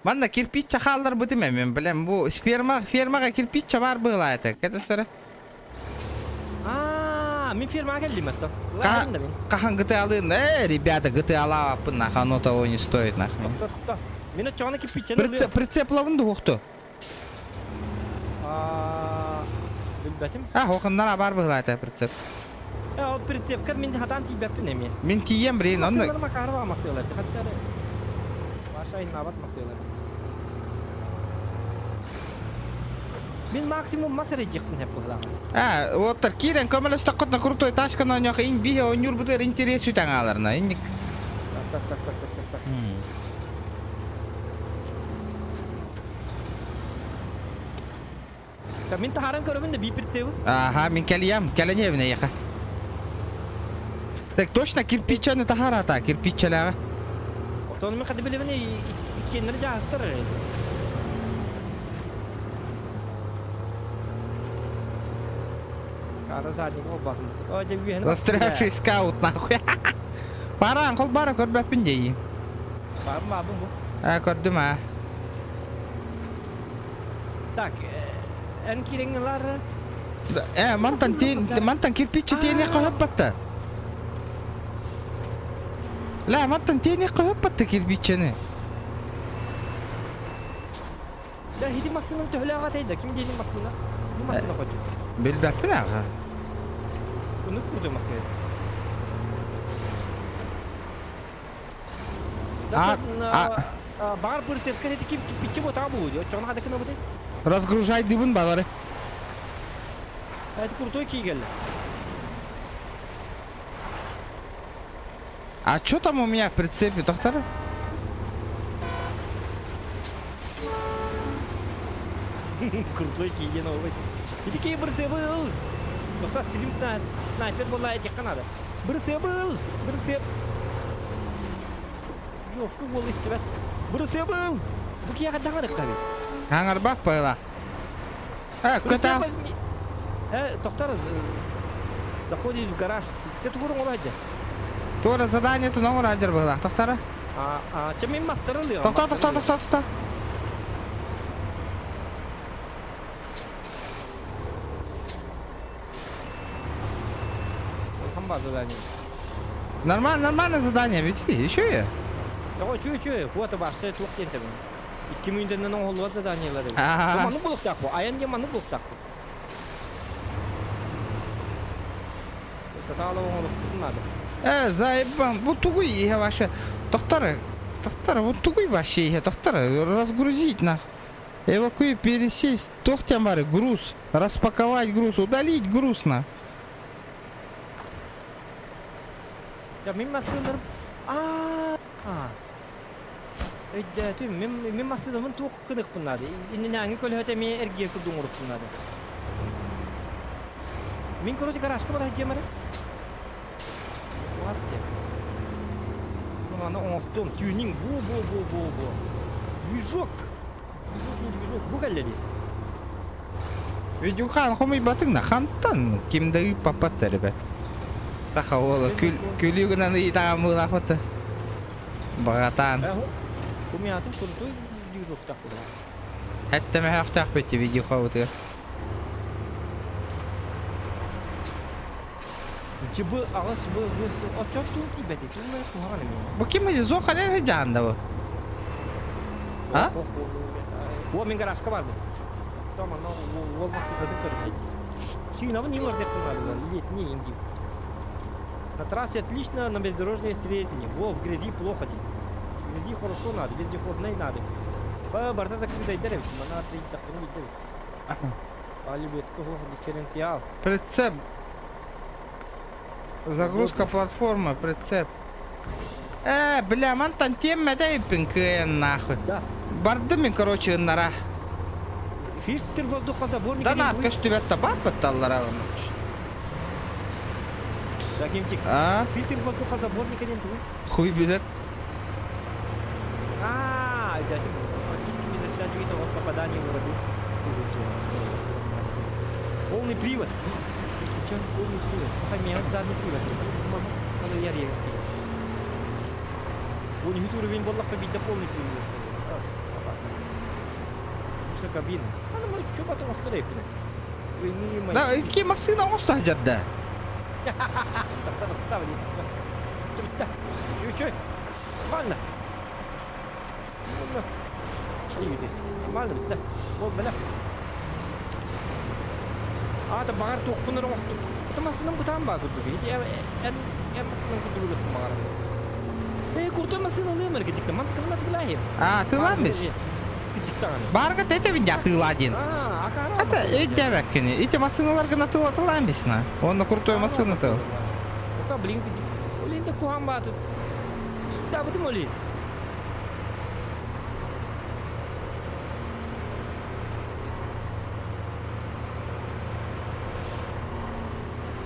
Манна кирпиччэ хаалларбытым эмин, билем бу ферма фермаҕа кирпиччэ баар быһыылаата. Кэтестере. Аа, мин фермаҕа кэллим атто. Хаһан гытаалыын, э, ребята, гытаалаабаппын нахуй, оно того не стоит нахуй. Мин оччоҕуна кирпиччэни Прицеп, прицеплавын дуохту. Аа, билбэтим. А, хохыннара бар быһыылаата прицеп. Э, ол прицепкер мин хатан тиийбэппин эмиэ. Мин тиийэм, блин, онно... Массыылар макарова массыылар. Хаттары. Ваша иннабат массыылар. Мин максимум мас эрэ диэхпин хэп А, вот киирэн көмөлөстөххүтүнэ крутой тачканы оонньуох ин биһи оонньуурбутугар интэриэс сүтэн хааларына. Инник. Так, так, так, так, так, так. Так, мин таһааран көрөбүн да бии прицебы. Аха, мин кэлиэм, кэлэн иһэбин эйиэхэ. Так точно кирпиччэни таһаарата, кирпиччэлээҕи. Оттон мин хады билэбин иккиэннэри дьааһыктар эрэ. Кара задник олбатым. О, дьэ үөһэни Застрявший скаут нахуй. Баран, хол бара көрбөппүн дии. Баарым баабын бу. А, көрдүм а. Так, эн киириҥҥилар Э, мантан тиэн, мантан кирпиччэ тиэниэххэ сөп Ла, мантан тиэниэххэ сөп кирпиччэни. Да, ити массыынам төһөлөөх этэй да? Ким диэни массыына? Бу массыына хочу. Билбэппин аҕа. Уну курдук массыына. А, А, баар прицепка эти ким кирпиччэ ботаа буу. Оччоҕуна хада кынабыты. Разгружай дыбын балары. Это крутой кигель. А что там у меня в прицепе, доктор? Крутой киген новый. Ити кей бырсыбыл. Доктор стрим снайпер была этих надо. Бырсыбыл, бырсып. Yok, ол истибет. Бырсыбыл. Бу кияга даңарык таби. Аңарбак байла. А, көтә. Э, доктор, заходит в гараж. Ты тугурун оладжа. Тура задание ты номер адер была. Тоқтара. А, а, чем мен мастырылды? Тоқта, тоқта, тоқта, тоқта. Хамба задание. Нормально, нормальное задание, ведь еще я. Тоҕо үчүгэй үчүгэй, хуата барса туох диэн тэбин. Икки мүнүүтэннэн оҥоһуллубат заданиелар эбит. Аа. Маннык буолуохтаах бу, айан диэн маннык буолуохтаах бу. Татаала оҥоһуллубутун наада. Э, заебан, бу тугуй иһэ вообще. Тохтор, тохтор, бу тугуй вообще иһэ, тохтор, разгрузить нах. Эвакуи, пересесть, туох диэн бары, груз, распаковать груз, удалить груз на. Я мин массыыналарым аа өйдөөтүм мин мин массыынабын туох гыныахпын наада иннинээҥи көлөһөтө эмиэ эргиэ курдук оҥорукпун наада мин короче гаражка бара сылдьыам эрэ Эвакуация ну аны оҥостуом тюнинг бу бу бу бу бу движок движок не движок бу кэллэ дии Видюхан хомуйбатыҥ на хантан ким да ыыппаппат ребят. Саха уола күл күлүү гынан ыйытаҕан быылаахпыт. Баҕатаан. Кумятым крутой движок такой. Эттэмэһэхтээхпит видюхабытыгар. Чб аҕыс б в с оччо туу тиийбэти тууннай куһаҕан эмиэ. Бу ким Зохан эн дьаанда бу? А? О, мин гаражка бардым. Там ана уол массыынатын көрдüm. Сыынабын не олордехпин летний ингим. На трассе отлично, на бездорожной средней. Во, в грязи плохо дии. В грязи хорошо надо, вездеходной надо. Барда закрытай дерев, мана тридцать видел. Палибет дифференциал. Прицеп. Загрузка платформы, прицеп. Э, бля, мантан тиэммэтэ кыайан нахуй. Да. Бардым мин, короче, ыннара. Фильтр воздухозаборника. Донат көстүбэт да баар Акимчик. А? Фильтр воздухозаборника диэн тугуй? Хуй билэр. А, это практически не защищать вид от попадания в воду. Полный привод. Чем полный привод? Поменять задний привод. Надо я регать. У них уровень был побить до полный привод. А, собака. Что кабина? А ну мы что потом оставим? Да, итки массыына оҥосто сылдьар. Так, так, Нормально. Нормально. Нормально, Вот, бля. А, да баҕар туохпун эрэ оҥостум. Это массыынам кутаан баа курдук. Ити эн эн массыынам курдук баҕар. Э, крутой массыына ылыам эрэ китиктэ. Мантыкын атыылаһым. А, атыылаан бис. Китиктаҕаны. Баарга тэтэбин дьэ атыылаа диэн. А, акара. Это өйдөөбөккүнү. Ити массыыналаргын атыылатылаан бисна. Онно крутой массыына тыл. Это блин, Олин да куһаан бааты. Дабытым оли.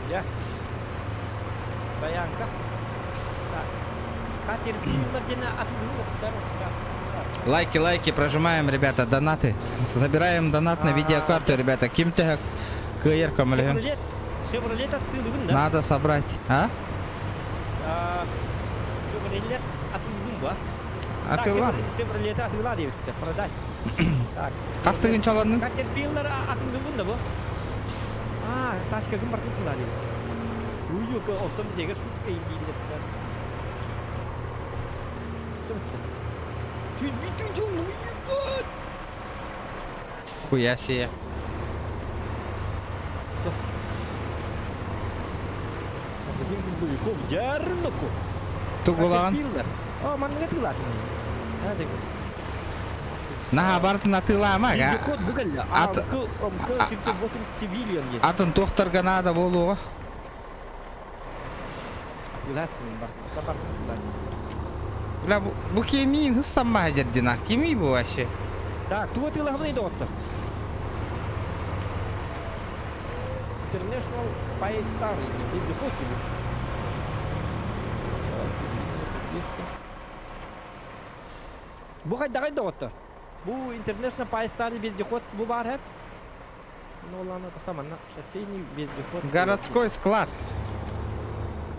Я. Стоянка. Так. Лайки, лайки, прожимаем, ребята, донаты. Забираем донат на видеокарту, ребята. Ким төһө кыайар көмөлөһүҥ. Шевролет, Шевролет атыылыыбын да? Надо собрать. А? Шевролет атыылыыбын ба? Атыылаан. Шевролет атыылаа диэбиттэр, продать. Так. Хас тыһыынчаланныҥ? Caterpillar атыылыыбын да бу? А, тачкагын бартын атыылаа диэбиттэр. Уйука, оттон бизеге шутка индиилеттер. Чуть жыл, ну ебать! Хуя себе. Один грузовиков дьарноку. Тугулаҕын. Caterpillar. О, манныга атыылаатын. Наһаа барытын атыылаама. Вездеход бу кэллэ. Ат- АМК, МК 38 Civilian диэн. Атын туохтарга наада буолуоҕа. Атыылаастын бар. Бар. Бля, бу, бу кимиин хыссамма дердина. Кимий бу вообще? Так, тугу атыылаһабыный доҕоттор? International Paystar вездеход тебе. Бу хайдаҕай доҕоттор? Бу International Paystar вездеход бу баар хэп. Ну ладно, там она шоссейный вездеход. Городской склад.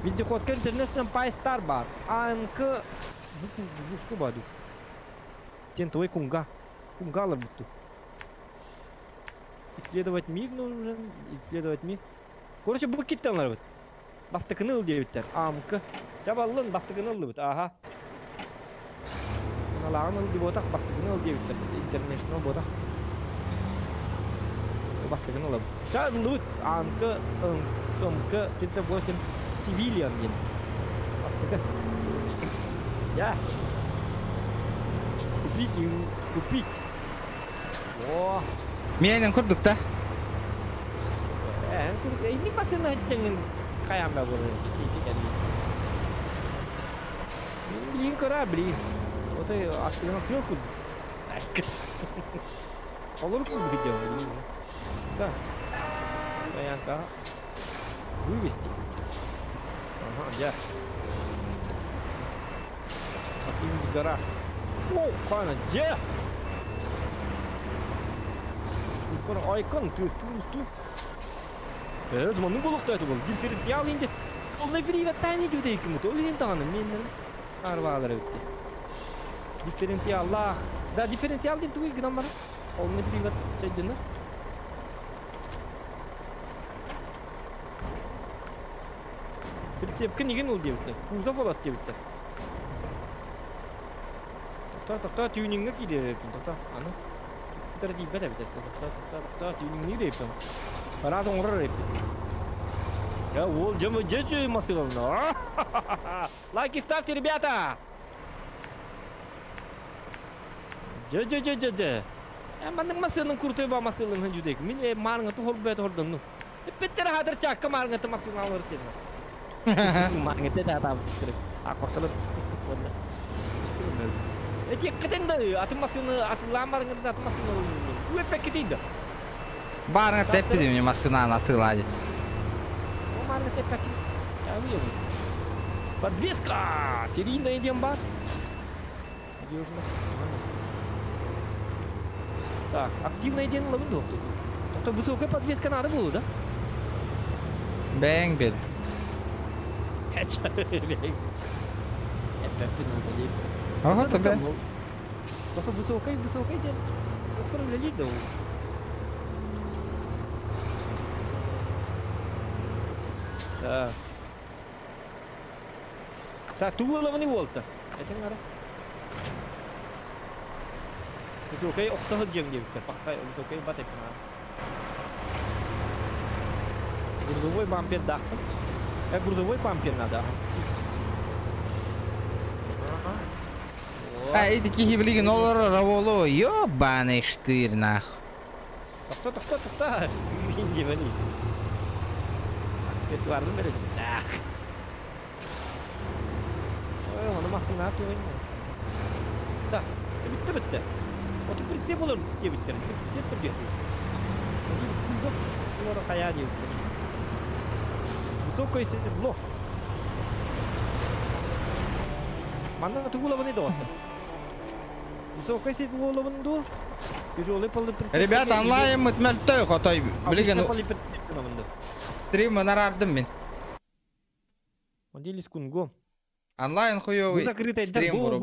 Вездеход International Paystar бар. АМК бу баду. Тен твой кунга. Кунгалар бутту. Исследовать мир нужен, исследовать мир. Короче, бу киттен вот. Бастакыны ыл диэбиттэр. АМК. Чабаллын бастакыны ыллыбыт. Ааха. Аналааҕын ыл диботах, бастакыны ыл диэбиттэр. International ботах. Бастакыны ылабыт. Ча ыллыбыт. АМК, МК 38 Civilian диэн. Бастакы. Я. Купить, купить. О. Миэнин курдук да. Э, инник басына хаттеңин каян ба буолар Билин кыра билин. Отой аттыгына тыал курдук. Олор курдук идея билин. Да. Стоянка. Вывести. Ага, я. Покинуть гараж. О, хана, где? Айкон, ты ту Э, маннык буолуохтаах этэ буол. Дифференциал инде. Ол нафирига тайны дьүдэ иккимут. Ол иһин даҕаны мен арбаалар эбитти. Дифференциаллаах. Да, дифференциал диэн тугуй гынан баран. Ол нафирига чайдына. Прицепка нигин ол диэбиттэр. Кузов олат диэбиттэр. Тохтоо, тохтоо, тюниҥҥа киирэр эбиппин, тохтоо. Аны. Бүтэр тиийбэт эбит өссө. Тохтоо, тохтоо, тохтоо, тюниҥниир эбиппин. Парад оҥорор эбиппин. Я уол дьэ дьэ дьэ масыгылна. Лайки ставьте, ребята! Дьэ дьэ дьэ дьэ дьэ. Э маннык масыынын куртой ба масыылын жүдек. Мин э маарыңа тухор бэт хордонну. Эппиттэр хатыр чакка маарыңа масыын алыр дедим. Маарыңа те да А корталып. Эти кытын да атын масыны атылаан барыңа да атын масыны Үөппэккитин да. Барыңа тэппидим массынаан атыылаа дии. О, маарыңа тэппэкки. Я уеду. Подвеска! Серийная диэн баар. Где уже нас? Так, активная диэн ылабын дуо? Тобто высокая подвеска надо было, да? Бэҥ бил. Ого тебе. Только высокая, высокая диэн. Оформляли да. Так. Так, тугу ылабыный уолта? Этиҥ ара. Высокай охто сылдьыаҥ диэбиттэр. Пахай высокай бат эппин Грузовой бампер даахпын. Э, грузовой бампер надо. А эти киһи билигин олорор оҕолу ёбаный штырь нах. Тохто, тохто, тохто. Диэбэний. Аксессуарын бередим. Ой, ону массыына тугун. Так, бүттэ бүттэ. Оту прицеп олор диэбиттэр. Прицеп турдуя. Кузов олор хайа диэбиттэр. Высокое седло. Манна тугу лабыны доҕоттор. Высокое седло лабын дуо? Тяжелый полуприцеп. Ребята, онлайн мөлтөй хотой. Билигин Полуприцеп стрим араардым мин. Отделись кунго. Онлайн хуёвый Бу закрытый, стрим бу вырубай.